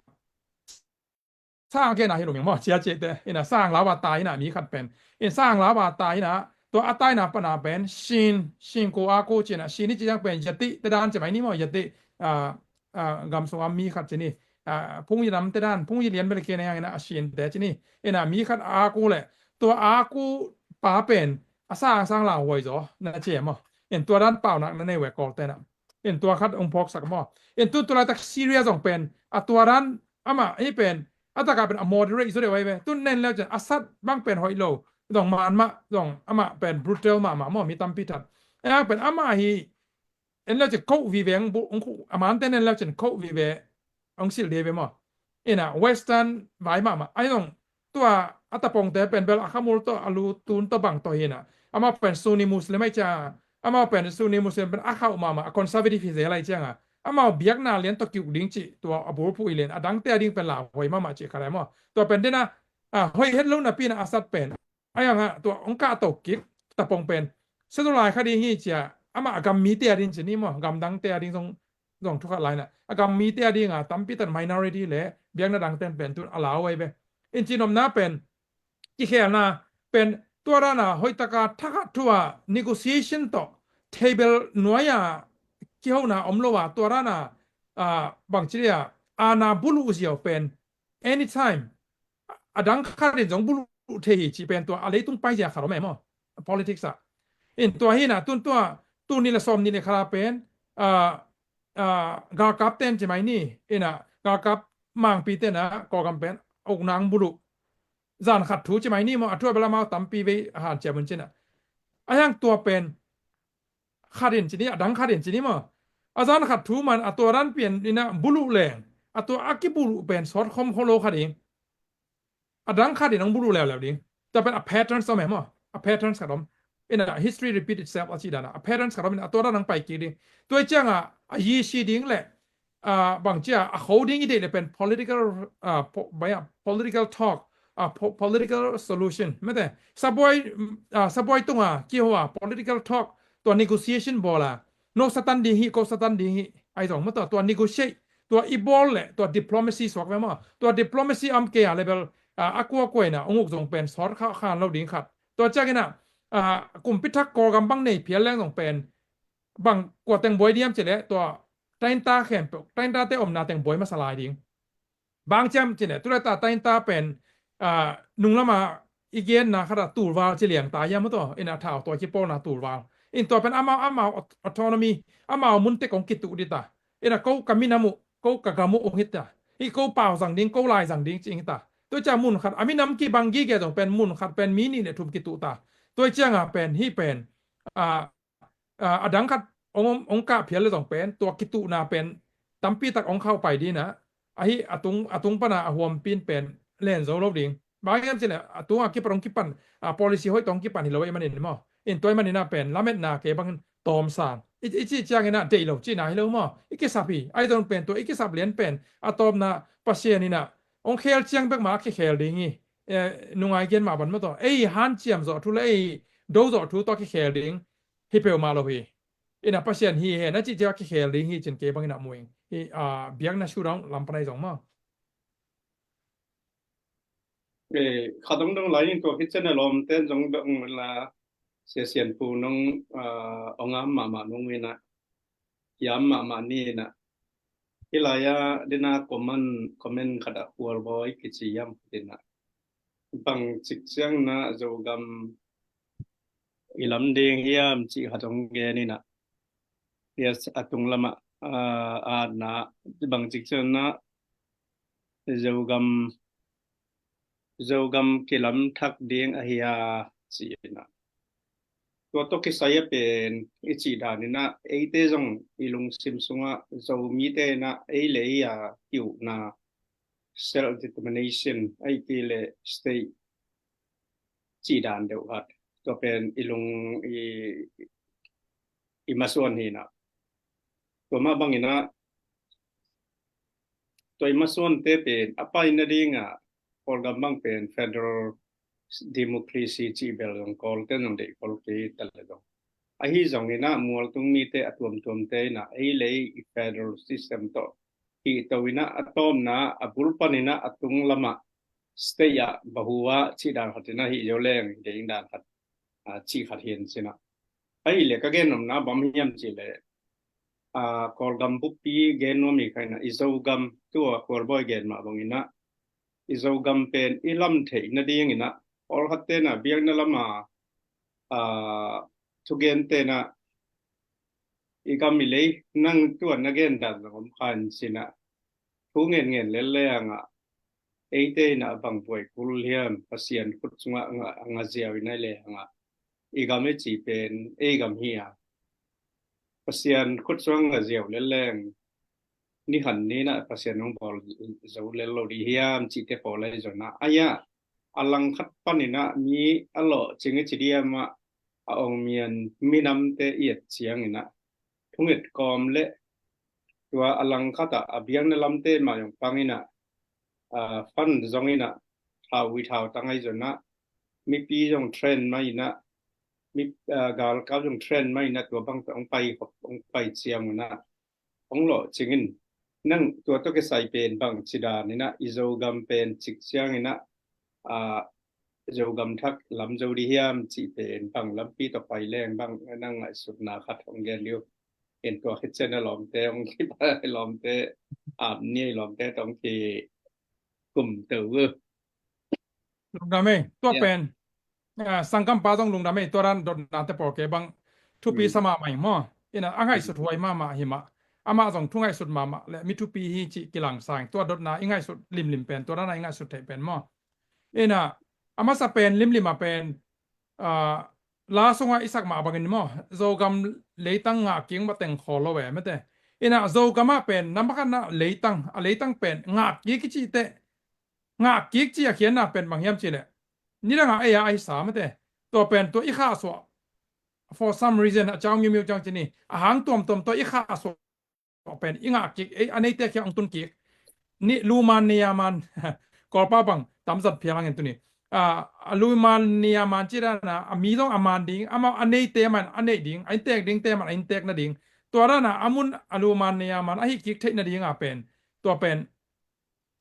sang ke na hi lum maw, cia cia te. Ina sang lawa ta ina mi khat pen. In sang lawa ta ina, tua a ta ina pana pen, sin, sin ku a ku cina, sin ni ci yang pen, yati, te dan ci mai ni maw, yati, a, a, gam sung a mi khat cini. A, phung yi nam te dan, phung yi lian bel ke na yang ina, a sin te cini. Ina mi khat a ku le, tua a ku pa pen, a sang sang la huai zo, na ci maw. In tua dan pau nak na nei we Kawl te na. In tua khat ong phawk sak maw. In tu tulai tak Syria zong pen, a tua dan, amah hi pen, a taka pen a moderate zo deuh ai ve. Tun nen leu cin, Assad bang pen hoih lo. Zong man mah, zong amah pen brutal mahmah maw, mi tampi that. Yang pen amah hi, en leu cin koh vive ang bu, ong khu, a man ten en leu cin koh vive, ong sil de ve maw. Ina, Western vai mahmah. Ai zong, tua, a tapong te pen bel, a khamul to, a lu tun to bang to hi na. Amah pen Sunni Muslim ai cia, amah pen Sunni Muslim pen a khauh mahmah, a conservative hi zel ai cianga. Amau biakna lian tawh kiuk ding cih, tua a bulphuh i lian, a dangte a ding pen lauhuai mahmah cih kha lai maw. Tua pen dena, a, hoih het lo napi na Assad pen. Ai anga, tua ong kah to kik, tapong pen. Setu lai kha ding hi cia, ama a gam mite a ding cini maw, gam dangte a ding zong, zong thukhat lai na. A gam mite a ding a, tampi tan minority le, biakna dangten pen tun a lauhuai ve. In ci nomna pen, kikhelna pen tua dana hoihtaka thakhat thu a negotiation tawh table nuai a kihona om lo a tua dana, a, bangci dia ana buluh ziau pen anytime a dang khatin zong buluh thei hi ci pen tua a leitung paizia khat om e maw politics a. In tua hina tun tua tuni le sawm ni le khala pen, a, a, galkap ten ci mai ni ina galkap mangpi tena Kawlgam pen uknang buluh zan khat thu ci mai ni maw, a thu a bel amau tampi vei a hanciam un cina. A hiang tua pen khat in cini, a dang khat in cini maw. A zan khat thu man a tua dan pian ina buluh leng, a tua a kibuluh pen sawt khom kholo khat in. A dang khat in ong buluh leuleu ding. Tua pen a patterns om e maw. A patterns khat om. Ina history repeat itself a ci dana. A patterns khat om ina a tua dan ong pai kik ding. Tua i cianga a yi si ding le a, bang cia, a kho ding i deih le pen political, a, po-, baya, political talk, a, po-, political solution. Mete, sabuai, a, sabuai tunga, kihoa, political talk, tua negotiation bola. No satan ding hi, ko satan ding hi, ai zong, mete, tua negotiate, Tua i bawl le tua diplomacy suak ve maw? Tua diplomacy om kei a level, ah, a kuakua in ah hong uk zong pen sawt kha khan lo ding khat. Tua ciangin ah, ah, kumpi thak Kawlgam bang nei phial leng zong pen bang kua teng buai diam cih leh tua tainta khempeuh, tainta te omna teng buai masa lai ding. Bang ciam cih leh tu leh ta tainta pen, ah, nunglam a i genna khat ah tulval ci liang ta hiam maw? Tua in ah thau tua kipawlna tulval in tua pen amau, amau aut-, autonomy, amau mun tek hong kituh dih ta. In ah ko ka minam uh, ko ka gam uh hong hi ta. Hih ko pau zang ding, ko lai zang ding ci hi ta. Tua ciang mun khat a minam kibang gige zong pen mun khat pen mi nih le thum kituh ta. Tua ciang a pen hih pen, ah, ah, a dang khat hong, hong, hong kah phial le zong pen tua kituhna pen tampi tak hong khauh pai ding in ah, ahi a tung, a tung pan a a huampi in pen len zo lo ding. Bang hiam cih leh a tung a kipan hong kipan, ah, policy hoih tawh hong kipan hi lo ahih manin maw? In tua ahih manin ah pen lametna kei bangin tawm sang i, i cih ciangin ah deih lo cihna hi lo maw? I kisap hi. Ahi zong pen tua i kisap lian pen a tawpna Pasian in ah hong khel ciang bek mah a kikhel ding hi. Eh, nungai gen mah bang maw? Tua ei hanciam zawh thu le ei do zawh thu tawh a kikhel ding hi peuhmah lo hi. In ah Pasian hi hen a cih ciang a kikhel ding hi cin kei bangin ah mu ing. Hih, ah, biakna shutdown lam pan ahi zong maw? Eh, khat dong dong lai in tua khit ciang a lawmte in zong dong la, Sia Sian Pu nong, ah, hong am mahmah nung in ah, hiam mahmah ni in ah. Hih lai ah dina comment, comment khat ah Khualbawi kici hiam khat in ah, bang cik ciang in ah Zogam i lam ding hiam cih khat hong gen in ah, hih a tung lam ah, ah, atna bang cik ciang in ah Zogam, Zogam kilam thak ding ahi a ci in ah. Tua tawh kisai a pen i cih dan in ah eite zong i lungsim sungah Zomite in ah ei le ei a ki-ukna self determination, ahih kei leh state cih dan deuh khat, tua pen i lung i, i masuan hi in ah. Tua mah bang in ah tua i masuante pen a pai nading ah Kawlgam bang pen federal democracy cih bel zong Kawlte in zong deih khol kei ta leh zong, ahi zong in ah mualtung mite a tuamtuamte in ah ei le ei i federal system tawh hih to in ah a tawpna a bul pan in ah a tung lam ah state ah bahu ah cih dan khat in ah hih zo leng hi ding dan khat, ah, cih khat hi in cin ah. Ahih leh ka gen nopna bang hiam cih leh, ah, Kawlgam buppi gen nuam hi kha in ah i Zogam tua Khualbawi gen mah bang in ah i Zogam pen i lam theih nading in ah pawlkhatte in ah biakna lam a, ah, thugente in ah i gam i lei nang tua na gen dan zong om kha in cin ah thu ngen ngen lel le hang ah eite in ah bang buai kul hiam, Pasian khut sungah nga, nga ziau in ah le hang ah i gam i cih pen ei gam hi a, Pasian khut sungah nga ziau lel leng ni khat ni in ah Pasian hong bawl zo lel lo ding hiam cihte pawl ahi zong in ah, ahi a, a langkhat pan in ah mi a lawhcing i ci diam ah a ong mian minamte i et ciang in ah thunget kawm le tua a langkhat ah a biakna lamte mah zong pang in ah, ah, fund zong in ah, thau ui thau tang ahi zong in ah, mipi zong train mah in ah, mi, ah, galkap zong train mah in ah tua bang tawh hong pai, hong pai ciang un ah hong lawhcing in, nang tua tawh kisai pen bang ci dan in ah i Zogam pen cik ciang in ah, ah, Zogam thak lam zo ding hiam cih pen bang lampi tawh pai leng bang nang ngaihsutna khat hong gen dih uh. En tua khit ciang a lawmte hong kipai, lawmte ap ni, lawmte tawh hong kikum to uh. Lungdam ei, tua pen, ah, sanggampa zong lungdam ei, tua dan dotnate pawl kei bang thupi sa mahmah ing maw. In ah a ngaihsut huai mahmah hi mah. Amah zong thu ngaihsut mahmah le mi thupi hi cih kilang sa ing, tua dotna i ngaihsut limlim pen, tua dan a i ngaihsut theih pen maw. In ah a masa pen limlim a pen, ah, la sungah i sak mah bangin maw, Zogam leitang ngah kik mah teng khawl lo e mate. In ah Zogam ah pen nambat khat in ah leitang, a leitang pen ngah kik i cih teh, ngah kik cih a khiatna pen bang hiam cih leh nidang a ei a ahi sa mate. Tua pen tua i khahsuah, for some reason, a cau miumiu ciang ci ni, a hang tuamtuam tua i khahsuah pen i ngah kik, ei a neite khia hong tun kik. Ni lu man nei a man, Kawlpau bang tam zat phial hang en tuni. Ah, a lu man nei a man ci dan a, a mi zong a man ding, amau a neite man a neih ding, a inntek dingte man a inntek nading. Tua dan a a mun a lu man nei a man a hih kik theih nading a pen tua pen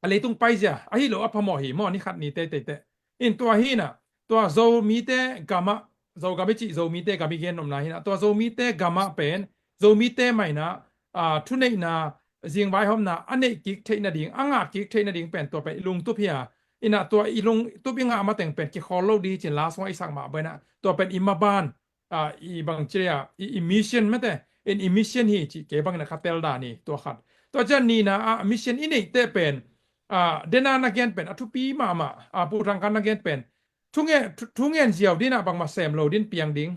a leitung paizia ahi lo a phamawh hi maw, ni khat ni teitei teh. In tua hi inah, tua Zomite gamah, Zogam i cih Zomite gam i gen nopna hi inah, tua Zomite gamah pen Zomite mah inah, a, thuneihna, zingvaihawmna a neih kik theih nading, a ngah kik theih nading pen tua pen i lungtup hi a. Inah tua i lungtup i ngah mateng pen kikhawl lo ding cin la sungah i sak mah bang inah, tua pen i maban, a, i bang ci a, i, i mission mate, in i mission hi cih kei bangin a ka tel dan hi tua khat. Tua ciang nihna ah mission i neih teh pen, a, dena na gen pen a thupi mahmah, a, Pu Thang Kan na gen pen thungen, thu, thungen ziau ding inah bangmah sem lo ding piang ding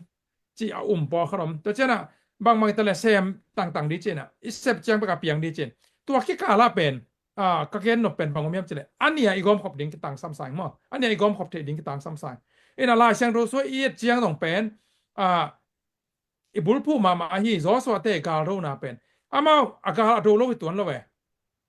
cih a um pawlkhat om. Tua ciang a bangmah i ta le sem tangtang ding cin a, i sep ciang bek a piang ding cin. Tua kikal ah pen, a, ka gen nop pen bang om hiam cih leh, a nih a i gawmkhop ding kitang samsang maw, a nih a i gawmkhop theih ding kitang samsang. Inah Lai Siangtho sung i et ciang zong pen, a, i bulphuh mahmah ahi Joshua te galdona pen, amau a gal a do lo hi tuan lo e.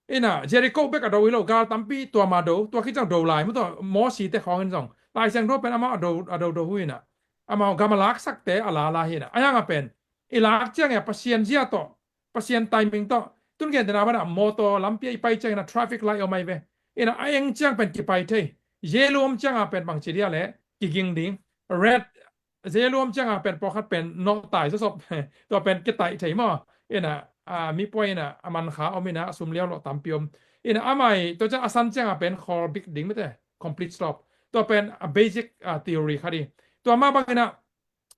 Inah Jericho bek a do hi lo, gal tampi tua mah do, tua khit ciang do lai maw, tua Mosi te khawng in zong Lai Siangtho pen amau a do, a do do hi inah, amau gam a laksakte a la la hi inah. A hiang a pen i lak ciang a Pasian zia tawh, Pasian timing tawh, tun gen dena bana motor lampi a i pai ciang inah traffic light om ai ve. Inah a eng ciang pen kipai thei. Yellow om ciang a pen bang ci dia le kiging ding. Red, yellow om ciang a pen pawlkhat pen nawh tai sawsop. Tua pen kitaih thei maw. Inah, a, mi puai inah a man kha om inah a sum liau lawh tampi om. Inah a mai, tua ciang a san ciang a pen khawl bik ding mate, complete stop. Tua pen a basic, a, theory khat hi. Tua mah bang inah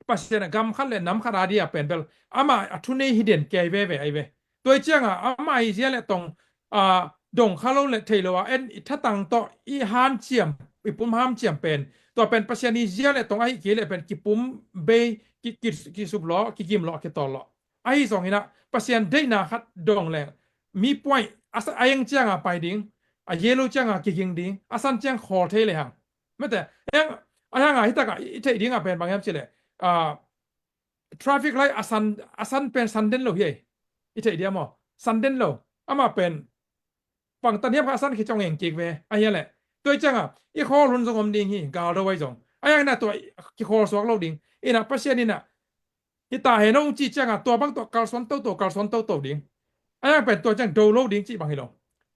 Pasian a gam khat le nam khat a dia pen bel amah a thunei hi den kei veve ai ve. Tua i ciang a amah i zia le tong, a, dong kha lo le thei lo a en i thatang tawh i hanciam, i pum hanciam pen, tua pen Pasian i zia le tong ahi kei le pen kipum bei, ki, ki, kisup lawh, kigim lawh, kitawl lawh. Ahi zong inah Pasian deihna khat dong leng mi puai, a sa, a eng ciang a pai ding, a yellow ciang a kiging ding, a san ciang khawl thei le hang. Mate, a hiang, a hiang a hi tak a i, i theih ding a pen bang hiam cih leh, a, traffic light a san, a san pen san den lo hi ei. I theih dia maw? San den lo. Amah pen pang tan hiam kha a san khit ciang eng kik ve. A hia leh, tua i ciang a i khawl hun zong om ding hi, gal do ai zong. A hiang inah tua i kikhawl suak lo ding. Inah Pasian inah hi ta hen hong cih ciang a tua bang tawh kalsuan toto, kalsuan toto ding. A hiang pen tua ciang do lo ding cih bang hi lo.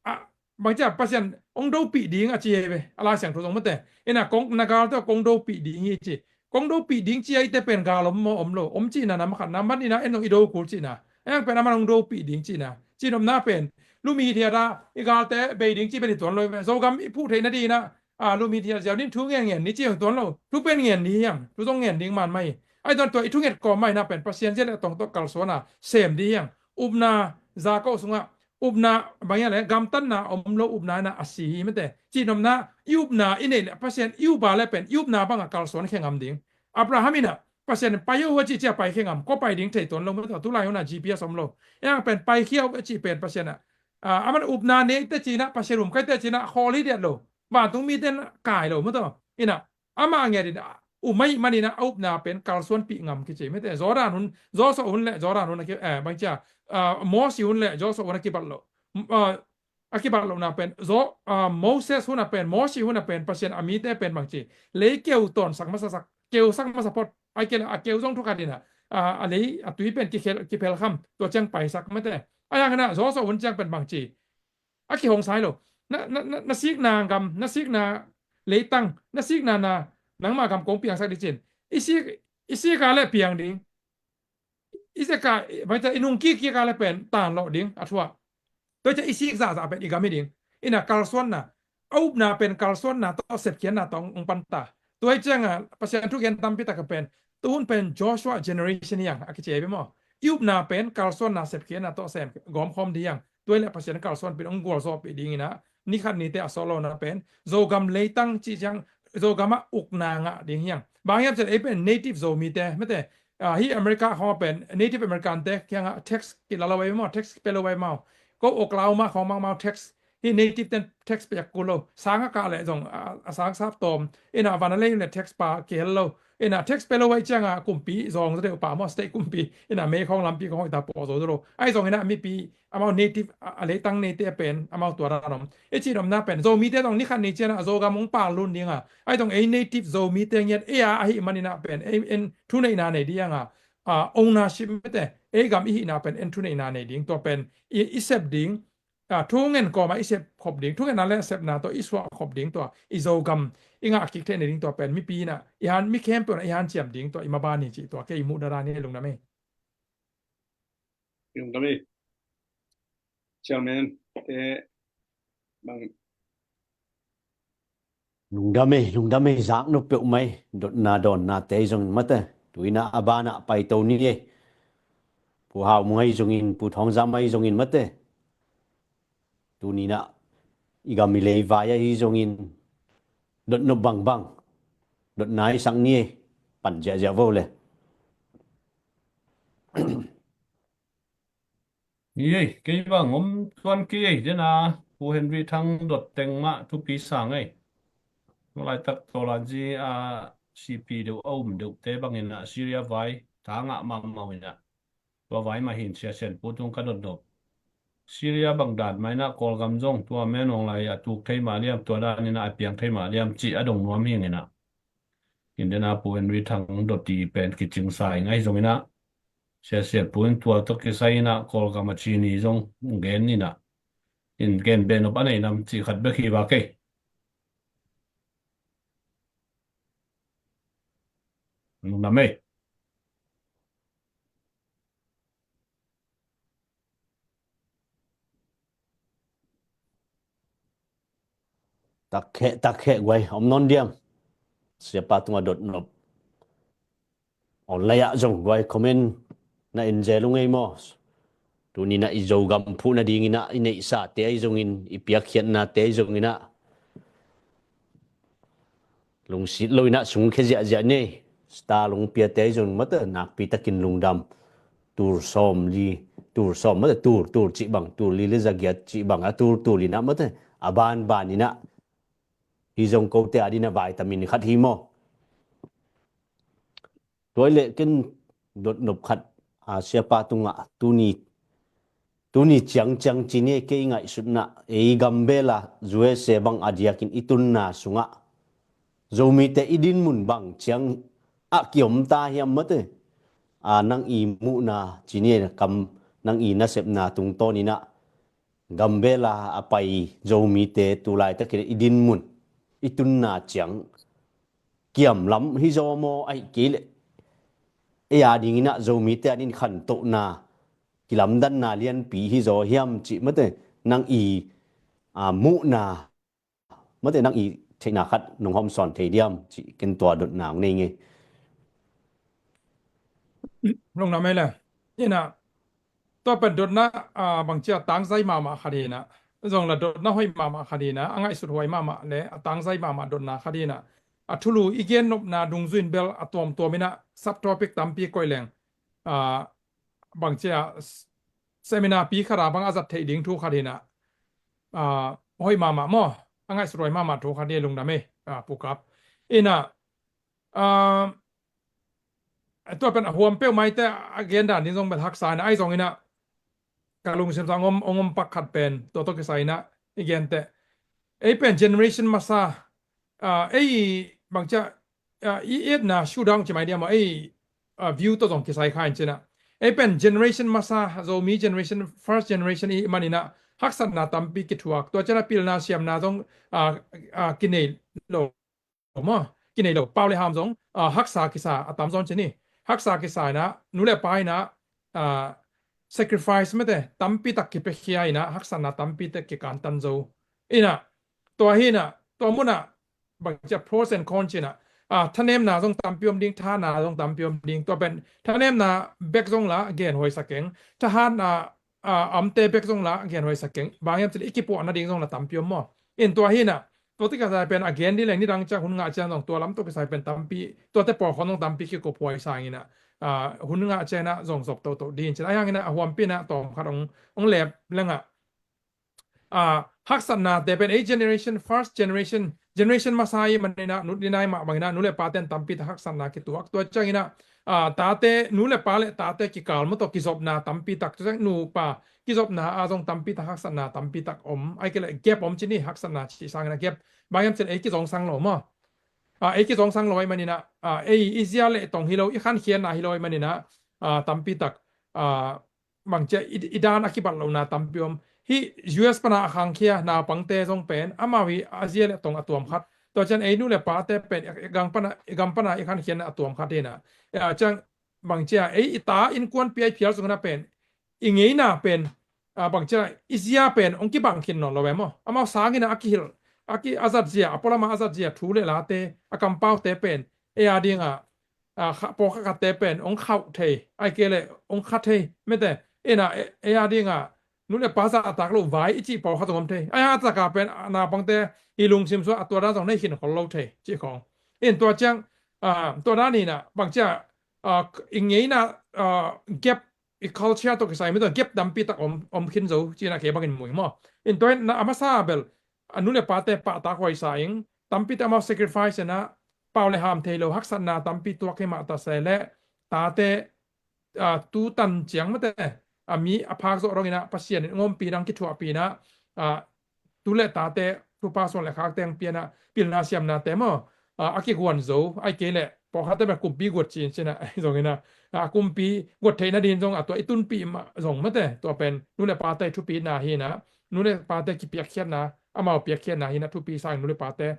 A, bang ciang Pasian hong dopih ding a ci hi ve, a Lai Siangtho zong mate. Inah kong na gal tawh kong dopih ding hi ci. Kong dopih ding ci a i te pen gal om maw, om lo. Om cihna nam khat, nam man inah en zong i do kul cihna. A hiang pen a man hong dopih ding cihna. Cihnopna pen lum hithiat a i galte bei ding cih pen hi tuan lo hi ve. Zogam i phuh theih nading inah, a, lum hithiat ziau ding thu ngen ngen ni cih hi tuan lo. Thu pen ngen ni hiang. Thu zong ngen ding man mah hi. Ai tuan tua i thunget kawm mah inah pen Pasian zia le tong tawh kalsuan a sem ding hiang. Upna, Jakob sungah upna, bang hia le gamtatna om lo upna inah a si hi mate. Cihnopna, i upna i neih le Pasian i up a le pen i upna bang a kalsuan khe ngam ding. Abraham inah Pasian pai o a cih ciang pai khe ngam, kua pai ding thei tuan lo mate, tulai hun a G P S om lo. Hiang pen pai khia o a cih pen Pasian a, a, a man upna nei teh ci inah, Pasian um kei teh ci inah khawl hi diat lo. Vantung mite in kai lo mate. Inah amah a nget in a um ahih man inah a upna pen kalsuanpih ngam kici mate. Jordan hun, Joshua hun le Jordan hun a ki, eh, bang cia, a, Mosi hun le Joshua hun a kibat lo. M-, a, a kibat lohna pen, Zo-, a, Moses hun a pen, Mosi hun a pen Pasian a mite pen bang ci, lei keu tawnsak masasak, keusak masa phot. Ai kei le a keu zong thukhat inah, a, a lei a tui pen kikhel, kiphel kham, tua ciang paisak mate. A hiang inah Joshua hun ciang pen bang ci, a kihong sai lo. Na, na, na, na sikna gam, na sikna leitang, na sikna na, nangmah gam kong piangsak ding cin. I sik, i sik a le piang ding. I sik a, bang cia i nung kikkik a le pen tan lawh ding a thuah. Tua cia i sik zahzah pen i gam hi ding. Inah kalsuanna, a upna pen kalsuanna tawh sepkhiatna tawh hong panta. Tua hi ciang a Pasian thugen tampi tak a pen, tuhun pen Joshua generation hiang a kici hi ve maw. I upna pen kalsuanna sepkhiatna tawh sem gawmkhawm ding hiang. Tua hi le Pasian kalsuanpih hong gualzawhpih ding inah, ni khat ni teh a sawt lona pen Zogam leitang cih ciang, Zogam ah ukna ngah ding hiang. Bang hiam cih leh ei pen native Zomite mate, a, hih America khawng a pen Native American te kiangah tax kila lo ai maw, tax kipia lo ai maw. Ko Oklahoma khawng bang maw tax, hih native ten tax pia kul lo. Sang a kah leh zong, a, a sang sap tawm. Inah van a lei leh tax pia kihel lo. Inah tax pia lo ai ciangah kumpi zawng zaw deuh pah maw, state kumpi. Inah mei khawng lampi khawng i ta pawh zo zaw lo. Ai zong inah mipi amau native, a, a leitang neite a pen amau tua dan om. I cihnopna pen Zomite zong ni khat ni ciangah Zogam hong pal lun ding a, ai zong ei native Zomite ngiat ei a ahih man inah pen ei en thuneihna nei ding a, a, ownership mate, ei gam i hihna pen en thuneihna nei ding, tua pen i, i sep ding, a, thu ngen kawma i sep khop ding, thu ngenna le sepna tawh i suah khop ding tua, i Zogam i ngah kik theihna ding tua pen mipi inah i han, mi khempeuh inah i hanciam ding tua i maban hi cih tua kei i muh dadan hi. Lungdam ei. Lungdam ei. Chairman te bang Lungdam ei, lungdam ei, zak nop peuhmah ei, dotna dawnna te ahi zongin mate. Tu inah a banah paito ni ei. Pu Hau Mung ahi zongin, Pu Thawng Zam ahi zongin mate. Tu ni inah i gam i lei vai ahi zongin dot nop bangbang dotna i sak ni ei, pan ziahziah vo le. Hi ei, kei bang om tuan kei ei, dena Pu Henry Thang dot teng mah thupi sang ei. Tua laitak tawlanzi a sipi deuh a um deuhte bangin ah Syria vai tha ngah mahmah uh inah, tua vai mah hin Sia Sian Pu tung ka dot nop. Syria bang dan mah inah Kawlgam zong tua menawng lai a tuk thei mah liam, tua dan inah a piang thei mah liam cih a dong nuam hi inah. In dena Pu Henry Thang dot ti pen kicing sa ing ahi zong inah, Sia Sian Pu in tua tawh kisai inah Kawlgam a cini zong gen inah, in gen beh nop a nei nam cih khat bek hi vak ei. Lungdam ei. Takheh, takheh guai, om nawn diam? Siapa tungah dot nop online ah zong guai comment na en zel ung ei maw? Tuni inah i Zogam phuh nading inah i neihsate ahi zongin, i piakkhiatnate ahi zongin ah lungsit lo inah sungkhia ziahziah ni ei. Star lungpiate ahi zongin mate, nakpi takin lungdam. Tur sawm li, tur sawm mate, tur, tur cih bang, tur li le za giat cih bang a tur, tur li inah mate, a banban inah hi zong kote a ding a vitamin khat hi maw? Tua hi leh ken dot nop khat, a, siapa tungah tuni, tuni ciangciang cini ei, kei i ngaihsutna, ei gambela U S A bang a diakin i tunna sungah Zomite i dinmun bang ciang ah kiom ta hiam mate? A, nang i muhna cini ei, kam, nang i nasepna tungtawn inah gambela a pai Zomite tu laitakin i dinmun, i tunna ciang kiamlam hi zaw maw, ahih kei leh ei a ding inah Zomite a ding khantohna, kilamdanna lianpi hi zaw hiam cih mate, nang i, a, muhna mate, nang i theihna khat nong hawmsawn thei diam cih ken tua dotna hong nei ing ei. Lungdam ei le. Inah tua pen dotna, a, bangci a tangzai mahmah khat inah, zong la dotna hoih mahmah khat inah, a ngaihsut huai mahmah le a tangzai mahmah dotna khat inah, a thulu i gen nopna dungzui in bel a tuamtuam inah subtopic tampi koih leng, a, bangci a s-, seminar pi khat a bang a zat theih ding thu khat inah, a, hoih mahmah maw, a ngaihsut huai mahmah thu khat inah, lungdam ei, a, Pu Kap. Inah, a, tua pen a huam peuhmah ei te, a gen dan ding zong bel haksa inah, ahi zong inah ka lungsim sung hong om, hong om pak khat pen tua tawh kisai inah i gen teh, ei pen generation masa, a, ei bangci a, a, i etna showdown ci mai diam maw, ei, a, view tawh zong kisai kha in ci inah, ei pen generation masa, Zomi generation, first generation i hih man inah haksatna tampi kithuak, tua ciang a pilna siamna zong, a, a, kinei lo maw, kinei lo. Pau le ham zong, a, haksa kisa a tam zaw in ci ni. Haksa kisa inah, nu le pa inah, a, sacrifice mate tampi tak kipiakhia inah, haksatna tampi tak kikantan zo. Inah, tua hi inah, tua munah bangci a pros and cons ci inah, a, thanemna zong tampi om ding, thahatna zong tampi om ding. Tua pen thanemna bek zong la genhuai sa keng, thahatna, a, omte bek zong la genhuai sa keng. Bang hiam cih leh i kipuahna ding zong la tampi om maw. In tua hi inah, tua tawh kisai pen a gen ding leng nidang ciang, hun ngah ciang zong tua lam tawh kisai pen tampi, tuate pawlkhawn zong tampi kikuphuai sa ing inah, a, hun ngah ciang inah zong zop toto ding in ci inah, ahi hang inah a huampi inah tawm khat hong, hong lep leng ah, a, haksatnate pen ei generation, first generation, generation masa i hih man inah, nu, ni nai mah bang inah nu le pate in tampi tak haksatna kituak. Tua ciang inah, a, tate, nu le pa le tate kikal maw tawh kizopna tampi tak, tua ciang nu pa kizopna ah zong tampi tak haksatna tampi tak om. Ahih kei leh gap om ci ni, haksatna cih sang inah gap. Bang hiam cih leh ei kizongsang lo maw, a, ei kizongsang lo ahih man inah, a, ei i zia le tong hi lo, i khankhiatna hi lo ahih man inah, a, tampi tak, a, bangci a i, i dan a kibat lohna tampi om. Hih U S pana a khangkhia naupangte zong pen amau hi a zia le tong a tuam khat. Tua ciang ei nu le pate pen i gam pana, i gam pana i khankhiatna a tuam khat hi na. Ciang bangcia ei i ta innkuanpih a i phial sungna pen i ngeina pen, bangcia i zia pen hong kibang khin nawn lo ve maw? Amau sangin a kihilh, a ki a zat zia, a pualama a zat zia thu le late, a kampaute pen ei a dinga pawlkhat khatte pen hong khauh thei, ai kei le hong kha thei mete. Ina ei a dinga nu le pa zahtak lo vai i cih pawlkhat zong om thei. Ai a taka pen naupangte i lungsim sua a tua dan zong nei khin khol lo thei cih khong. In tua ciang tua dan hina bangcia i ngeina gap, i culture tawh kisai mi tawh gap tampi tak om, om khin zo cina kei bangin mui maw? In tua in a masa bel a nu le pate pahtak huai sa ing, tampi tak amau sacrifice ina pau le ham thei lo haksatna tampi tuak hi mah ta se le tate tu tan ciang mate a mi a phak zawh dongina Pasian in ngawmpi dang kithuahpina tu le tate thupha suan le khak teng piana pilna siamnate maw a kiguan zo, ai kei le pawlkhatte bel kumpi guat cin cina zongina a kumpi guat theihna din zong a tua i tunpih mah zong mate tua pen nu le pate thupina hina, nu le pate kipiakkhiatna, amau piakkhiatna hina thupi sang nu le pate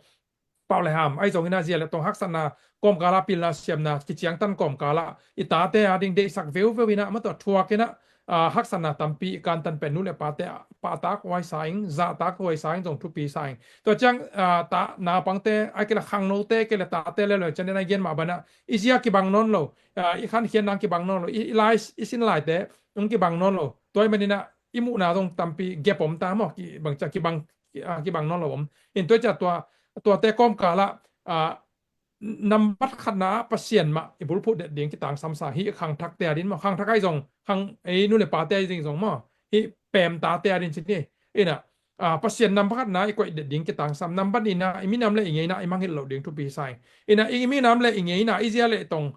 pau le ham ai zongina zia le tong haksatna kawmkala pilna siamna kiciangtan kawmkala i tate a ding deihsak veuveu ina mate thuak ina haksatna tampi i kantan pen nu le pate pahtak huai sa ing, zahtak huai sa ing zong thupi sa ing. Tua ciang ta naupangte ai kei le khangnote kei le tate le lo cian den a gen mah bana i zia kibang nawn lo, i khankhiatna kibang nawn lo, i lai i sin laite hong kibang nawn lo. Tua i manina i muhna zong tampi gap om ta maw, bangcia kibang, kibang nawn lo om. In tua cia tua tuate kawmkala nambat khatna ah Pasian mah i bulphuh det ding kitangsam sa hi. Khangthakte a din maw, khangthak ai zong khang ei nu le pate a ding zong maw, hi pemtate a din cin hi. Ina Pasian nambat khatna i koih det ding kitangsam, nambat nihna i minam le i ngeina i mangngilh loh ding thupi sa ing. Ina i minam le i ngeina i zia le tong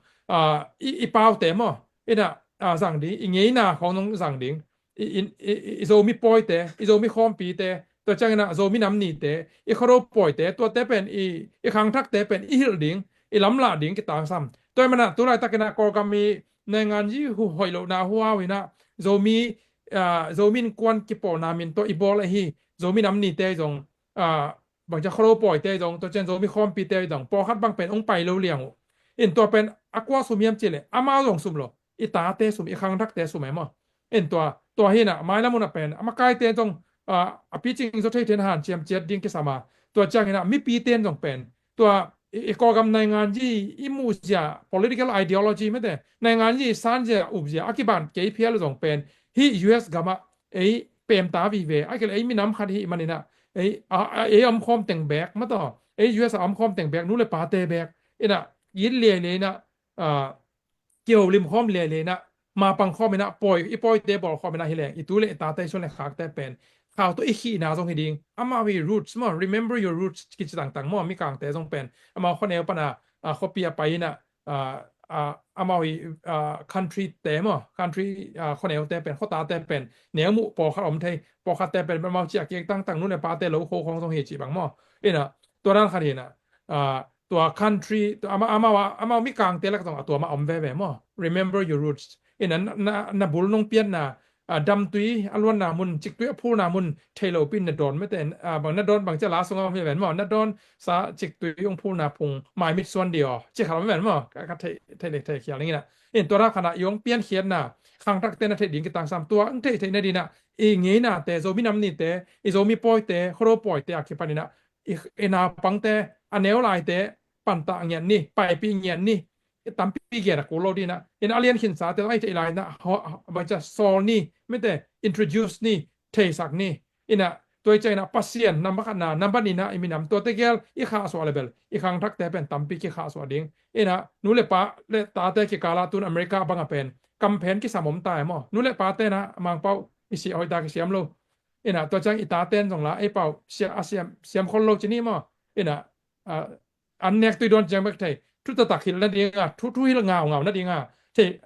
i paute maw, ina zang ding, i ngeina khong nong zang ding, i Zomi pawite, i Zomi khawmpite, tua ciangina Zomi nam nite, i Khuado pawite, tuate pen i khangthakte pen i hilh ding, i lamlah ding kitangsam. Tua i mana tulaitakina Kawlgam i naingan zi hoih lohna huau ina Zomi Zomi innkuan kipawlna min tua i bawl ahi. Zomi nam nite zong bangcia Khuado pawite zong tua ciang Zomi khawmpite zong pawlkhat bang pen hong pai lo liang uh. In tua pen a kua sum hiam cih le amau zong sum lo, i tate sum, i khangthakte sum e maw. In tua tua hina mailam una pen a makaite zong a picing zaw thei thei na hanciam ciat ding kisama. Tua ciangina mipite zong pen tua i Kawlgam naingan zi i muhzia political ideology mete naingan zi sanzia upzia a kiban kei phial zong pen hi U S gamah ei pemta vive a kil ei minam khat hi manina ei a ei omkhawm teng bek mataw, ei U S a omkhawm teng bek nu le pate bek ina it liailiai ina kiholim khawm liailiai ina mapang khawm ina pawi i pawite bawl khawm ina hileng i tu le i tate i suan le khakte pen khau tawh i khihna zong hi ding. Amau hi roots maw, remember your roots kici tangtang maw, mikangte zong pen amau khuaneu pana khuapi a pai ina amau hi country te maw, country khuaneute pen khuatate pen neu muh pawlkhat om thei, pawlkhatte pen amau ciah kik tangtang nu le pate lo kho khong zong hi cih bang maw. Ina tua dan khat hi ina tua country tua amau amau mikangte lak zong a tua mah om veve maw, remember your roots. Ina na bul nong pianna damtui a luanna mun, ciktui a phulna mun thei lo pin na dawn mete bang na dawn bang cia la sunga om hi ven maw, na dawn sa ciktui ong phulna phung maimit suan di aw ci khat om hi ven maw, ka thei thei lek thei khial ning ina. In tua ra khana i ong piankhiatna khangthakte na theih ding kitangsam tua ang theih theih na dina i ngeinate Zomi nam nite, i Zomi pawite, Khuado pawite a kipan ina i naupangte a neu laite pantah ngiat ni, paipih ngiat ni. I tampi gen a kul lo dina ina a lian khinsate zong a i theih lai ina bangcia sawl ni mete, introduce ni, theisak ni. Ina tua i ciangina Pasian nambat khatna nambat nihna i minam tuate gel i khahsuah le bel i khangthakte pen tampi kikhahsuah ding. Ina nu le pa le tate kikala tun America banga pen kamphen kisam om ta e maw, nu le pate na Mangpau i siah hoih ta kisiam lo. Ina tua ciang i taten zong la ei pau siah a siam siam khol lo ci ni maw. Ina an nek tui dawn ciang bek thei thu taktak hilh nadinga thu thu hilh ngaungau nadinga thei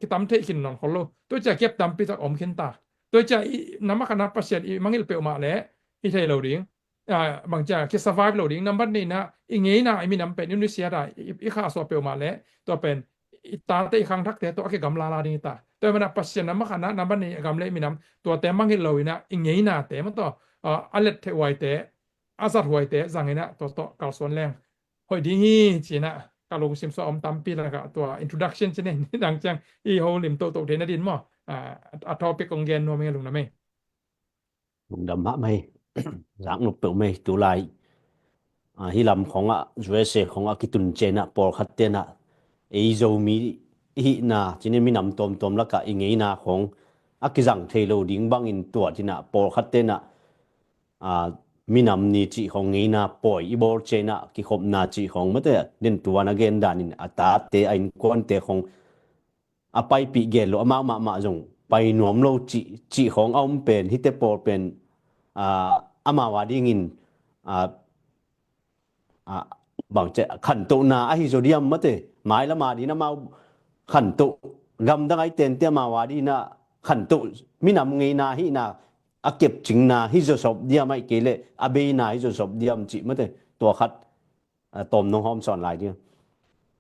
kitam theih khin nawn khol lo. Tua cia kiap tampi tak om khin ta. Tua cia i nambat khatna Pasian i mangngilh peuhmah le i thei lo ding, bangcia ki survive lo ding. Nambat nihna i ngeina i minam pen i nusiata i khahsuah peuhmah le tua pen i tate i khangthakte tawh a kigamla la ding i ta. Tua hi manah Pasian na makhatna, na bani gam le minam tuate mangngilh lo inah i ngeinate mataw, a, a let theih huaite, a zat huaite zang inah tua tawh kalsuan leng hoih ding hi cinah ka lungsim sua om tampi lakah tua introduction cine nidang ciang i holim tohtoh theih nadin maw, a, a topic kong gen nuam hi a lungdam ei. Lungdam mahmah hi. Zaknop peuh mei tulai, a, hih lam khongah U S A khongah kitun cianah pawlkhat tenah ei Zomi i hihna cine minam tuamtuam lakah i ngeina khong a kizang thei lo ding bangin tua cinah pawlkhat tenah, a, minam ni cih khong ngeina pawi i bawl cianah kikhopna cih khong mate den tuan a gen danin a tate a innkuante khong a paipih gen lo amau mahmah zong pai nuam lo cih, cih khong a om pen hihte pawl pen, a, amau a dingin, a, a, bangcia khantohna ahi zaw diam mate, mailama din amau khantoh gamdang ai tente amau a dinah khantoh minam ngeina hihna a kepcingna hi zawsop diam aih kei leh a beina hi zawsop diam cih mate tua khat, a, tawm nong hawm sawn lai ding.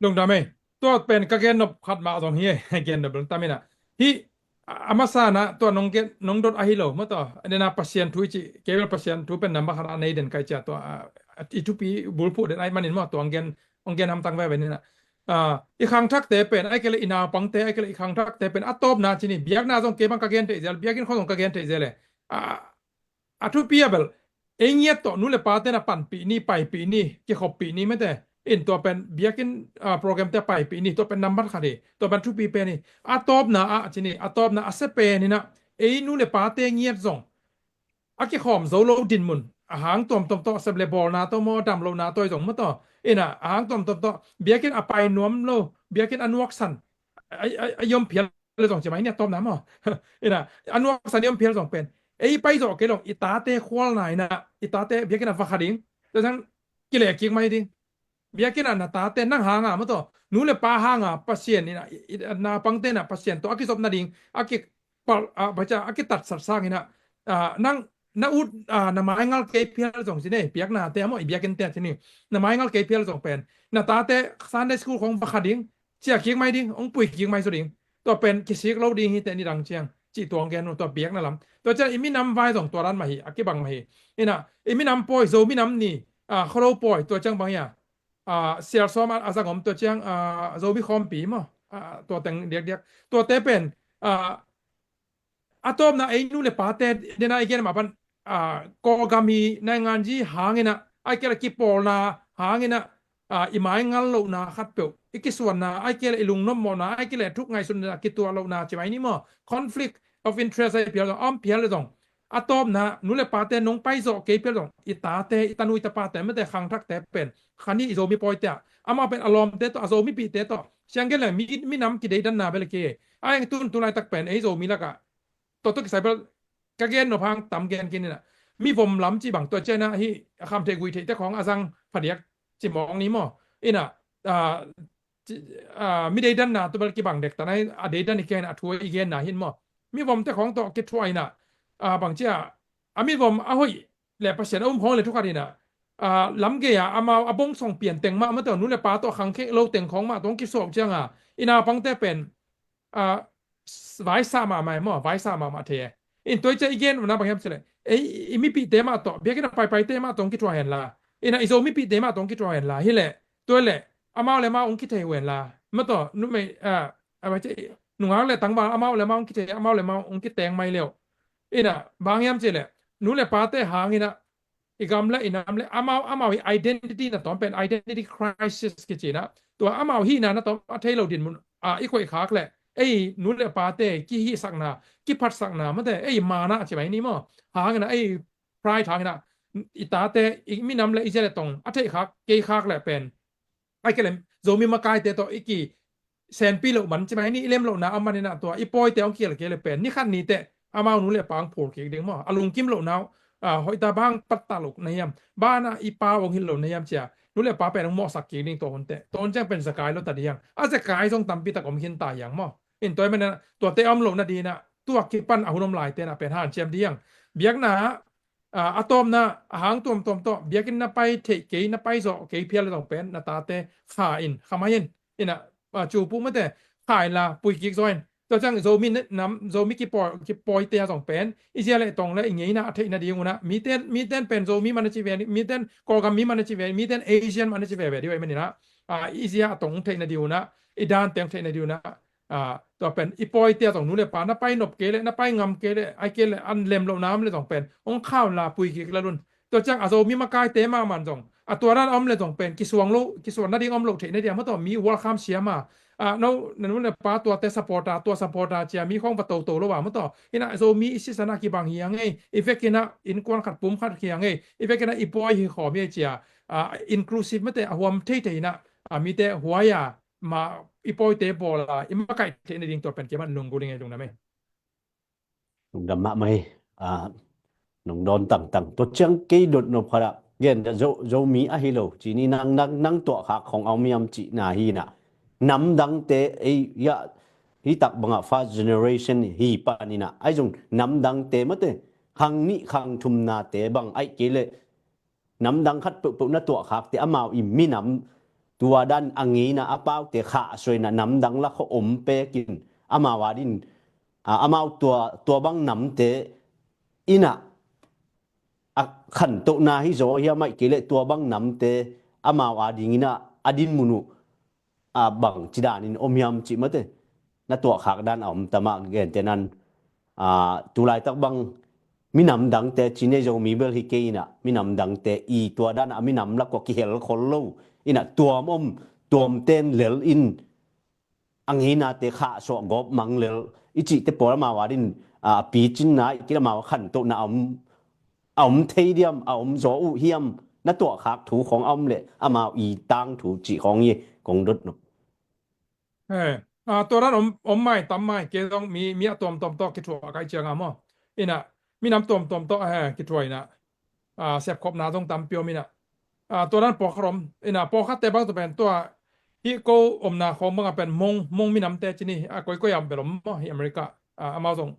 Lungdam ei. Tua pen ka gennop khat mah zong hi ei. Gennop lungdam inah. Hih, a, a masa na tua nong gen, nong dot ahi lo. Mataw, a nena Pasian thu i cih, kei bel Pasian thu pen namba khat a nei den kai cia tua, a, i thupi bulphuh den ai manin maw tua ong gen, ong gen hamtang veve ninah. A, i khangthakte pen, ai kei le i naupangte, ai kei le i khangthakte pen a tawpna cini, biakna zong kei bang ka gen theih zel, biakinn khong zong ka gen theih zel e. A, a thupi a bel ei ngiat tawh nu le pa tena panpih ni, paipih ni, kikhoppih ni mete. In tua pen biakinn, a, program te paipih ni, tua pen nambat khat hi, tua pen thupi pen hi. A tawpna ah cini, a tawpna a sia pen inah ei nu le pate ngiat zong a kikhawm zo lo dinmun, a hang tuamtuam tawh, sep le bawlna tawh maw, dam lohna tawh i zong maw tawh. Inah a hang tuamtuam tawh biakinn a pai nuam lo, biakinn a nuaksan, a, a, a i om phial le zong ci mai ni a tawpna maw. Inah a nuaksan i om phial zong pen ei pai zawh kei long i tate khualna inah i tate biakinn a va kha ding. Tua ciang kileh kik mai ding. Biakinn ah na tate nang hanga maw tawh, nu le pa hanga Pasian inah, i, i, naupangte inah Pasian tawh a kizop nading a ki, pal, a, baca a kitatsat sang inah, a, nang na ut, a, na maingal kei phial zong cine, biaknate a maw, i biakinn te a cini, na maingal kei phial zong pen na tate Sunday school khong va kha ding, cia kik mai ding, ong pui kik mai zaw ding. Tua pen kisik lo ding hi teh nidang ciang cih tua ong gen uh, tua biakna lam. Tua ciang i minam vai zong tua dan mah hi, a kibang mah hi. Inah i minam pawi, Zo minam ni, a, Khualo pawi, tua ciang bang hi a, a, Sialsawm a, a zang om, tua ciang, a, Zomi khawmpi maw, a, tua teng diakdiak. Tuate pen, a, a tawpna ei nu le pate dena i gen mah pan, a, Kawlgam hi nainganzi hanginah, ai kei le kipawlna hanginah, a, i maingal lohna khatpeuh, i kisuanna, ai kei le i lungnopmawhna, ai kei le thuk ngaihsutna kituah lohna ci mai ni maw, conflict of interest ai phial zong, a om phial le zong. A tawpna nu le pate nong pai zawh kei phial zong i tate, i tanui tapate mete khangthakte pen khan hi i Zomi pawite ah. Amau pen a lawmte tawh, a Zomipihte tawh, siang gen le mi, minam kideidanna bel kei. A eng tun tu laitak pen ei Zomi lakah tua tawh kisai bel ka gen nop hang tam gen kei ninah, mi vom lam ci bang, tua cianah hih a kham theih gui theihte khong a zang phadiak ci mawng ni maw. Inah, a, ci, a, mi deidanna tua bel kibang dek tanah a deidan i kian a thu i genna hin maw. Mi vomte khong tawh kithuah inah, a, bang cia a mi vom a hoih le Pasian a um khong le thukhat inah, a, lam gei-a amau a bong song pian teng mah, mate nu le pa tawh khangkhek lo teng khong mah tawh kisuak cianga i naupangte pen, a, vaisa mahmah e maw, vaisa mahmah thei e. In tua i cia i gen na bang hiam cileh, ei, i mipihte mah tawh, biakinn a paipaite mah tawh kithuah henla, inah i Zo mipihte mah tawh kithuah henla hileh, tua leh amau le amau ong kithei uh henla, mataw, numei, a, a, nungak le tangval amau le amau ong kithei, amau le amau ong kiteng mai leuh. Inah bang hiam cileh, nu le pate hanginah i gam le i nam le amau, amau i identity na tawm pen identity crisis kicinah, tua amau hihna na tawm a thei lo dinmun, a, i koih khak le ei nu le pate kihihsakna, kiphatsakna mate, ei mana ci mai ni maw, hanginah ei pride hanginah i tate, i minam le i zia le tong a theih khak, kei khak le pen ai kei le Zomi makaite tawh i ki senpi loh man ci mai ni, i lem lohna a man inah tua i pawite ong kial kei le pen ni khat ni teh amau nu le pa ong phul kik ding maw, a lungkim lohna uh, a, hoihta bang pattah loh na hiam, bana i pa ong hilh loh na hiam cia nu le pa pen ong mawhsak kik ding tua hun teh. Tua hun ciang pen zekai lo ta ding, a zekai zong tampi tak om khin ta hiang maw. In tua i man inah tuate om loh nadinah tua kipan a hun om lai tenah pen hanciam ding. Biakna, a, a tawpna a hang tuamtuam tawh biakinn na pai theih kei, na pai zawh kei phial le zong pen na tate kha in, kha mai in, inah, a, cupu mate kha inla pui kik zaw in, Tua ciang Zomi nam, Zomi kipawi, kipawite a zong pen i zia le tong le i ngeina a theih nading un ah, miten, miten pen Zomi man a ci ve, miten Kawlgam mi man a ci ve, miten Asian man a ci veve dih uh ahih manin ah, i zia a tong theih nading un ah, i dante theih nading un ah, tua pen i pawite a zong nu le pa na pai nop kei le, na pai ngam kei le, ai kei le an lem lo nam le zong pen hong khaun la pui kik la lun. Tua ciang a Zomi makaite mahmah zong a tua dan a om le zong pen kisuang lo, kisuang nading om lo theih na diam maw, tua mi welcome siam a, no, na nu le pa tuate support a, tua support a cia mi khong va toto lo a maw, tua ina Zomi i sisan a kibang hi a ngei, i vekin ah innkuan khat pum khat hi a ngei, i vekin ah i pawi hi khawm hi a cia, inclusive mate a huam thei thei ina, mite huai a ma i pawite bawl a i makaih theih nading tua pen keimah lunggulh ing ei lungdam ei. Lungdam mahmah hi. Nong dawn tangtang. Tua ciang kei dot nop khat ah gen dah Zo, Zomi ahi lo ci ni, nang, nang, nang tuahkhak khong a om hiam cihna hi inah, namdangte ei, ya, hi tak bangah first generation hi pan inah, ai zong namdangte mate khang nih khang thumnate bang aih kei leh namdang khat peuhpeuh na tuahkhakte amau i minam tua dan a ngeina a paute khahsuaina namdang la khawh om pekin amau adin, amau tua, tua bang namte inah a khantohna hi zaw hiam aih kei leh tua bang namte amau ading inah a din mun uh a bang ci danin om hiam cih mate na tuahkhak dan a om tamah gente nan, tulaitak bang minam dangte ci nei Zomi bel hi kei inah, minam dangte i tua dan a minam lak uh a kihel khol lo inah tuam om, tuamten lel in a ngeinate khahsuah gawp mang lel i cihte pawl amau adin a picinna i kil amau a khantohna a om, a om thei diam, a om zaw uh hiam, na tuahkhak thu khong a om leh amau i tangthu cih khong hi kong dot nop. Tua dan om, om mai tam mai kei zong mi, mi a tuamtuam tawh kithuah kai cianga maw? Inah minam tuamtuam tawh kithuah inah sepkhopna zong tampi om inah, tua dan pawlkhat om inah, pawlkhatte bang tua pen tua hih ko omna khawng bangah pen Mong, Mong minamte ci ni, a koikoi a om bel om maw hi America, amau zong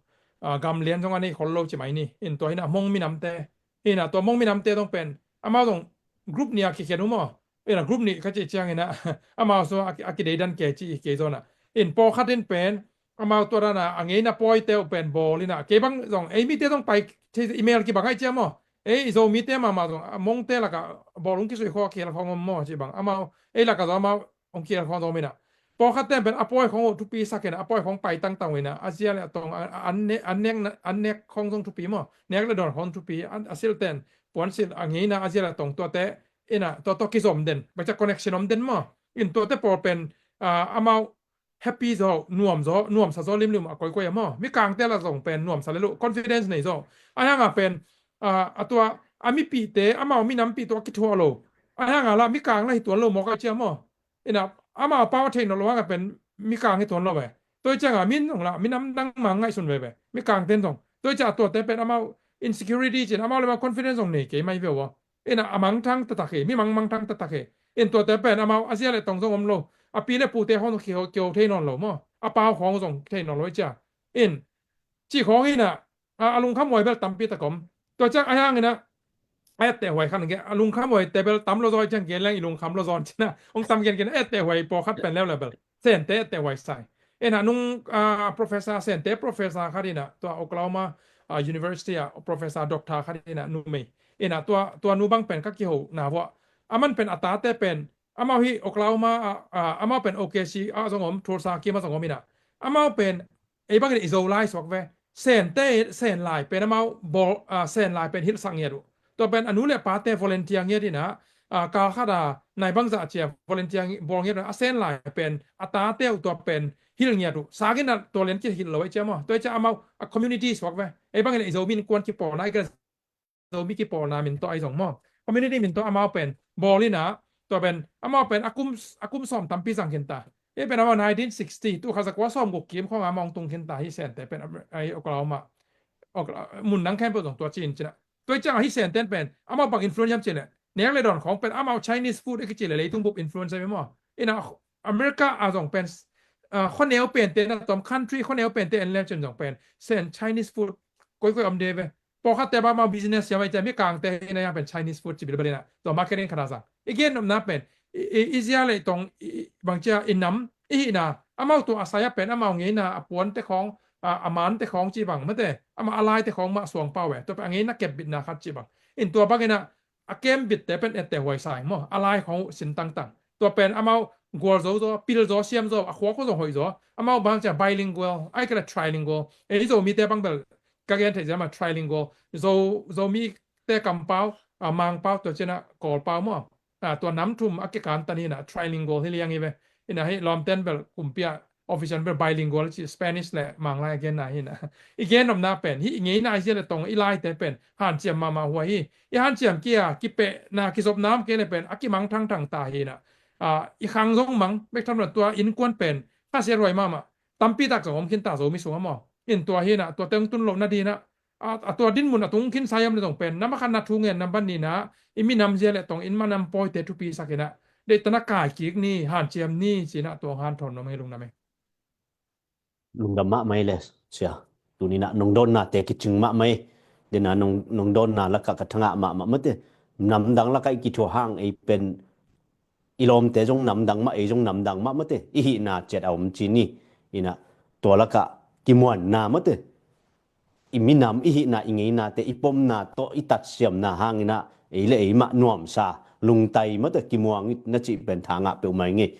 gamlian zong a nei khol lo ci mai ni. In tua inah Mong minamte inah, tua Mong minamte zong pen amau zong group nih a kikhen uh maw? Inah group nih ka cih ciang inah amau sung a kideidan kei ci kei zaw nah. In pawlkhat in pen amau tua dan a ngeina pawite uh pen bawl inah, kei bang zong ei mite zong pai thei, email kibang aih ciang maw? Ei i Zomite mahmah zong a Mongte lakah bawl hong kisui khawh a kihel khawng om maw cih bang, amau ei lakah zong amau hong kihel khawng zong om inah, pawlkhatte pen a pawi khawng uh thupi sak inah, a pawi khawng pai tangtang uh inah, a zia le a tong an nek, an nek khawng zong thupi maw, nek le dawn khawng thupi, a silten puansilh a ngeina a zia le a tong tuate inah tua tawh kizom den, bangcia connection om den maw? In tuate pawl pen amau happy zaw, nuam zaw, nuamsa zaw limlim a koikoi a maw? Mikangte la zong pen nuamsa le lo, confidence nei zaw. A hianga pen a tua a mipihte amau minampih tua kithuah lo, a hianga la mikang la hi tuan lo mawk a cia maw? Inah amau pau a theih nawn lo hanga pen mikang hi tuan lo ve. Tua hi cianga min zong la minam dang mang ngaihsun veve, mikangten zong. Tua hi cia tuate pen amau insecurity cin amau le amau confidence zong nei kei mai ve uh a. Inah a mangthang taktak hi, mi mang mangthang taktak hi. In tuate pen amau a zia le tong zong om lo, a pi le pute khawng zong kiho, kiho thei nawn lo maw? A pau khawng zong thei nawn lo hi cia. In cih khawng inah a lungkham huai bel tampi tak om. Tua ciang a hiang inah a etteh huai khan a lungkham huaite bel tam lo zaw hi ciang gen leng i lungkham lo zaw cinah hong sam gen gen a etteh huai pawlkhat pen leuleu bel Sente etteh huai sai. Inah nung professor, Sente professor khat inah tua Oklahoma University ah professor doctor khat inah numei inah tua, tua nu bang pen ka kiho na vuah, aman pen a tate pen amau hi Oklahoma ah, amau pen O K C ah zong om, Tulsa kim ah zong om inah amau pen ei bangin i Zolai suak ve. Sente, Senlai pen amau bawl, Senlai pen hilhsak ngiat uh. Tua pen a nu le pate volunteer ngiat inah, kal khat a nai bangzah cia volunteer bawl ngiat uh, a Senlai pen a tate uh tua pen hilh ngiat uh. Sagin a tua lian kihilh lo ei cia maw? Tua ei cia amau a community suak ve. Ei bangin i Zomi innkuan kipawlna, i Zomi kipawlna min tawh ai zong maw, community min tawh amau pen bawl inah, tua pen amau pen a kum, a kum sawm tampi zang khinta. Ei pen amau nineteen sixty, tu kha zakua sawm guk kim khawng amau hong tung khinta hi Sente pen, ai Oklahoma, mun dang khempeuh zong tua cin cinah. Tua hi ciangah hi Senten pen amau bang influence hiam cih leh, nek le dawn khawng pen amau Chinese food i kici le leitung bup influence hi maw? Inah America a zong pen khuaneu pente na tom, country khuaneu pente en le cin zong pen Sen Chinese food koikoi om de ve. Pawlkhatte bang amau business siam ai cia, mikangte hi na yang pen Chinese food ci bilbel inah tua marketing khat a zang. I gen nopna pen i, i, i zia le tong bangcia i nam i hihna Amau tua a sai a pen amau ngeina a puante khawng, a, a mante khawng ci bang mate, amau a laite khawng mah suang pau e. Tua pen a ngeina kepbitna khat ci bang. In tua bangin ah a kembitte pen etteh huai sa ing maw, a lai khawng uh sin tangtang. Tua pen amau gualzo zaw, pilzaw, siamzaw, a khua khua zong hoihzaw. Amau bang ciah bilingual, ai kei le trilingual. Ei Zomite bang bel ka gen theih zia mah trilingual. Zo, Zomite kampau, a, Mangpau, tua cianah Kawlpau maw. A, tua nam thum a kikantan hinah trilingual hi liang hi ve. Inah hih lawmten bel kumpi ah official bel bilingual ci, Spanish le Manglai a genna hinah. I gen nopna pen hih i ngeina i zia le tong i laite pen hanciam mahmah huai hi. I hanciam kia kipehna kizopna om kei le pen a kimang thangthang ta hinah. A, i khang zong mang bek tham lo, tua innkuan pen khasiat huai mahmah. Tampi tak zong om khin ta Zomi sungah maw. In tua hinah tuate hong tun loh nadinah a, a tua dinmun a tung khin sa hiam le zong pen nam a khatna thu ngen, nam pan nihna i minam zia le tong in minam pawite thupi sakinah deihtanah kai kik ni, hanciam ni cinah tua hong hanthawn nuam hi, lungdam hi. Lungdam mahmah hi le sia. Tuninah nong dawnnate kicing mahmah hi. Dena nong, nong dawnna lakah ka thangah mahmah mate. Namdang lakah i kithuah hang ei pen i lawmte zong namdang mah, ei zong namdang mah mate. I hihna ciat a om ci ni. Inah tua lakah kimuanna mate, i minam i hihna, i ngeinate, i pomna tawh i tatsiamna hanginah ei le ei mah nuamsa, lungtai mate, kimuang na cih pen tha ngah peuhmah i ngei.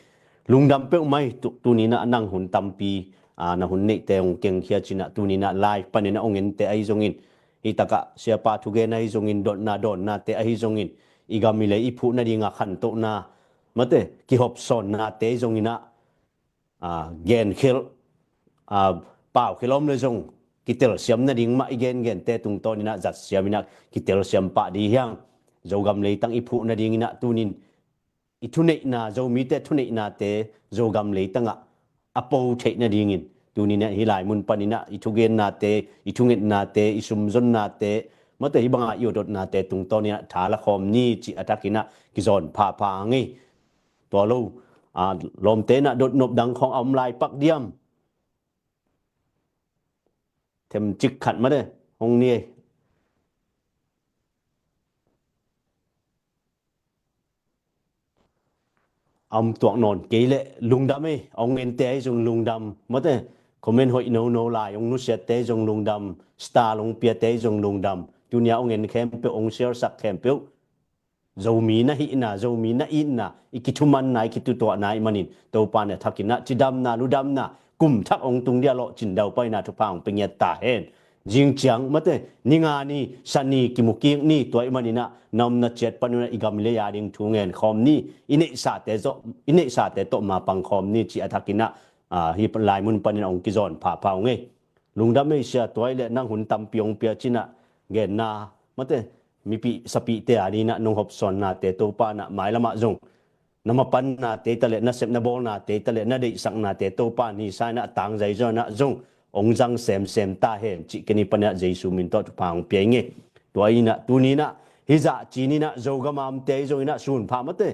Lungdam peuhmah hi. Tu, tuninah nang hun tampi, a, na hun neihte hong kengkhia cinah tuninah live paninah hong ente ahi zongin, hih takah siapa thugen ahi zongin, dotna dawnnate ahi zongin, i gam i lei i phuh nadinga khantohna mate, kihopsawnnate ahi zonginah, a, genkhelh, a, paukhel om le zong kitelsiam nading mah i gengente tungtawninah zatsiaminah kitelsiam pah dih hiang. Zogam leitang i phuh nadinginah tunin i thuneihna, Zomite thuneihnate Zogam leitangah a po theih nadingin tuninah hih lai mun paninah i thugennate, i thungetnate, i sumzonnate mate, hih banga i awdotnate tungtawninah tha la khawm ni cih a thakinah kizawn phapha ngei. Tua lo, a, lawmte inah dotnop dang khawng a om lai pak diam? Themcik khat mate hong ni ei. A om tuak nawn kei leh lungdam ei. Hong ente ahi zong lungdam mate. Comment hoih nono lai hong nusiatte ahi zong lungdam. Star hong piate ahi zong lungdam. Tunia hong en khempeuh, hong share sak khempeuh, Zomi na hihna, Zomi na itna, i kithumanna, i kitutuahna ahih manin Topa in a thakinah cidamna, ludamna, kum thak hong tung dia lawhcin daupaina thupha hong pia ngiat ta hen. Zing ciang mate, ni nga ni, sa ni, kimu kik ni, tua ahih maninah na omna ciat panunah i gam i lei a ding thu ngen khawm ni, i neihsate zawh, i neihsate tawh mapang khawm ni cih a thakinah, a, hih lai mun panin hong kizawn phapha uh ngei. Lungdam ei sia, tua ahih leh nang hun tampi hong pia cinah genna mate, mipih sapihte a dinah nong hopsawnnate Topa inah mailamah zong na mapannate ta leh, na sepna bawlnate ta leh, na deihsaknate Topa in hisa inah tangzai zaw inah zong hong zang semsem ta hen cih kei ni paninah Jesu min tawh thupha hong pia i ngei. Tua inah tuninah hih zah cininah Zogam a omte ahi zonginah sunpha mate,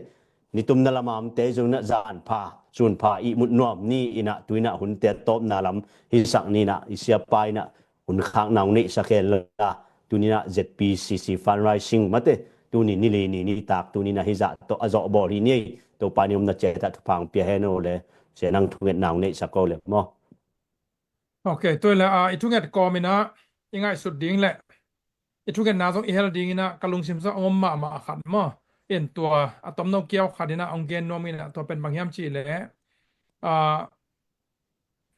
nitumna lama omte ahi zonginah zanpha, sunpha ihmut nuam ni inah tuinah hunte a tawpna lam hisak ninah i siapa inah hun khakna hong neihsak hen la. Tuninah Z P C C fundraising mate, tuni nili ni nitak tuninah hih zah tawh a zawh bawl hi ni ei. Topa in i omna ciatah thupha hong pia hen o le, sia nang thungetna hong neihsak o le maw. Ok, tua le, a, i thunget kawminah i ngaihsut ding le i thungetna zong i hel dinginah ka lungsim sungah a om mahmah a khat maw. In tua a tomno kiau khatinah hong gen nuam inah tua pen bang hiam cih leh, a,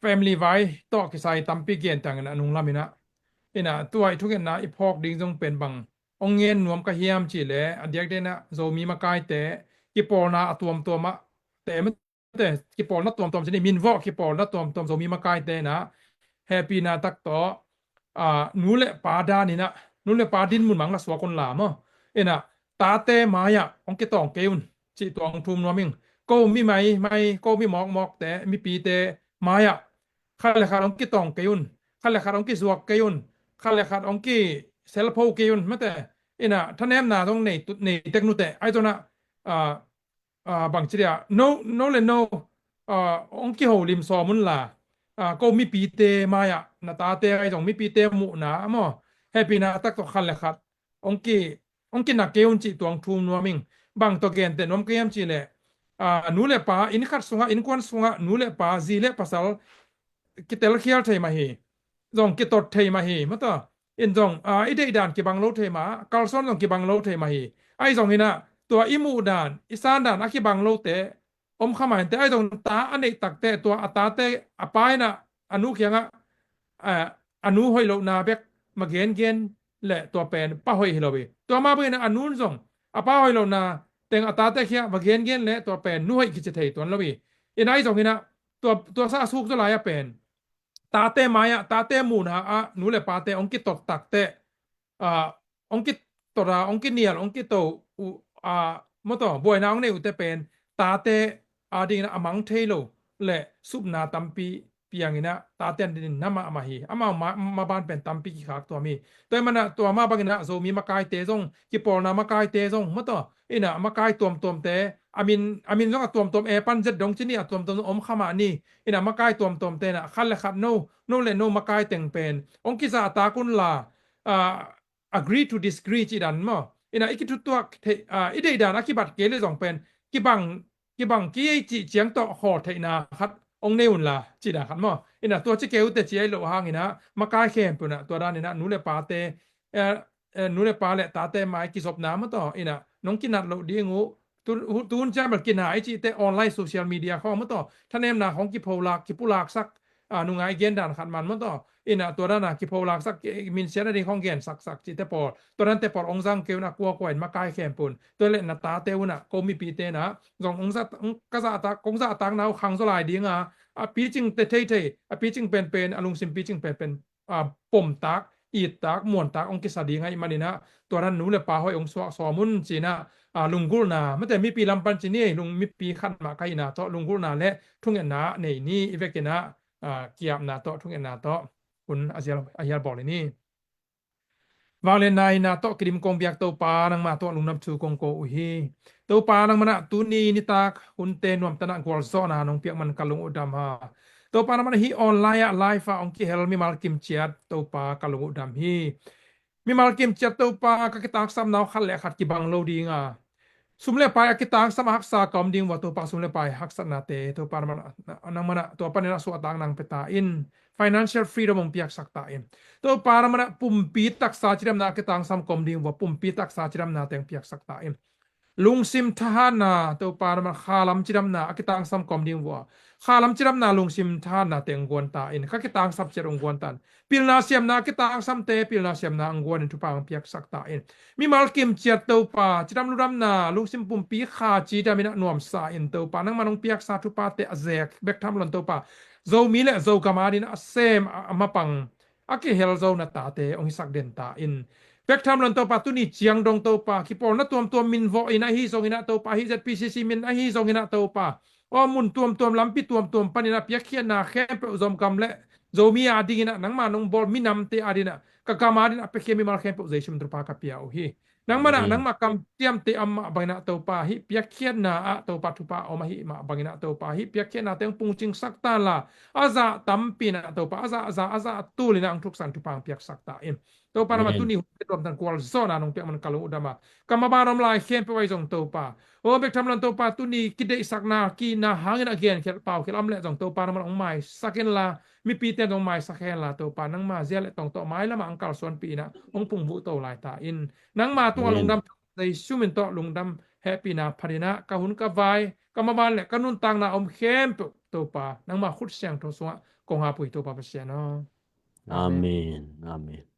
family vai tawh kisai tampi gen tanginah a nunglaminah, inah tua i thungetna i phawk ding zong pen bang hong ngen nuam ka hiam cih leh, a diakdiakinah Zomi makaite kipawlna a tuamtuamah te, kipawlna tuamtuam cih ni, minvawh kipawlna tuamtuam Zomi makaite inah hehpihna tak tawh, a, nu le pa daninah, nu le pa dinmun mah la suak un la maw. Inah tate mai-ah hong kitawng kei un cih tua hong thum nuam ing. Ko mi mai mai, ko mi mawkmawkte, mipite mai-ah khat le khat hong kitawng kei un, khat le khat hong kizuak kei un, khat le khat hong kiselpho kei un mate. Inah thanemna zong nei tek nuteh, ahi zonah, a, a, bangci dia, no, no le no, a, hong kiholim sawm unla, a, ko mipite mai-ah, na tate ahi zong mipite muhna maw, hehpihna tak tawh khat le khat hong ki, hong kinak kei un cih tua hong thum nuam ing. Bang tawh genteh nuam ka hiam cih leh, a, nu le pa, inn khat sungah, innkuan sungah, nu le pa, zi le pasal, kitelkhial thei mah hi. Zong kitot thei mah hi, mataw. In zong, a, i deihdan kibang lo thei mah, kalsuan zong kibang lo thei mah hi. Ahi zong inah, tua i muhdan, i sandan, a kibang lote, om kha mah inteh, ahi zong ta a neih takteh, tua a tate, a pa inah, a nu kiangah, a, a nu hoih lohna bek, ma gengen le tua pen, pa hoih hi lo hi. Tua mah bangin a nun zong, a pa hoih lohna, teng a tate kiangah, ma gengen le tua pen, nu hoih kici thei tuan lo hi. Inah ahi zong inah, tua, tua sa a suk zaw lai a pen, tate mai-ah, tate muhna ah, nu le pate hong kitot takteh, a, hong kitot a, hong kinial, hong kito uh, a, mawtaw, buaina hong nei uhte pen, tate adingin a mang thei lo le supna tampi piangin ah, tate adingin na mahmah hi. Amau ma, maban pen tampi kikhak tuam hi. Tua ahih manin ah, tua mah bangin ah, Zomi makaite zong, kipawlna makaite zong, mawtaw, inah makai tuamtuamte, a min, a min zong a tuamtuam, e pan zet dong ci ni, a tuamtuam zong om kha mah ni. Inah makai tuamtuamte inah, khat le khat no, no le no makai teng pen, hong kizahtak unla, a, agree to disagree cih dan maw. Inah i kithutuak theih, a, i deihdan a kibat kei le zong pen, kibang, kibang kei ei cih ciang tawh khawl theihna khat hong nei unla, cih dan khat maw. Inah tua ci kei uh teh ci ei loh hang inah, makai khempeuh inah, tua dan inah, nu le pate, eh, eh, nu le pa le tate mai kizopna mawtaw, inah, nong kinat loh ding uh, tu, tu hun ciang bel kinai cihte online social media khawng mawtaw, thanemna khawng kipholak, kipulaksak, a, nungai gendan khat man mawtaw. Inah tua dana kipholaksak, eh, minsiat a ding khawng gensaksak cihte pawl. Tua dante pawl hong zang kei unah kuakua in makai khempeuh un. Tua le na tate unah, ko mipite inah, zong hong zat, hong ka zahtak, kong zahtakna uh khang zaw lai dinga, a picingte theithei, a picing penpen, a lungsim picing penpen, a, pomtak, ittak, muantak hong kisa ding ahih manin ah, tua dan nu le pa hoih hong suak sawm un ci-in ah, a, lunggulhna, mate mipi lam pan ci ni, lung, mipi khat mah ka hihna tawh lunggulhna le thungetna nei ni, i vekin ah, a, ki-apna tawh, thungetna tawh hun a zial, a hial bawl hi ni. Vangliatna ina tawh kidim kong biak Topa, nangma tungah lungdam thu kong ko uh hi. Topa, nangma in ah tuni nitak hunte nuamtanah gualzawhna nong piak man ka lung uh dam a. Topa, nangma in ah hih online ah live ah hong kihel mimal kimciat Topa, ka lung uh dam hi. Mimal kimciat Topa, ka kitaksapna uh khat le khat kibang lo ding a, sum le pai a kitangsam a haksa ka om ding uh a, Topa, sum le pai haksatnate Topa, nangma in ah, nangma in ah tua panin ah suahtakna hong pia ta in, financial freedom hong piaksak ta in. Topa, nangma in ah pumpi taksa cidamna a kitangsam ka om ding uh a, pumpi taksa cidamnate hong piaksak ta in. Lungsim thahatna, Topa, nangma in ah khalam cidamna a kitangsam ka om ding uh a, khalam cidamna, lungsim thahatnate hong guan ta in. Ka kitangsap ciat hong guan ta in. Pilna siamna a kitangsamte pilna siamna hong guan in thupha hong piaksak ta in. Mimal kimciat Topa, cidam ludamna, lungsim pumpi kha cidam in ah nuamsa in Topa, nangma in hong piaksa thuphate a zek bek tham lo in Topa, Zomi le Zogam ading in ah a sem a, a mapang a kihel zo na tate hong hisak den ta in. Bek tham lo in Topa, tuni ciang dong Topa, kipawlna tuamtuam min vawh in ahi zongin ah Topa, hih Z P C C min ahi zongin ah Topa, aw, mun tuamtuam, lampi tuamtuam panin ah piakkhiatna khempeuh, Zogam le Zomi ading in ah, nangma in hong bawl minamte ading in ah, ka gam ading in ah piakhia mimal khempeuh Jesu min thupha ka pia uh hi. Nangma in ah, Amen. Nangma kamciamte a om mah bangin ah Topa, hih piakkhiatna ah Topa, thupha a om ahih mah bangin ah Topa, hih piakkhiatnate hong pungcingsak ta inla, a zah tampi in ah Topa, a zah, a zah, a zah tul in ah hong thuksak in thupha hong piaksak ta in. Topa, nangma in ah, Amen. Tuni hunte nuamtan gualzawhna nong piak man ka lung uh dam a, ka maban a om lai khempeuh ahi zong Topa, aw, bek tham lo in Topa, tuni kideihsakna, ki-itna hangin a genkhial, paukhial a om leh zong Topa, nangma in ah hong maisak inla, mipite in zong maisak hen la Topa, nangma zia le tong tawh mailam ah hong kalsuanpih in ah hong phungvuh to lai ta in. Nangma tungah, Amen. Lungdam, Jesu min tawh lungdam, hehpihna phat in ah ka hun ka vai, ka maban le ka nuntakna a om khempeuh Topa, nangma khut siangtho sungah kong hap uh hi Topa Pasian aw. Amen. Amen. Amen.